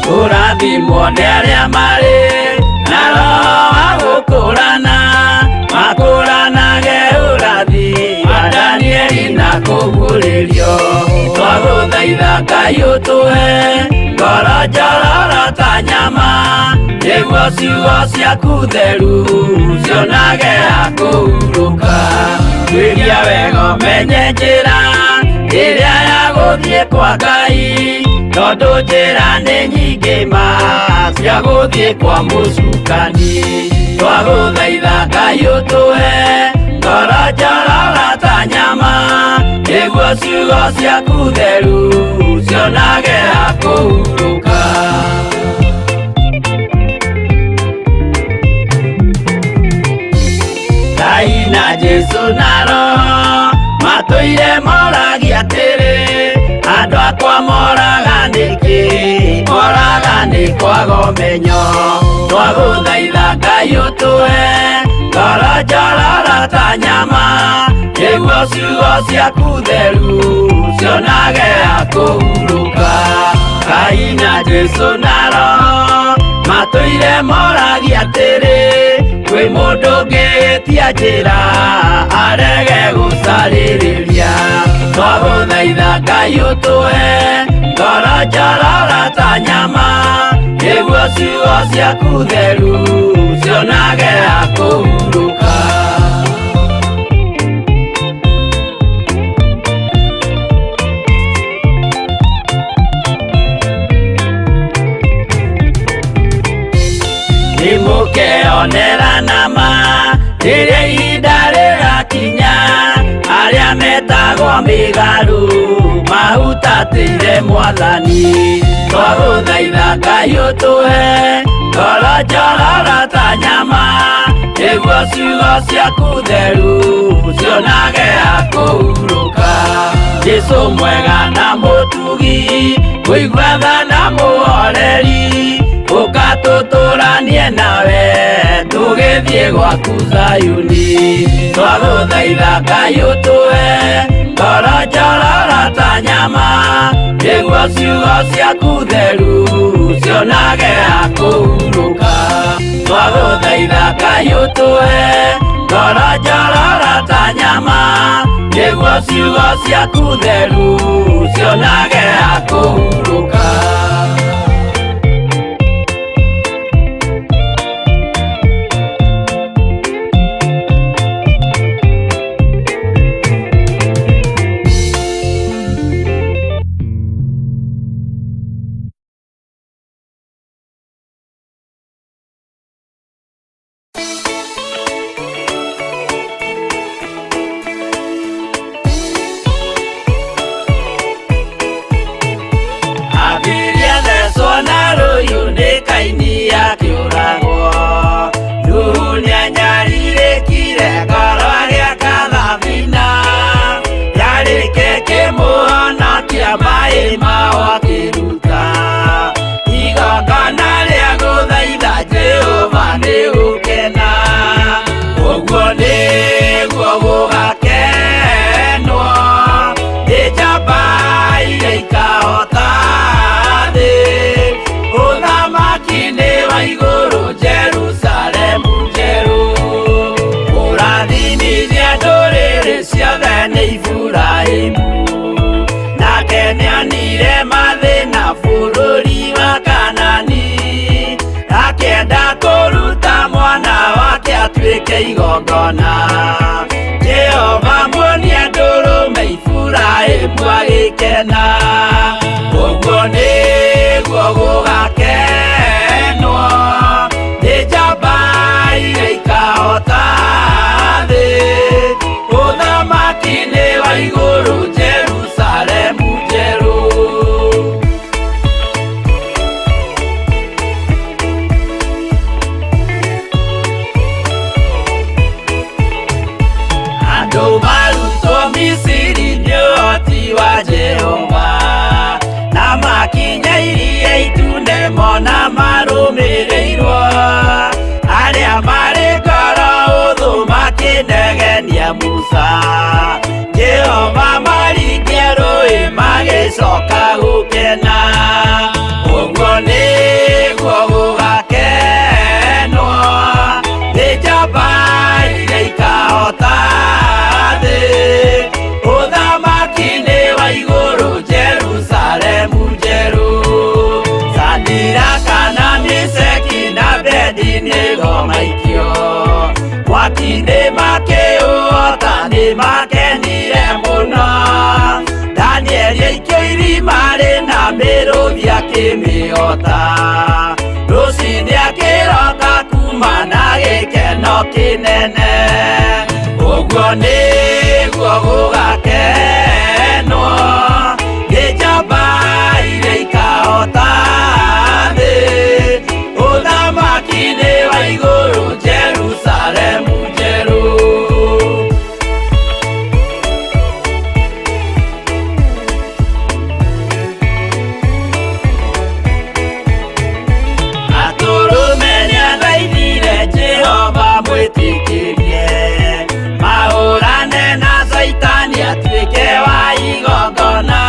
Kũrathimwo nĩ arĩa marĩ na roho wa gũkũrana, makũranage ũrathi wa Danieli na kũguũrĩrio. Twagũthaitha Ngai ũtũhe ngoro njororo ta nyama, nĩguo ciugo ciaku theru cionage ha kũhurũka. Tuĩria wega ũmenye njĩra ĩrĩa ya gũthiĩ kwa Ngai, tondũ njĩra nĩ nyingĩ ma cia gũthiĩ kwa mũcukani. Twagũthaitha Ngai ũtũhe ngoro njororo ta nyama, nĩguo ciugo ciaku theru cionage ha kũhurũka. Ngai na Jesũ na Roho matũire moragia atĩrĩ, andũ akwa moraga nĩkĩ? Moraga nĩ kwaga ũmenyo. Twagũthaitha Ngai ũtũhe ngoro njororo ta nyama, nĩguo ciugo ciaku theru cionage ha kũhurũka. Ngai na Jesũ na Roho matũire moragia atĩrĩ, kwĩ mũndũ ũngĩtia njĩra arege gũcarĩrĩria. Twagũthaitha Ngai ũtũhe ngoro njororo ta nyama, nĩguo ciugo ciaku theru cionage ha kũhurũka. Nĩmũkeonera nama rĩrĩa ihinda rĩgakinya, arĩa metagwo mĩgarũ mahutatĩire Mwathani. Twagũthaitha Ngai ũtũhe ngoro njororo ta nyama, nĩguo ciugo ciaku theru cionage ha kũhurũka. Jesũ mwega na mũtugi, kũigua tha na mũhoreri, ũka tũtũranie nawe tũgĩthiĩ gwaku Zayuni. Twagũthaitha Ngai ũtũhe ngoro njororo ta nyama, nĩguo ciugo ciaku theru cionage ha kũhurũka. Twagũthaitha Ngai ũtũhe ngoro njororo ta nyama, nĩguo ciugo ciaku theru cionage ha kũhurũka. maĩ mao akĩruta igongona rĩa gũthaitha Jehova nĩ gũkena ũguo nĩguo gũgakenwo nĩ njamba iria ikahota thĩ ũthamaki nĩ wa igũrũ Jerusalemu njerũ ũrathimithia ndũrĩrĩ ciothe nĩ Iburahĩmu nake nĩonire mathĩna bũrũri wa Kanani akĩenda kũruta mwana wake atuĩke igongona Jehova muonia ndũrũme Iburahĩmu agĩkena ũguo nĩguo gũgakenwo nĩ njamba iria ikahota thĩ ũthamaki nĩ wa igũrũ Jerusalemu njerũ. Andũ marutwo Misiri nĩ ũhoti wa Jehova na makinya iria itune mona marũmĩrĩirwo arĩa marĩ ngoro ũthũ makĩnegenia Musa Jehova maringia rũĩ magĩcoka gũkena ũguo nĩguo gũgakenwo nĩ njamba iria ikahota thĩ ũthamaki nĩ wa igũrũ Jerusalemu njerũ Sadiraka na Meshaki na Abednego maikio mwaki-inĩ makĩũhota nĩ makenire mũno Danieli aikio irima rĩna mĩrũthi akĩmĩhota rũcinĩ akĩroka kuma na gĩkeno kĩnene ũguo nĩguo gũgakenwo nĩ njamba iria ikahota thĩ ũthamaki nĩ wa igũrũ Jerusalemu njerũ. Atũrũme nĩathaithire Jehova mwĩtĩkĩrie mahũrane na Caitani atuĩke wa igongona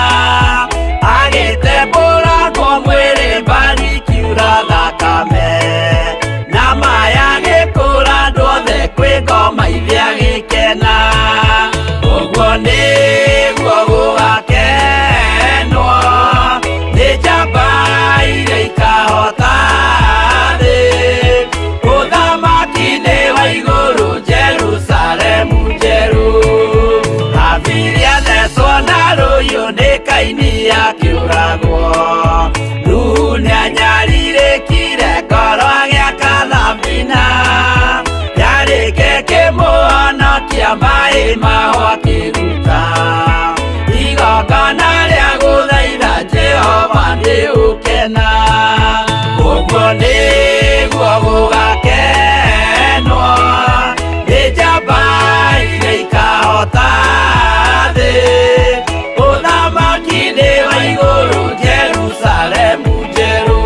agĩtembũrangwo mwĩrĩ mbari ikiura thakame na maya agĩkũra andũ othe kwĩ ngoma ithe agĩkena ũguo nĩguo gũgakenwo nĩ njamba iria ikahota thĩ ũthamaki nĩ wa igũrũ Jerusalemu njerũ Habili athecwo na rũhiũ nĩ Kaini akĩũragwo Nuhu nĩanyarirĩkire ngoro agĩaka thabina yarĩke kĩmũhonokia maĩ maho akĩruta igongona rĩa gũthaitha Jehova nĩ ũkena ũguo nĩguo gũgakenwo nĩ njamba iria ikahota thĩ ũthamaki nĩ wa igũrũ Jerusalemu njerũ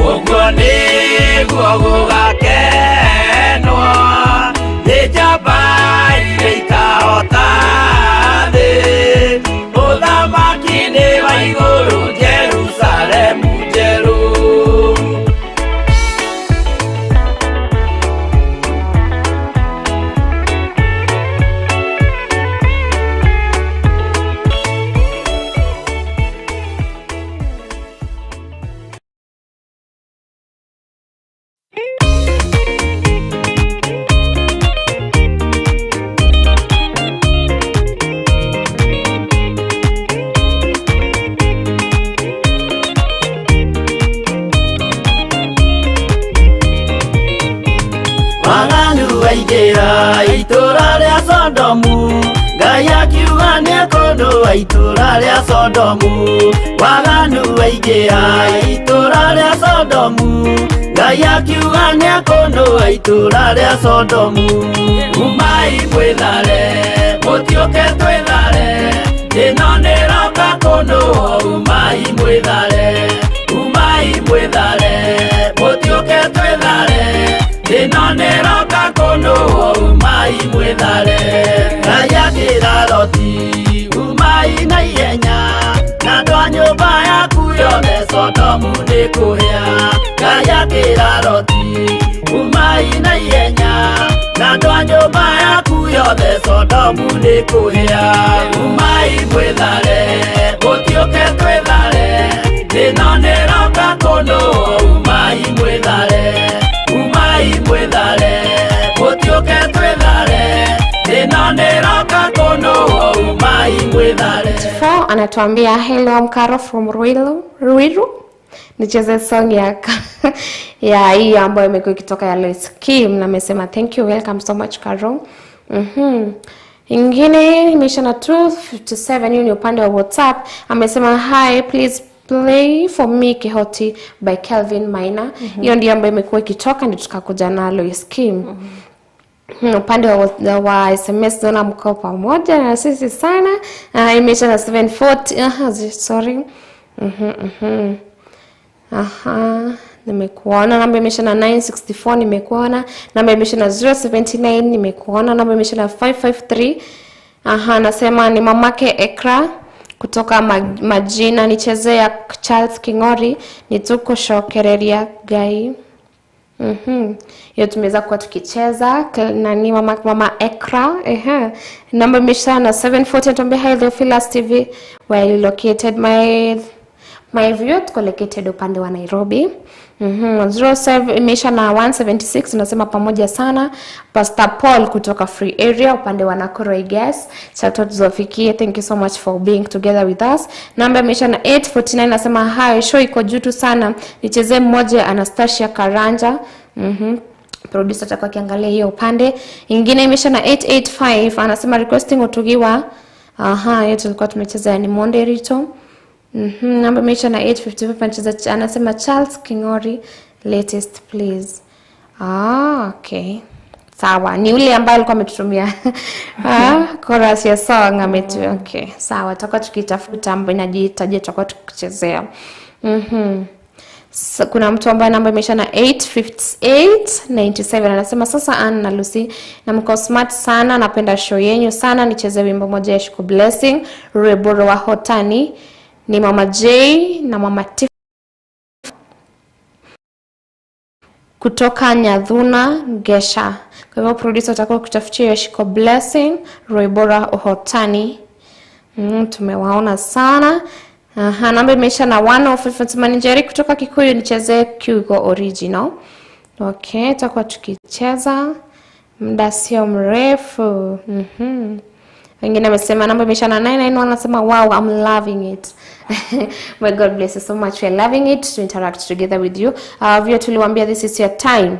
ũguo nĩguo gũgakenwo nĩ njamba iria ikahota thĩ ũthamaki nĩ wa igũrũ Jerusalemu njerũ. Waganu waingĩra itũra rĩa Sodomu Ngai akiuga nĩekũndũa itũra rĩa Sodomu Waganu waingĩra itũra rĩa Sodomu Ngai akiuga nĩekũndũa itũra rĩa Sodomu Umai mwĩthare mũtiũke twĩthare Ĩno nĩroka kũndũ umai mwĩthare, umai mwĩthare, mũtiũke twĩthare. Ĩno nĩroka kũndũ umai mwĩthare. Ngai akĩra Loti umai na ihenya, na andũ a nyũmba yaku yothe Sodomu nĩ kũhĩa. Ngai akĩra Loti umai na ihenya, na andũ a nyũmba yaku yothe Sodomu nĩ kũhĩa. Umai mwĩthare, mũtiũke twĩthare, ĩno nĩroka kũndũ umai mwĩthare, umai mwĩthare, mũtiũke twĩthare, ĩno nĩroka kũndũ umai mwĩthare. 4 anatuambia hello, I'm Caro from Ruiru, Ruiru. Nicheze song ya hii ambayo imekuwa ikitoka ya Lois Kim, na amesema thank you, welcome so much Caro. Ingine imeisha na 257, hiyo ni upande wa WhatsApp. Amesema hi, please play for me Kihoti by Kelvin Maina. Hiyo ndiyo ambayo imekuwa ikitoka, ndio tukakuja na Lois Kim. Upande wa SMS naona mko pamoja na sisi sana. Imeisha na 740. Aha, sorry. Aha, nimekuona. Namba imeisha na 964, nimekuona. Namba imeisha na 079, nimekuona. Namba imeisha na 553. Aha, nasema ni mamake Ekra kutoka Majina, nicheze ya Charles Kingori, nituko shokereria gai. Hiyo tumeweza kuwa tukicheza nani mama Ekra. Namba imeisha na 740, tuambie hi Theophilus TV, where you located my view, tuko located upande wa Nairobi. 07 imeisha na 176, unasema pamoja sana. Pastor Paul kutoka Free Area upande wa Nakuru, I guess. Shout out zofikie, thank you so much for being together with us. Namba imeisha na 849, nasema hi, show iko juu tu sana, nicheze mmoja Anastasia Karanja. Producer atakuwa akiangalia hiyo upande. Ingine imeisha na 885, anasema requesting utugiwa. Aha, hiyo tulikuwa tumecheza ni Monde Rito. Namba imeisha na 855, anasema Charles Kingori latest please. Okay. Sawa, ni ule ambaye alikuwa ametutumia chorus ya song ametu. Okay, sawa, tutakuwa tukitafuta ambayo inajiita, je, tutakuwa tukichezea. So, kuna mtu ambaye namba imeisha na 85897, anasema sasa Ann na Lucy na mko smart sana, napenda show yenyu sana, nicheze wimbo moja ya Shuku Blessing Reboro wa Hotani, ni Mama J na Mama Tiff kutoka Nyadhuna Gesha. Kwa hivyo producer atakuwa kutafutia Yoshiko Blessing Roibora Hotani. Tumewaona sana. Aha, namba imeisha na 105 Manjeri kutoka Kikuyu, nicheze Kiugo original. Okay, tutakuwa tukicheza muda sio mrefu. Wengine wamesema namba imeisha na 991, anasema wow, I'm loving it. My God bless you so much. We are loving it to interact together with you. Vile tuliwaambia, this is your time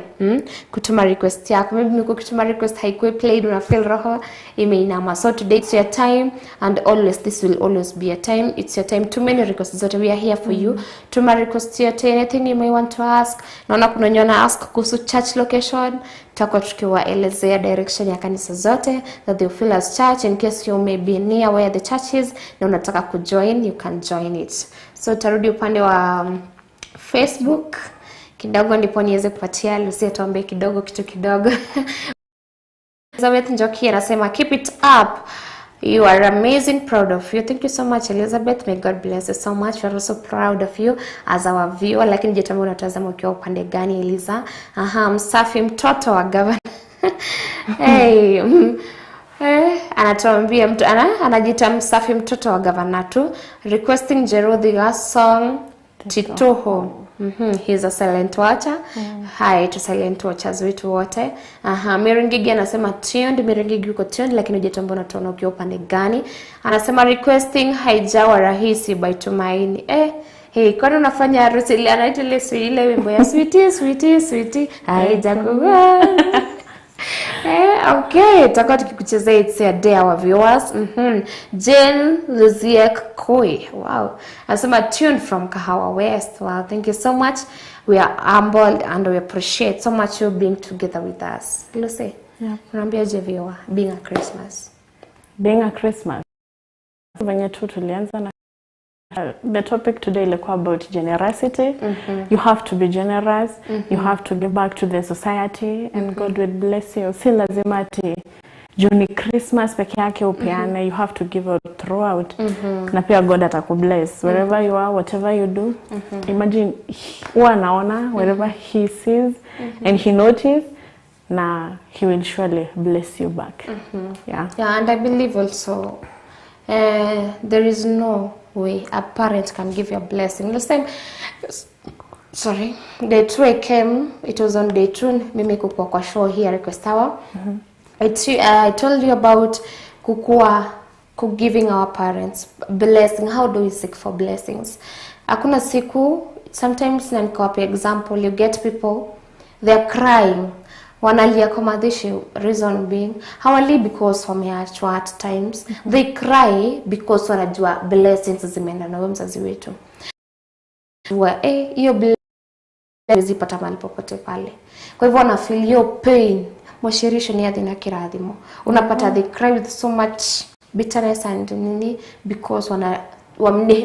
kutuma request yako. Maybe mko kutuma request haikuwa played, una feel roho imeinama. So today it's your time, and always this will always be a time. It's your time. Too many requests zote, we are here for you. Tuma request yote, anything you may want to ask. Naona kuna wenye wana ask kuhusu church location. Tutakuwa tukiwaelezea direction ya kanisa zote that they feel as church, in case you may be near where the church is na unataka kujoin, you can join it. So tarudi upande wa Facebook kidogo ndipo niweze kupatia Lucy atuambie kidogo kitu kidogo. Elizabeth Njoki anasema keep it up, you are amazing, proud of you. Thank you so much Elizabeth, may God bless you so much. We are also proud of you as our viewer. Lakini je, tuambie unatazama ukiwa upande gani Eliza? Aha, msafi mtoto wa governor. Hey, anatuambia mtu anajiita msafi mtoto wa governor tu, requesting Jerudhiga song Tituho. He's a silent watcher. Hi to silent watchers wetu wote. Aha, Mary Ngigi anasema tuned. Mary Ngigi yuko tuned, lakini hujatambua unatuona ukiwa upande gani. Anasema requesting haijawa rahisi by Tumaini. Hey, kwani unafanya harusi ile anaita ile ile wimbo ya sweetie sweetie sweetie haijakuwa. Okay, tutakuwa tukikuchezea it's a day our viewers. Jane Luziek Koi. Wow. Anasema tuned from Kahawa West. Wow, thank you so much. We are humbled and we appreciate so much you being together with us. Lucy. Yeah. Unaambia je viewer being a Christmas? Being a Christmas. Venye tu tulianza na the topic today ilikuwa about generosity. You have to be generous. You have to give back to the society and God will bless you. Si lazima ati juu ni Christmas peke yake upeane. You have to give out throughout. Na pia God atakubless wherever you are, whatever you do. Imagine huwa anaona wherever he sees and he notices, na he will surely bless you back. Yeah. Yeah, and I believe also there is no way a parent can give you a blessing. Last time, sorry, day 2 I came, it was on day 2, mimi kukua kwa show here Request Hour. I told you about kukua, giving our parents blessing. How do we seek for blessings? Hakuna siku, sometimes na nikawape example, you get people, they're crying. Wanalia kwa madhishi, reason being hawali because wameachwa at times. They cry because wanajua blessings zimeenda na mzazi wetu. Hiyo blessings pata mahali popote pale. Kwa hivyo wana feel hiyo pain. Moshirisho ni adhina kiradhimo. Unapata they cry with so much bitterness and nini because wana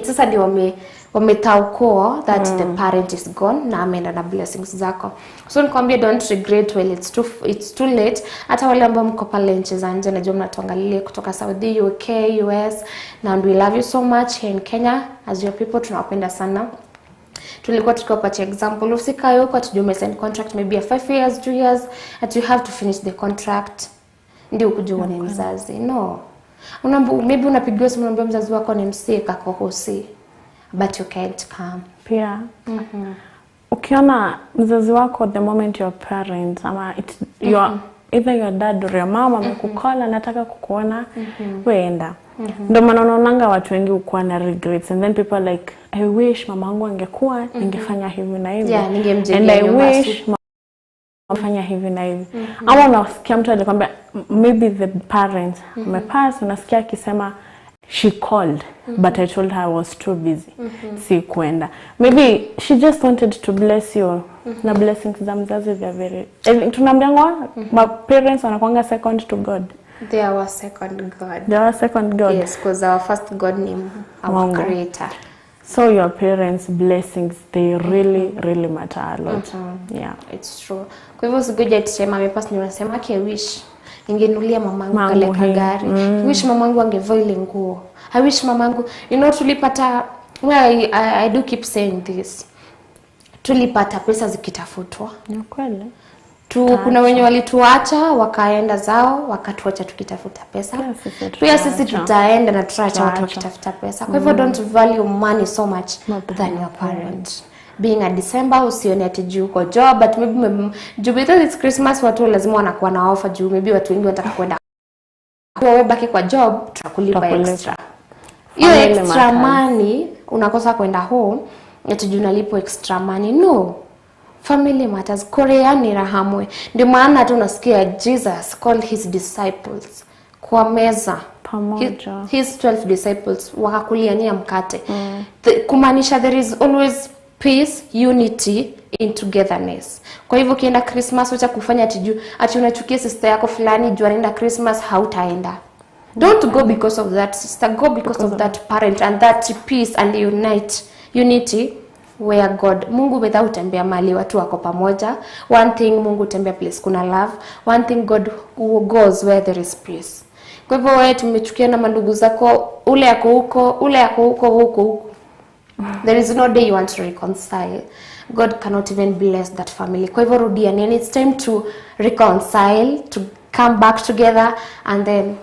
sasa ndio wametaukoa that the parent is gone na ameenda na blessings zako. So nikwambie, don't regret well, it's too late. Hata wale ambao mko pale nchi za nje, najua mnatuangalia kutoka Saudi, UK, US, and we love you so much here in Kenya as your people, tunawapenda sana. Tulikuwa tukiwapatia example, usikae huko ati ume sign contract maybe 5 years, 2 years, that you have to finish the contract ndio ukuje uone mzazi. No. Maybe unapigiwa simu unaambia mzazi wako ni msick ako hosi, but you can't come. Pia ukiona mzazi wako, the moment your parents ama your either your dad or your mom amekukola nataka kukuona, weenda. Ndio maana unaonanga watu wengi ukuwa na regrets and then people are like, I wish mamangu angekuwa, ningefanya hivi na hivi. Yeah, ningemjengea and I nyumba wish fanya hivi na hivi. Ama unasikia mtu alikwambia maybe the parents amepass, unasikia akisema she called but I told her I was too busy, si kuenda. Maybe she just wanted to bless you. Na blessings za mzazi they are very, tunaambiwa my parents wanakuanga second to God. They are our second God. They are our second God. Yes, because our first God ni our Mungu. Creator. So your parents' blessings, they really, really matter a lot. Yeah. It's true. Kwa hivyo usikuja tusema amepass ni unasema I wish ningenulia mamangu kale kagari. I wish mamangu angevaa ile nguo. I wish mamangu, you know, tulipata, well, I do keep saying this. Tulipata pesa zikitafutwa. Ni kweli. Kuna wenye walituacha wakaenda zao wakatuacha tukitafuta pesa. Pia sisi tutaenda na tutaacha watu wakitafuta pesa. Kwa hivyo don't value money so much than your parent. Being a December usione ati juu uko job, but maybe juu because it's Christmas watu lazima wanakuwa na offer juu maybe watu wengi wanataka kwenda. Wewe baki kwa job tutakulipa extra. Hiyo extra money unakosa kwenda home ati juu unalipo extra money. No. Family matters. Korea ni rahamwe. Ndio maana hata unasikia Jesus called his disciples kwa meza pamoja. His 12 disciples wakakuliania mkate. Kumaanisha there is always peace, unity in togetherness. Kwa hivyo ukienda Christmas wacha kufanya ati juu ati unachukia sister yako fulani juu anaenda Christmas, hautaenda. Don't go because of that sister, go because of that parent and that peace and unity where God, Mungu without tembea mali watu wako pamoja. One thing Mungu tembea place kuna love. One thing God goes where there is peace. Kwa hivyo wewe tumechukia na mandugu zako, ule yako huko, ule yako huko huko huko. There is no day you want to reconcile. God cannot even bless that family. Kwa hivyo rudia, and it's time to reconcile, to come back together, and then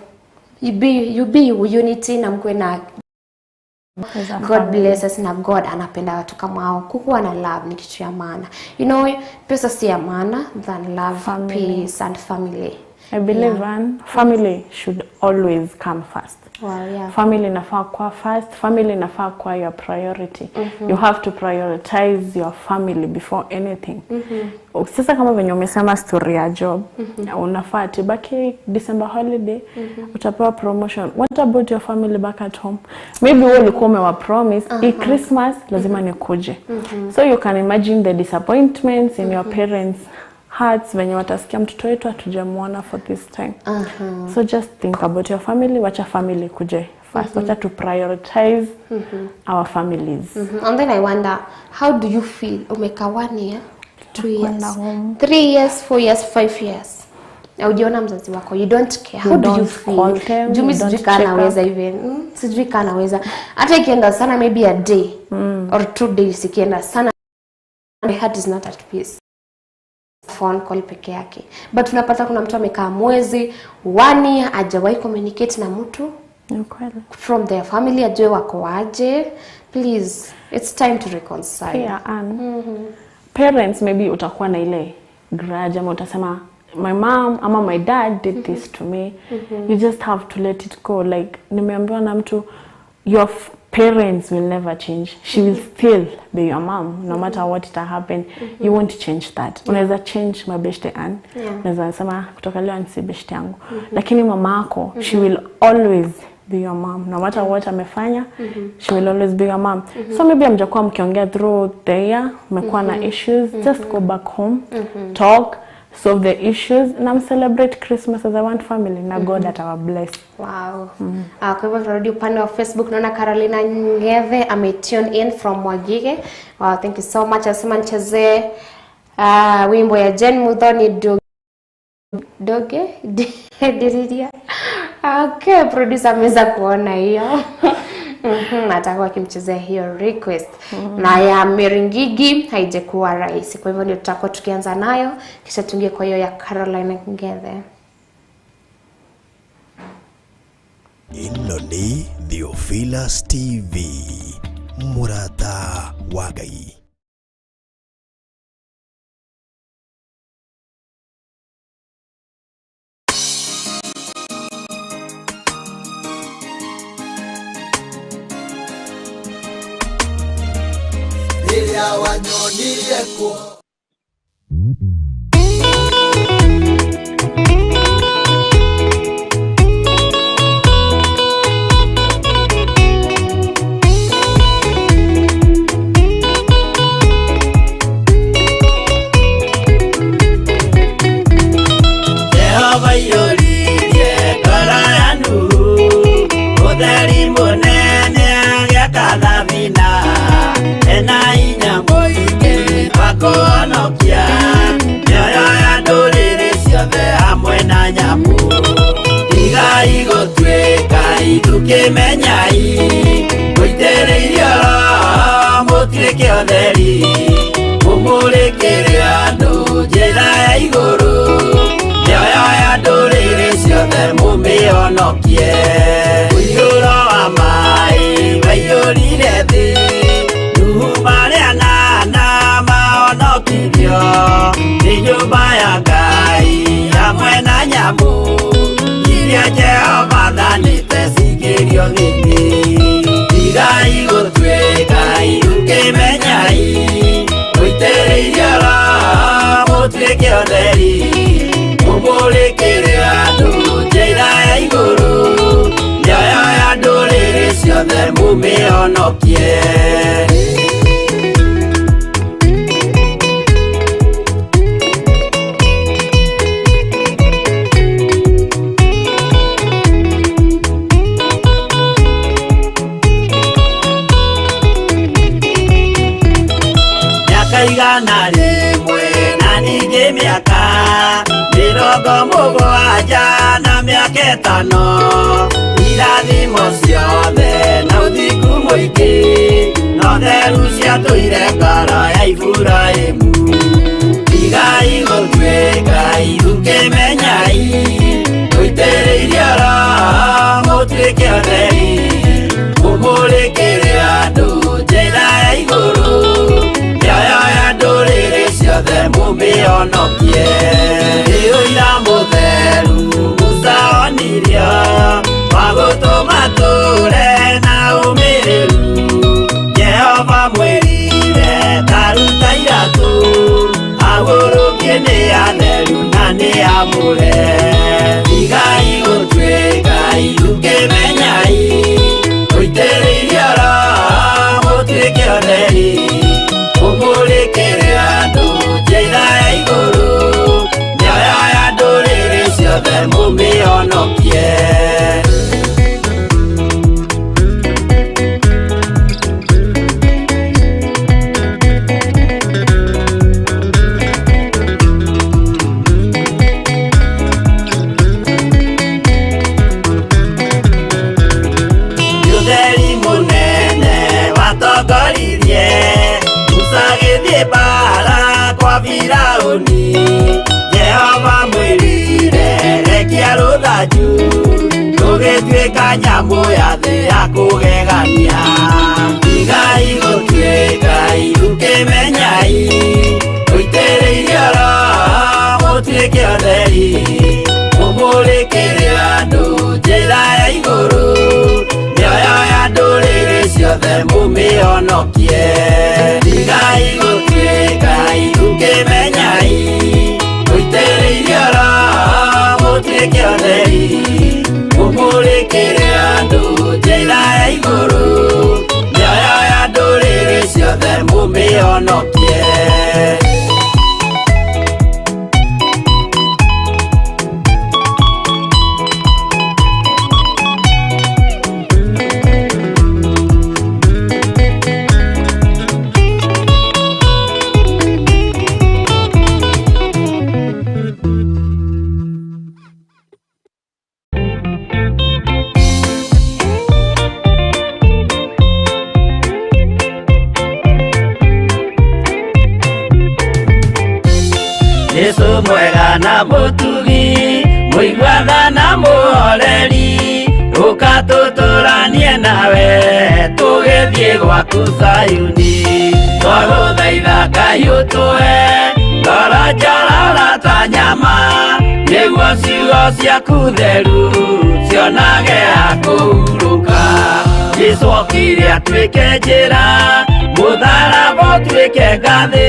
you be unity na mkwe na God bless us, na God anapenda watu kama hao. Kukuwa na love ni kitu ya maana. You know, pesa si ya maana than love, family, peace and family. I believe family should always come first. Wow, yeah. Family inafaa kuwa first, family inafaa kuwa your priority. You have to prioritize your family before anything. Sasa kama venye umesema story ya job, unafaa tibaki December holiday, utapewa promotion. What about your family back at home? Maybe wewe ulikuwa umewa promise hii Christmas lazima nikuje. So you can imagine the disappointments in your parents' hearts venye watasikia mtoto wetu hatujamuona for this time. So just think about your family, wacha family kuje first. Wacha to prioritize our families. And then I wonder, how do you feel? Umekaa one year, 2 years, Kwenda home. 3 years, 4 years, 5 years. Na ujiona mzazi wako, you don't care. How You do you don't feel? call them, Juu mi you don't sijui kaa check naweza up. even. Sijui kaa naweza. Hata ikienda sana maybe a day or 2 days ikienda sana, my heart is not at peace. Phone call peke yake. But unapata kuna mtu amekaa mwezi, one year, hajawahi communicate na mtu Ni kweli. From their family, ajue wako aje. Please, it's time to reconcile. Pia Ann, parents, maybe utakuwa na ile grudge ama utasema my mom ama my dad did this to me. You just have to let it go. Like nimeambiwa na mtu, your parents will never change. She will still be your mom no matter what it happen. You won't change that. Unaweza change mabeshte, Ann. Unaweza sema kutoka leo Ann si beshte yangu, lakini mama yako, she will always be your mom no matter what amefanya. She will always be your mom. So maybe hamjakuwa mkiongea through the year, mmekuwa na issues, just go back home, talk, solve the issues na celebrate Christmas as a one family na God atawa bless. Wow. Kwa hivyo tunarudi upande wa Facebook, naona Carolina Ngethe ame tune in from Mwagige. Wow, thank you so much. Anasema nichezee wimbo ya Jen Muthoni Doge Diriria. Okay, producer ameweza kuona hiyo. Atakuwa akimchezea hiyo request. Na ya Mary Ngigi haijakuwa rahisi. Kwa hivyo ndio tutakuwa tukianza nayo kisha tuingie kwa hiyo ya Caroline Ngethe. Ĩno nĩ Theophilus TV, mũrata wa Ngai. Rĩrĩa wanyonirie kũ. Jehova iyũririe ngoro ya Nuhu ũtheri mũnene agĩaka thabina ena hinya mũingĩ wa kũhonokia mĩoyo ya ndũrĩrĩ ciothe hamwe na nyamũ. Tigai gũtuĩka ithukĩmenyai mũitĩrĩirio Roho mũtuĩke ũtheri mũmũrĩkĩre andũ njĩra ya igũrũ mĩoyo ya ndũrĩrĩ ciothe mũmĩhonokie. Mũiyũro wa maĩ waiyũrire thĩ Nuhu marĩ anana mahonokirio nĩ nyũmba ya Ngai hamwe na nyamũ iria Jehova athanĩte cingĩrio thĩ. Tigai gũtuĩka irukĩmenyai mũitĩrĩirio Roho mũtuĩke ũtheri mũmũrĩkĩre andũ njĩra ya igũrũ mĩoyo ya ndũrĩrĩ ciothe mũmĩhonokie. Mĩaka 100 na ningĩ mĩaka 70 na mĩaka 5 irathimo ciothe na ũthingu mũingĩ no theru ciatũire ngoro ya Iburahĩmu. Tigai gũtuĩka ithukĩmenyai mũitĩrĩirio Roho mũtuĩke ũtheri mũmũrĩkĩre andũ njĩra ya igũrũ mĩoyo ya ndũrĩrĩ ciothe mũmĩhonokie. Nĩ ũira mũtheru Musa onirio wa gũtũma tũre na ũmĩrĩru. Jehova mwĩrire taruta iratũ agũrũkie nĩ atheru na nĩ amũre. Tigai gũtuĩka ithukĩmenyai mũitĩrĩirio Roho mũtuĩke ũtheri mũmũrĩkĩre andũ njĩra ya igũrũ. Magĩthiĩ mbara kwa Firaũni, Jehova mwĩrire rekia rũthanju, rũgĩtuĩka nyamũ ya thĩ ya kũgegania. Tigai gũtuĩka irukĩmenyai, ũitĩrĩirio Roho mũtuĩke ũtheri, mũmũrĩkĩre andũ njĩra ya igũrũ, mĩoyo ya ndũrĩrĩ ciothe mũmĩhonokie. Tigai gũtuĩka irukĩmenyai, ũitĩrĩirio Roho mũtuĩke ũtheri, mũmũrĩkĩre andũ njĩra ya igũrũ, mĩoyo ya ndũrĩrĩ ciothe mũmĩhonokie. Jesu mwega na mũtugi, mũiguana na mũhoreri, ũka tũtũranie nawe tũgĩthiĩ gwaku Zayuni. Twagũthaitha Ngai ũtũhe ngoro njororo ta nyama, nĩguo ciugo ciaku theru cionage ha kũhurũka. Jesu okire atuĩke njĩra, mũtharaba ũtuĩke ngathĩ,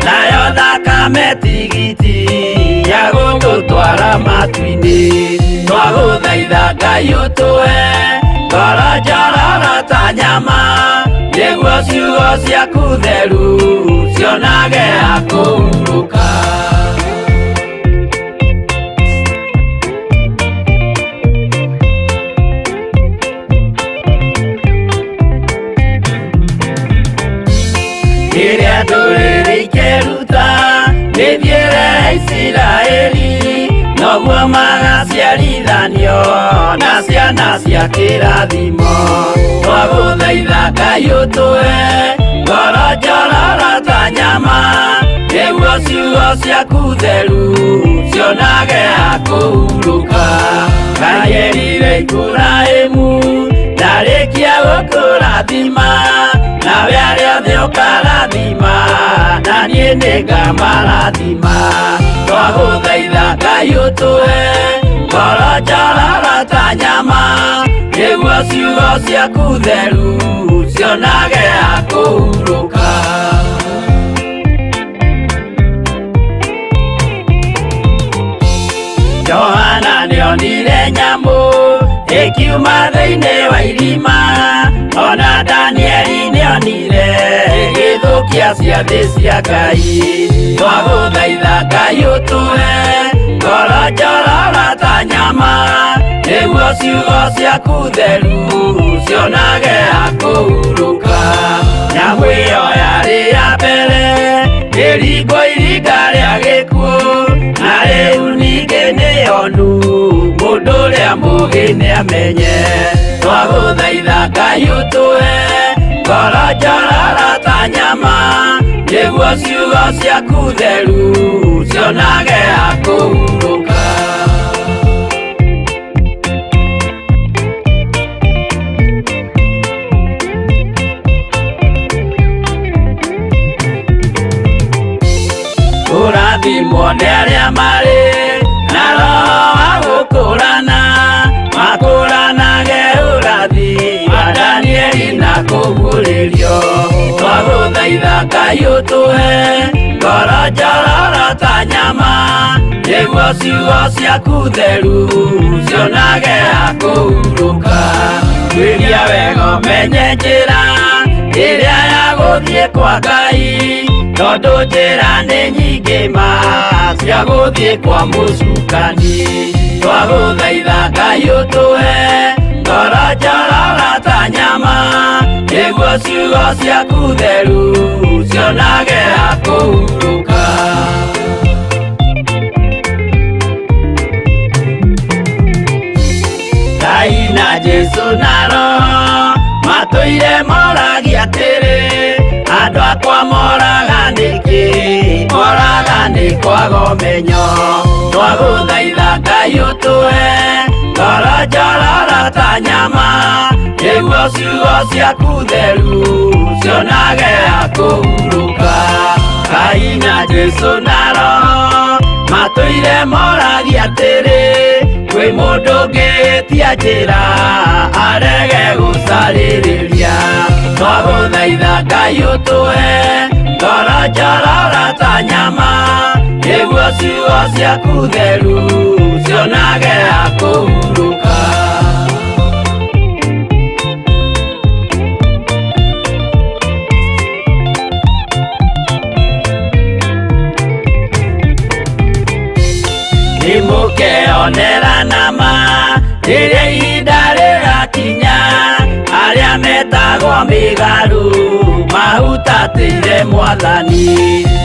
nayo thakame tigiti ya gũtũtwara matu-inĩ. Twagũthaitha Ngai ũtũhe ngoro njororo ta nyama, nĩguo ciugo ciaku theru cionage ha kũhurũka. Rĩrĩa ndũrĩrĩ ikeruta mĩthiĩre ya Isiraeli, noguo magaciarithanio na ciana cia kĩrathimo. Twagũthaitha Ngai ũtũhe ngoro njororo ta nyama, nĩguo ciugo ciaku theru cionage ha kũhurũka. Ngai erire Iburahĩmu ndarĩkia gũkũrathima, nawe arĩa othe ũkarathima, na niĩ nĩngamarathima. Twagũthaitha Ngai ũtũhe ngoro njororo ta nyama, nĩguo ciugo ciaku theru cionage ha kũhurũka. Johana nĩonire nyamũ ĩkiuma thĩinĩ wa irima, ona Danieli nĩonire ĩgĩthũkia ciathĩ cia Ngai. Twagũthaitha Ngai ũtũhe ngoro njororo ta nyama, nĩguo ciugo ciaku theru cionage ha kũhurũka. Nyamũ ĩyo yarĩ ya mbere ĩringwo iringa rĩa gĩkuũ, na rĩu ningĩ nĩyonu mũndũ ũrĩa mũũgĩ nĩamenye. Twagũthaitha Ngai ũtũhe ngoro njororo ta nyama, nĩguo ciugo ciaku theru cionage ha kũhurũka. Kũrathimwo nĩ arĩa marĩ na roho wa gũkũrana, makũranage ũrathi wa Danieli na kũguũrĩrio. Twagũthaitha Ngai ũtũhe ngoro njororo ta nyama, nĩguo ciugo ciaku theru cionage ha kũhurũka. Tuĩria wega ũmenye njĩra ĩrĩa ya gũthiĩ kwa Ngai, tondũ njĩra nĩ nyingĩ ma cia gũthiĩ kwa mũcukani. Twagũthaitha Ngai ũtũhe ngoro njororo ta nyama, nĩguo ciugo ciaku theru cionage ha kũhurũka. Ngai na Jesu na Roho matũire moragia atĩrĩ, andũ akwa moraga kwaga ũmenyo Twagũthaitha Ngai ũtũhe ngoro njororo ta nyama nĩguo ciugo ciaku theru cionage ha kũhurũka Ngai na Jesũ na Roho matũire moragia atĩrĩ kwĩ mũndũ ũngĩtia njĩra arege gũcarĩrĩria Twagũthaitha Ngai ũtũhe ngoro njororo ta nyama nĩguo ciugo ciaku theru cionage ha kũhurũka Nĩmũkeonera nama rĩrĩa ihinda rĩgakinya arĩa metagwo mĩgarũ mahutatĩire Mwathani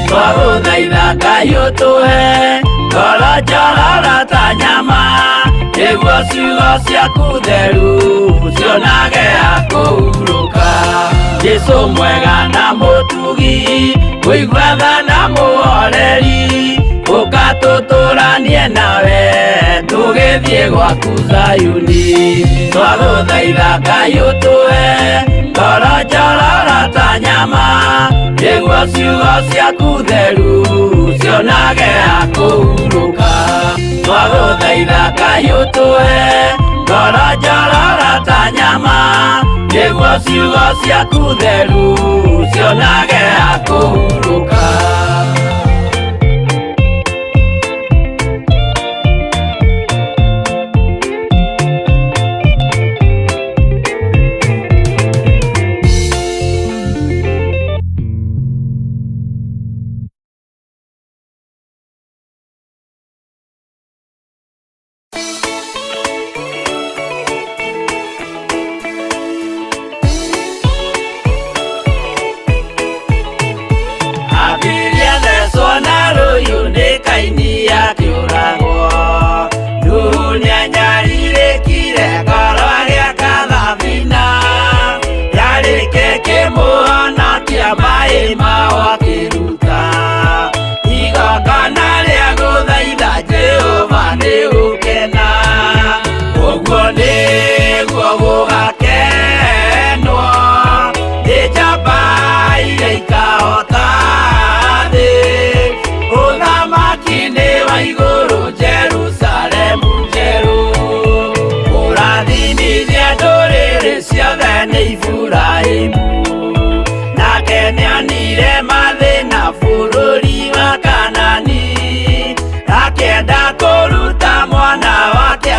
Twagũthaitha Ngai ũtũhe ngoro njororo ta nyama nĩguo ciugo ciaku theru cionage ha kũhurũka Jesũ mwega na mũtugi mũigua tha na mũhoreri ũka tũtũranie nawe tũgĩthiĩ gwaku Zayuni Twagũthaitha Ngai ũtũhe ngoro njororo ta nyama nĩguo ciugo ciaku theru cionage ha kũhurũka Twagũthaitha Ngai ũtũhe ngoro njororo ta nyama nĩguo ciugo ciaku theru cionage ha kũhurũka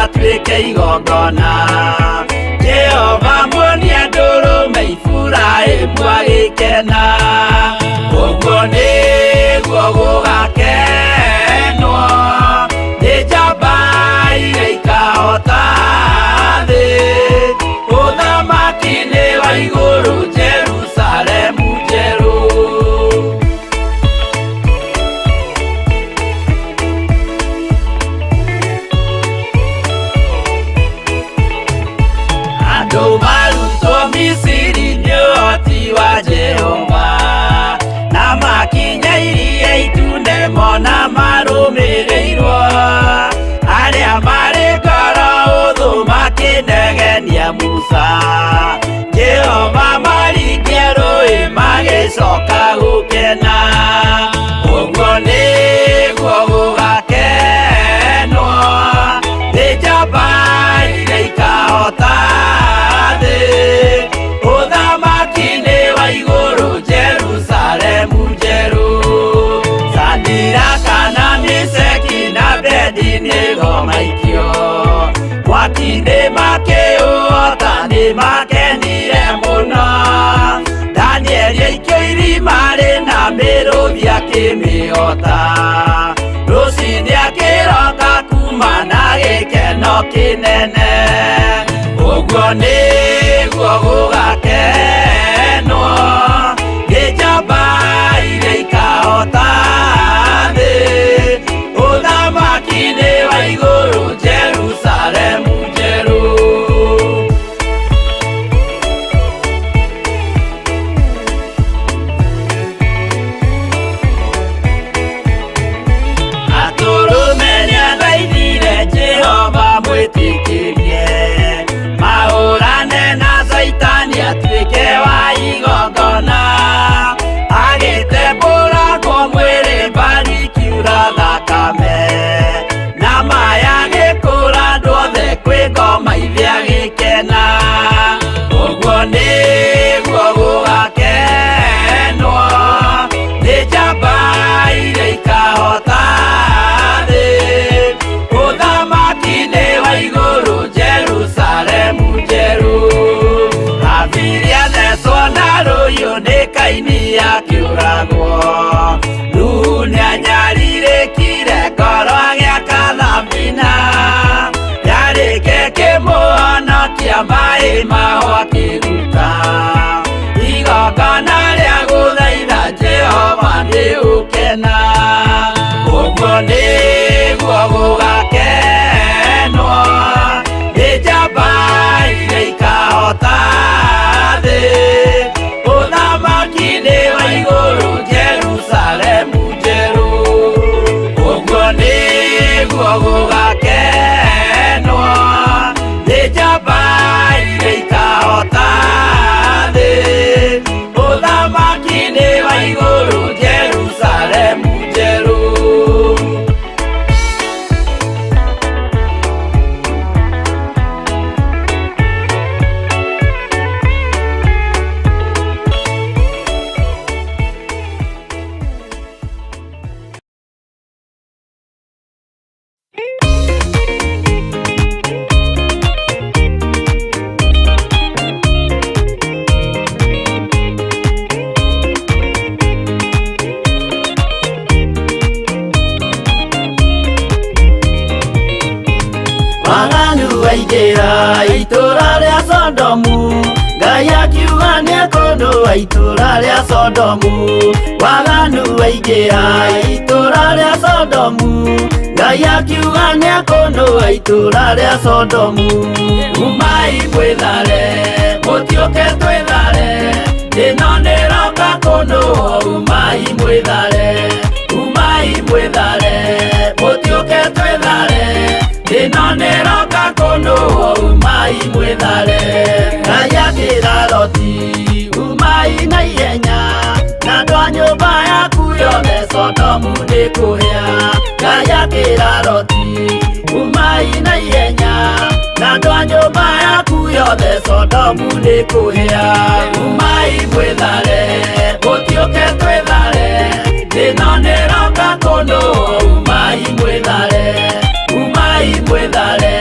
Atuĩke igongona Jehova muonia ndũrũme Iburahĩmu agĩkena ũguo nĩguo gũgakenwo nĩ njamba iria ikahota thĩ ũthamaki-inĩ wa igũrũ Jerusalemu njerũ Marũmĩrĩirwo arĩa marĩ ngoro ũthũ makĩnegenia Musa Jehova maringie rũĩ magĩcoka gũkena ũguo nĩguo gũgakenwo nĩ njamba iria ikahota thĩ ũthamaki-inĩ wa igũrũ Jerusalemu njerũ Sadiraka na Meshaki na Abednego maikio mwaki-inĩ makĩũhota nĩmakenire mũno Danieli aikio irima rĩna mĩrũthi akĩmĩhota rũciinĩ akĩroka kuma na gĩkeno kĩnene ũguo nĩguo gũgakenwo nĩ njamba iria ikahota thĩ ũthamaki-inĩ wa igũrũ Jerusalemu njerũ amwĩtĩkĩrie mahũrane na Caitani atuĩke wa igongona agĩtembũrangwo mwĩrĩ mbarikiura thakame na maya gĩkũra andũ othe kwĩ ngoma ithe agĩkena ũguo nĩguo gũgakenwo nĩ njamba iria ikahota thĩ ũthamaki-inĩ wa igũrũ Jerusalemu njerũ Habili athecwo na rũhiũ nĩ Kaini akĩũragwo Nuhu nĩanyarirĩkire ngoro agĩaka thabina yarĩke kĩmũhonokia maĩ maho akĩruta igongona rĩa gũthaitha Jehova nĩ ũkena ũguo nĩguo gũgakenwo nĩ njamba iria ikahota thĩ ũthamaki-inĩ wa igũrũ Jerusalemu njerũ ũguo nĩguo gũgakenwo nĩ njamba iria ikahota thĩ ũthamaki-inĩ wa igũrũ Jerusalemu njerũ. Waganu waingĩra itũra rĩa Sodomu Ngai akiuga nĩekũnũa itũra rĩa Sodomu Waganu waingĩra itũra rĩa Sodomu Ngai akiuga nĩekũnũa itũra rĩa Sodomu Umai mwĩthare mũtiũke twĩthare ĩno nĩroka kũnũo umai mwĩthare umai mwĩthare mũtiũke twĩthare ĩno nĩroka kũnũo umai mwĩthare Ngai akĩra Loti umai na ihenya na andũ a nyũmba yaku yothe Sodomu nĩkũhĩa Ngai akĩra Loti umai na ihenya na andũ a nyũmba yaku yothe Sodomu nĩkũhĩa umai mwĩthare mũtiũke twĩthare ĩno nĩroka kũnũo umai mwĩthare umai mwĩthare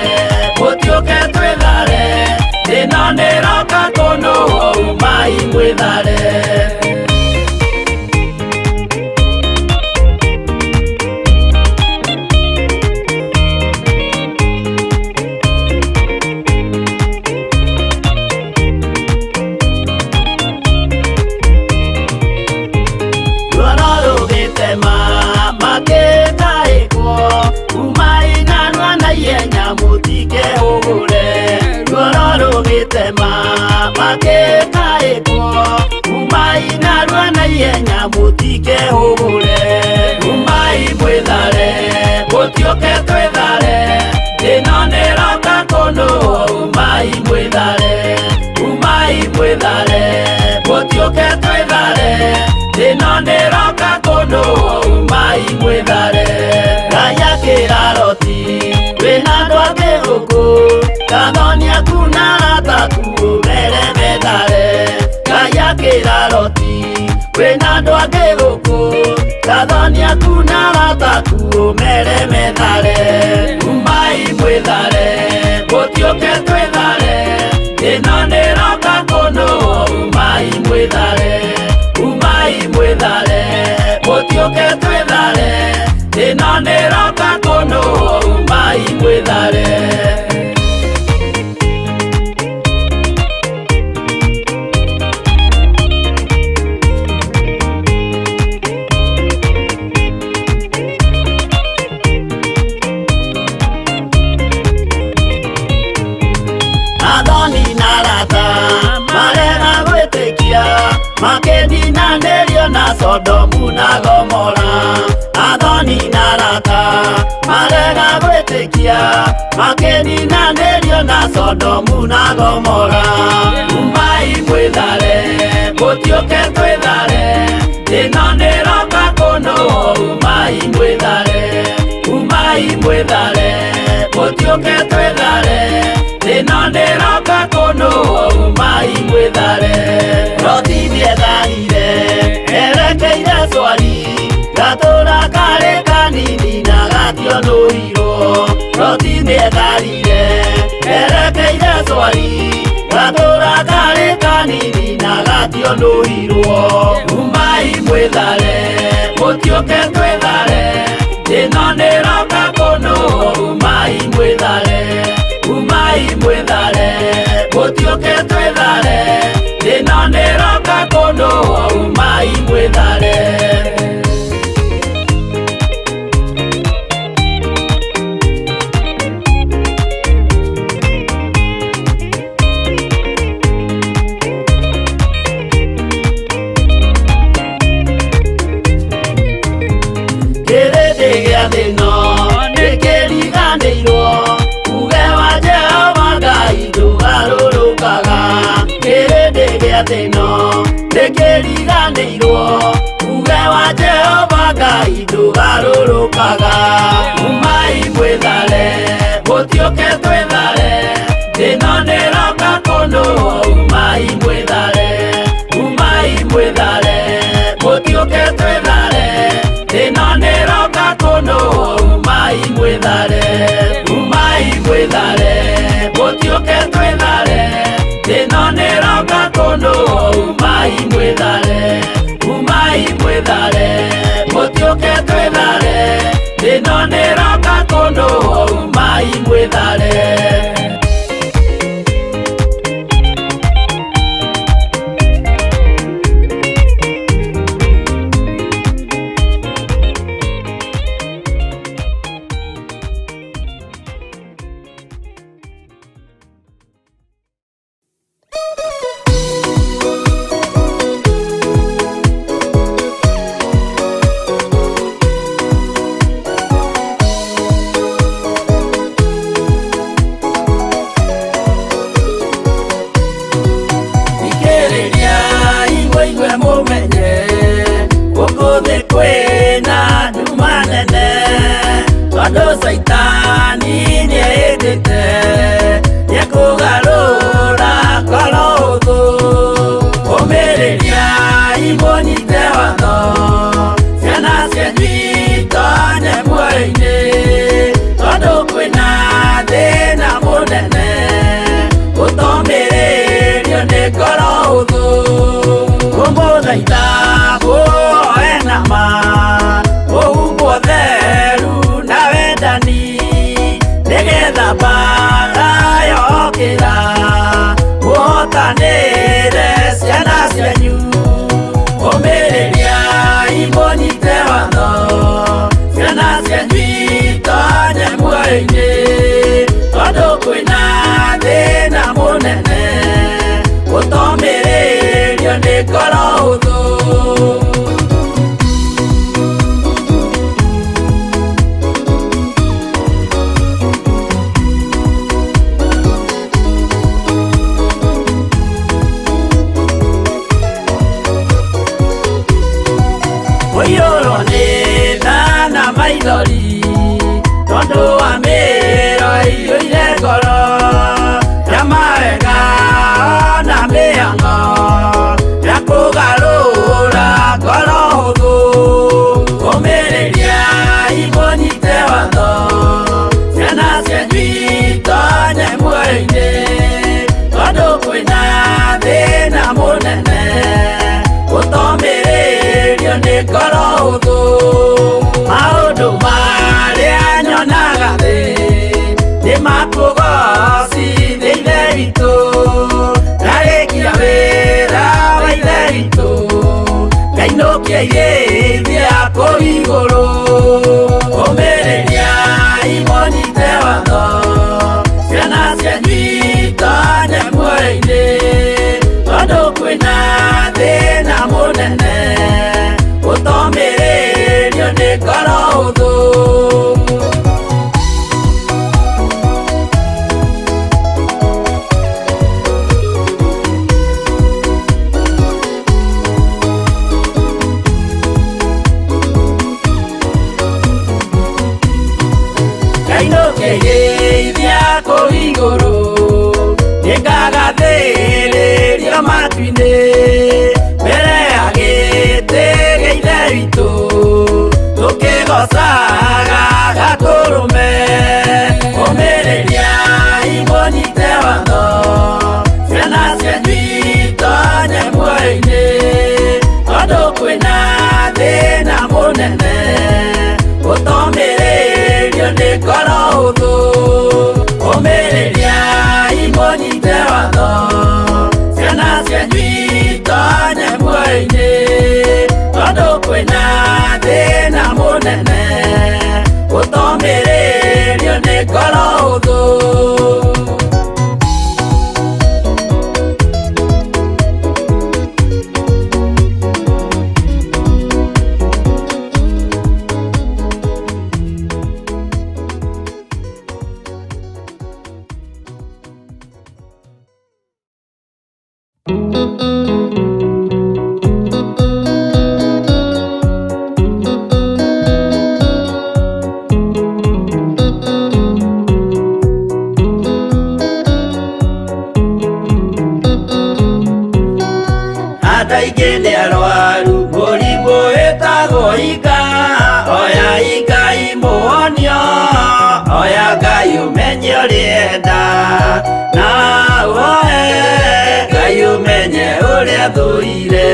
mũtiũke twĩthare ĩno nĩroka kũnũo umai mwĩthare. Ruoro rũgĩtema makĩtaĩkwo umai narua na ihenya mũtikehũgũre Ruoro rũgĩtema makĩtaĩkwo umai narua na ihenya mũtikehũgũre umai mwĩthare mũtiũke twĩthare ĩno nĩroka kũnũo umai mwĩthare umai mwĩthare mũtiũke twĩthare ĩno nĩroka kũnũo umai mwĩthare Ngai akĩra Loti wĩna andũ angĩ gũkũ kathoni aku na arata aku ũmere methare Ngai akĩra Loti wĩna andũ angĩ gũkũ kathoni aku na arata aku ũmere methare umai mwĩthare mũtiũke twĩthare ĩno nĩroka kũnũo umai mwĩthare umai mwĩthare mũtiũke twĩthare ĩno nĩroka kũnũo umai mwĩthare. Athoni na arata marega gwĩtĩkia makĩninanĩrio na Sodomu na Gomora Athoni na arata marega gwĩtĩkia etĩkia makĩninanĩrio na Sodomu na Gomora. Umai mwĩthare, mũtiũke twĩthare, ĩno nĩroka kũnũ. Umai mwĩthare, umai mwĩthare, mũtiũke twĩthare, ĩno nĩroka kũnũ. Umai mwĩthare. Loti nĩetharire erekeire Swari, gatũra karĩ kanini na gationũirwo. Loti nĩetharire erekeire Swari, gatũra karĩ kanini na gationũirwo. Umai mwĩthare, mũtiũke twĩthare, ĩno nĩroka kũnũ. Umai mwĩthare, umai mwĩthare, mũtiũke twĩthare, ĩno nĩroka kũnũ. Umai mwĩthare. Kĩrĩndĩ gĩa thĩno nĩkĩriganĩirwo, uge wa Jehova Ngai ndũgarũrũkaga. Kĩrĩndĩ gĩa thĩno nĩkĩriganĩirwo, uge wa Jehova Ngai ndũgarũrũkaga. Umai mwĩthare, mũtiũke twĩthare, ĩno nĩroka kũnũ. Umai mwĩthare, umai mwĩthare, mũtiũke twĩthare, ĩno nĩroka kũnũ. Umai mwĩthare, umai mwĩthare, mũtiũke twĩthare, ĩno nĩroka kũnũ. Umai mwĩthare, umai mwĩthare, mũtiũke twĩthare, ĩno nĩroka kũnũ. Umai mwĩthare. Thikĩrĩria igwe mũmenye, gũkũ thĩ kwĩna nduma nene, tondũ Caitani nĩehĩtĩte nĩekũgarũra ngoro hũthũ. Ũmĩrĩria imũnyite watho, ciana cianyu itonye muoyo-inĩ, tondũ kwĩna thĩna mũnene ũtomĩrĩrio nĩ ngoro hũthũ. Kũmũthaitha mũhoe na ma, mũhumbwo theru na wendani, nĩgetha mbaara yokĩra mũhotanĩre ciana cianyu. Ũmĩrĩria imũnyite watho, ciana cianyu itonye muoyo-inĩ, tondũ kwĩna thĩna mũnene ũtomĩrĩrio nĩ ngoro hũthũ. Kũiyũrwo nĩ tha na maithori, tondũ wa mĩro ĩiyũire ngoro, ya mawega na mĩhang'o ya kũgarũra ngoro hũthũ. Ũmĩrĩria imũnyite watho, ciana cianyu itonye muoyo-inĩ, tondũ kwĩna thĩna mũnene ũtomĩrĩrio nĩ ngoro hũthũ. Maũndũ marĩa nyonaga thĩ nĩ makũgocithia Ithe witũ, ndarĩkia wĩra wa Ithe witũ, ngainũkia irĩithia kũu igũrũ. Ũmĩrĩria imũnyite watho, ciana cianyu itonye muoyo-inĩ, tondũ kwĩna thĩna mũnene ũtomĩrĩrio nĩ ngoro hũthũ. ngoro hũthũ ũmĩrĩriai mũnyite watho ciana cianyu itonye muoyo-inĩ tondũ kwĩna thĩna mũnene gũtomĩrĩrio nĩ ngoro hũthũ. Andũ aingĩ nĩ arwaru mũrimũ wĩtagwo inga oya Ngai mũhonio oya Ngai ũmenye ũrĩa enda na ũhoe Ngai ũmenye ũrĩa thũire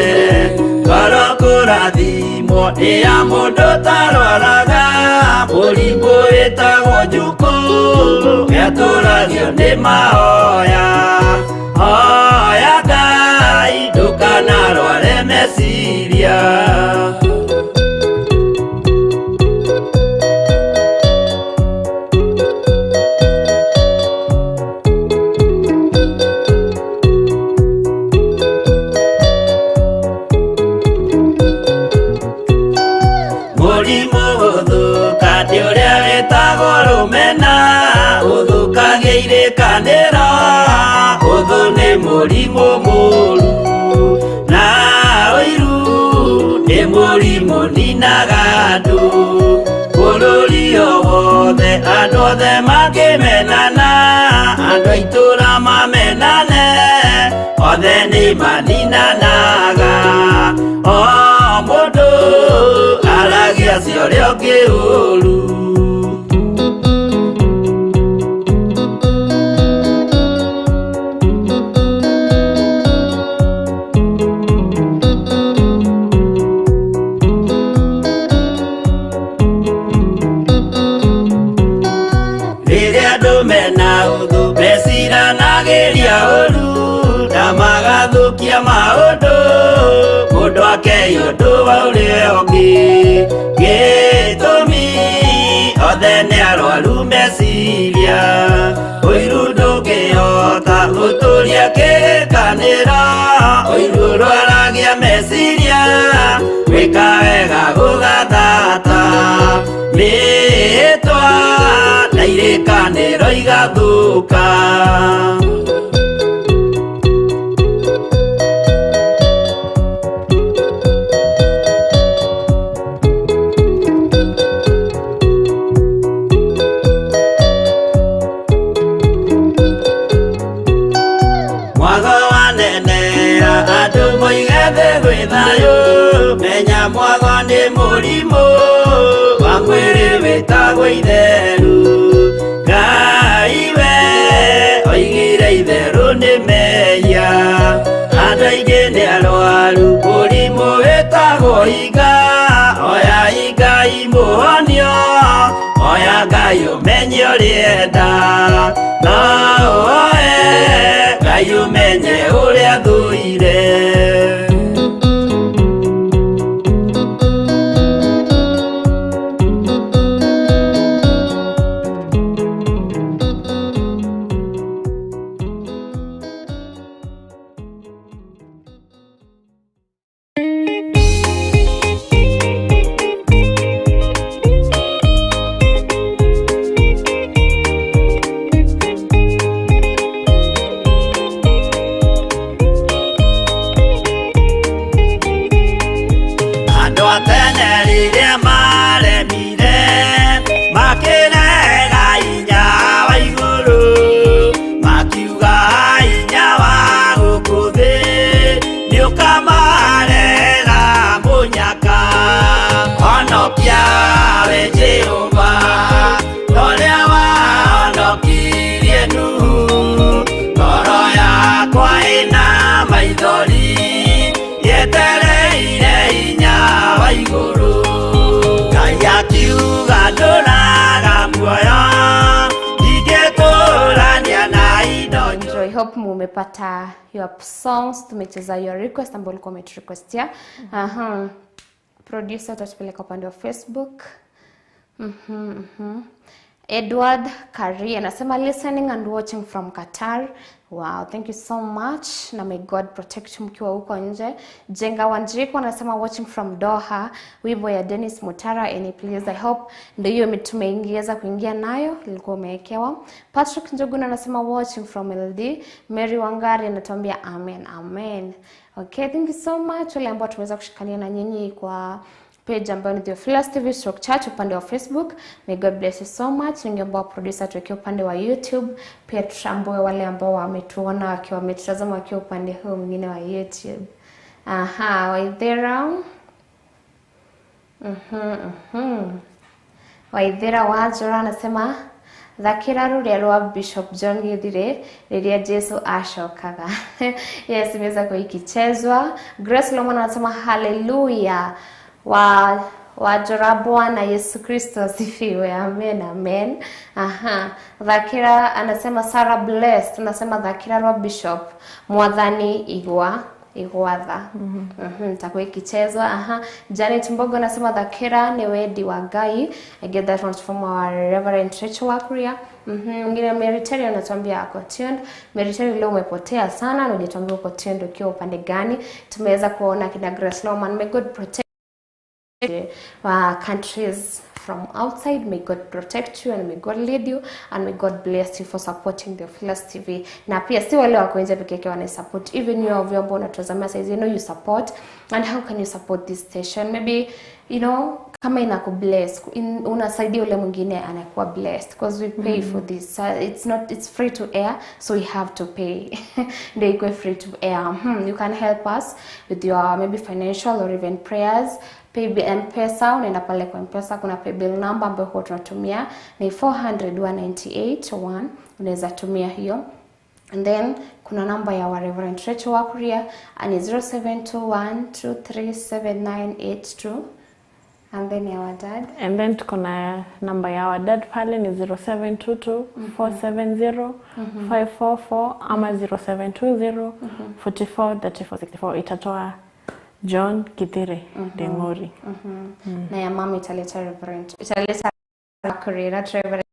ngoro kũrathimwo nĩ ya mũndũ ũtarwaraga mũrimũ wĩtagwo njukũ nĩatũragio nĩ mahoya hoya Ngai ndũkanarware meciria. Mũrimũ gũthũka nĩ ũrĩa wĩtagwo rũmena ũthũkagia irĩkanĩro ũthũ nĩ mũrimũ mũru na ũiru nĩ mũrimũ ninaga andũ bũrũri o wothe andũ othe makĩmenana andũ a itũũra mamenane othe nĩ maninanaga o mũndũ aragia cia ũrĩa ũngĩ ũru. Rĩrĩa andũ mena ũthũ meciranagĩria ũru na magathũkia maũndũ mũndũ akei ũndũ wa ũrĩa ũngĩ gĩtũmi othe nĩ arwaru meciria ũiru ndũngĩhota gũtũria kĩrĩkanĩro ũiru ũrwaragia meciria gwĩka wega gũgathata mĩĩtwa na irĩkanĩro igathũka. Mwago wanenera andũ moige thĩ gwĩ thayũ menya mwago nĩ mũrimũ wa mwĩrĩ wĩtagwo itheru Ngai we oigire itherũ nĩ mehia andũ aingĩ nĩ arwaru mũrimũ wĩtagwo inga oya Ngai mũhonio oya Ngai ũmenye ũrĩa enda na ũhoe Ngai ũmenye ũrĩa thũire. Andũ a tene rĩrĩa maremire makĩrega hinya wa igũrũ makiuga hinya wa gũkũ thĩ nĩũkamarega mũnyaka honokia we Jehova torĩa wahonokirie Nuhu ngoro yakwa ĩna maithori yetereire hinya wa igũrũ Ngai akiuga ndũraga muoyo Tumepata your songs, tumecheza your request ambayo ulikuwa umeturequestia. Aha. Producer utatupeleka upande wa Facebook. Edward Kari anasema listening and watching from Qatar. Wow, thank you so much. Na may God protect you mkiwa huko nje. Jenga Wanjiku anasema watching from Doha. Wimbo ya Dennis Mutara, any please. I hope ndio hiyo tumeingiza kuingia nayo, ilikuwa umewekewa. Patrick Njuguna anasema watching from LD. Mary Wangari anatuambia amen, amen. Okay, thank you so much wale ambao tumeweza kushikania na nyinyi kwa page ambayo ni Theophilus TV Stroke Church upande wa Facebook. May God bless you so much. Ningeomba producer tuweke upande wa YouTube, pia tutambue wale ambao wametuona wakiwa wametutazama wakiwa upande huu mwingine wa YouTube. Aha, Waithera. Waithera Wajora anasema thakira ruria rwa Bishop John Githire riria Jesu acokaga. Yes, imeweza kuikichezwa. Grace Lomon anasema haleluya. Wajora Bwana Yesu Kristo asifiwe. Amen, amen. Aha. Dhakira anasema Sarah blessed. Anasema Dhakira rwa Bishop Mwathani igwa igwatha. Itakuwa ikichezwa. Aha. Janet Mbogo anasema Dhakira ni wedi wa Ngai. I get that one from our Reverend Rachel Wakuria. Mwingine Mary Terry anatuambia ako tuned. Mary Terry leo umepotea sana na hujatuambia uko tuned ukiwa upande gani. Tumeweza kuona kina Grace Loman. May God protect countries from outside. May God protect you and may God lead you and may God bless you for supporting Theophilus TV. Na pia si wale wako nje peke yake wana support, even you of ambao unatazamia saizi, you know you support. And how can you support this station? Maybe, you know, kama inakubless, unasaidia ule mwingine anakuwa blessed, because we pay for this. So it's not, it's free to air, so we have to pay. Ndio ikuwe free to air. You can help us with your maybe financial or even prayers. Pay M-Pesa, unaenda pale kwa M-Pesa, kuna paybill number ambayo huwa tunatumia ni 400 198 unaweza tumia hiyo. And then kuna namba ya wa Reverend Rachel Wakuria ni 0721237982. And then ya dad. And then tuko na namba ya our dad pale ni 0722 470 544 ama 0720 44 34 64, itatoa John Kithure Dengori. Na ya mama italeta Reverend, italeta Wakuria, not Reverend.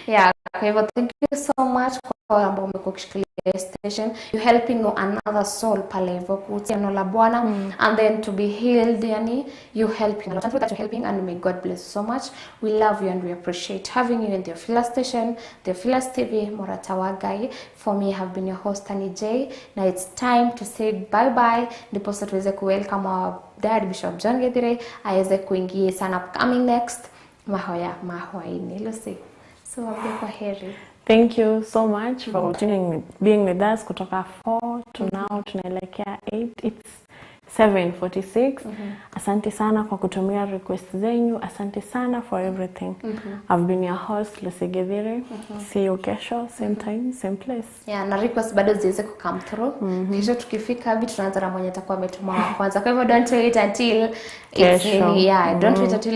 Yeah, kwa hivyo thank you so much kwa wale ambao umekuwa ukishikilia station. You helping another soul pale hivyo kutia neno la Bwana and then to be healed, yani you helping a lot. That you're helping, and may God bless you so much. We love you and we appreciate having you in the Theophilus station, Theophilus TV, Murata wa Ngai. For me, I have been your host Annie J. Now it's time to say bye bye. Ndiposa tuweze ku welcome our dad Bishop John Githire aweze kuingia sana upcoming next mahoya mahwaini. Lucy, so waambie kwa heri. Thank you so much for tuning, being with us kutoka 4 to now tunaelekea 8. It's 7:46. Asante sana kwa kutumia request zenyu. Asante sana for everything. I've been your host Lucy Githire. See you kesho, same time, same place. Yeah, na request bado ziweze ku come through. Kesho tukifika hivi tunaanza na mwenye atakuwa ametuma wa kwanza. Kwa hivyo don't wait until it's Kesho. yeah, don't wait until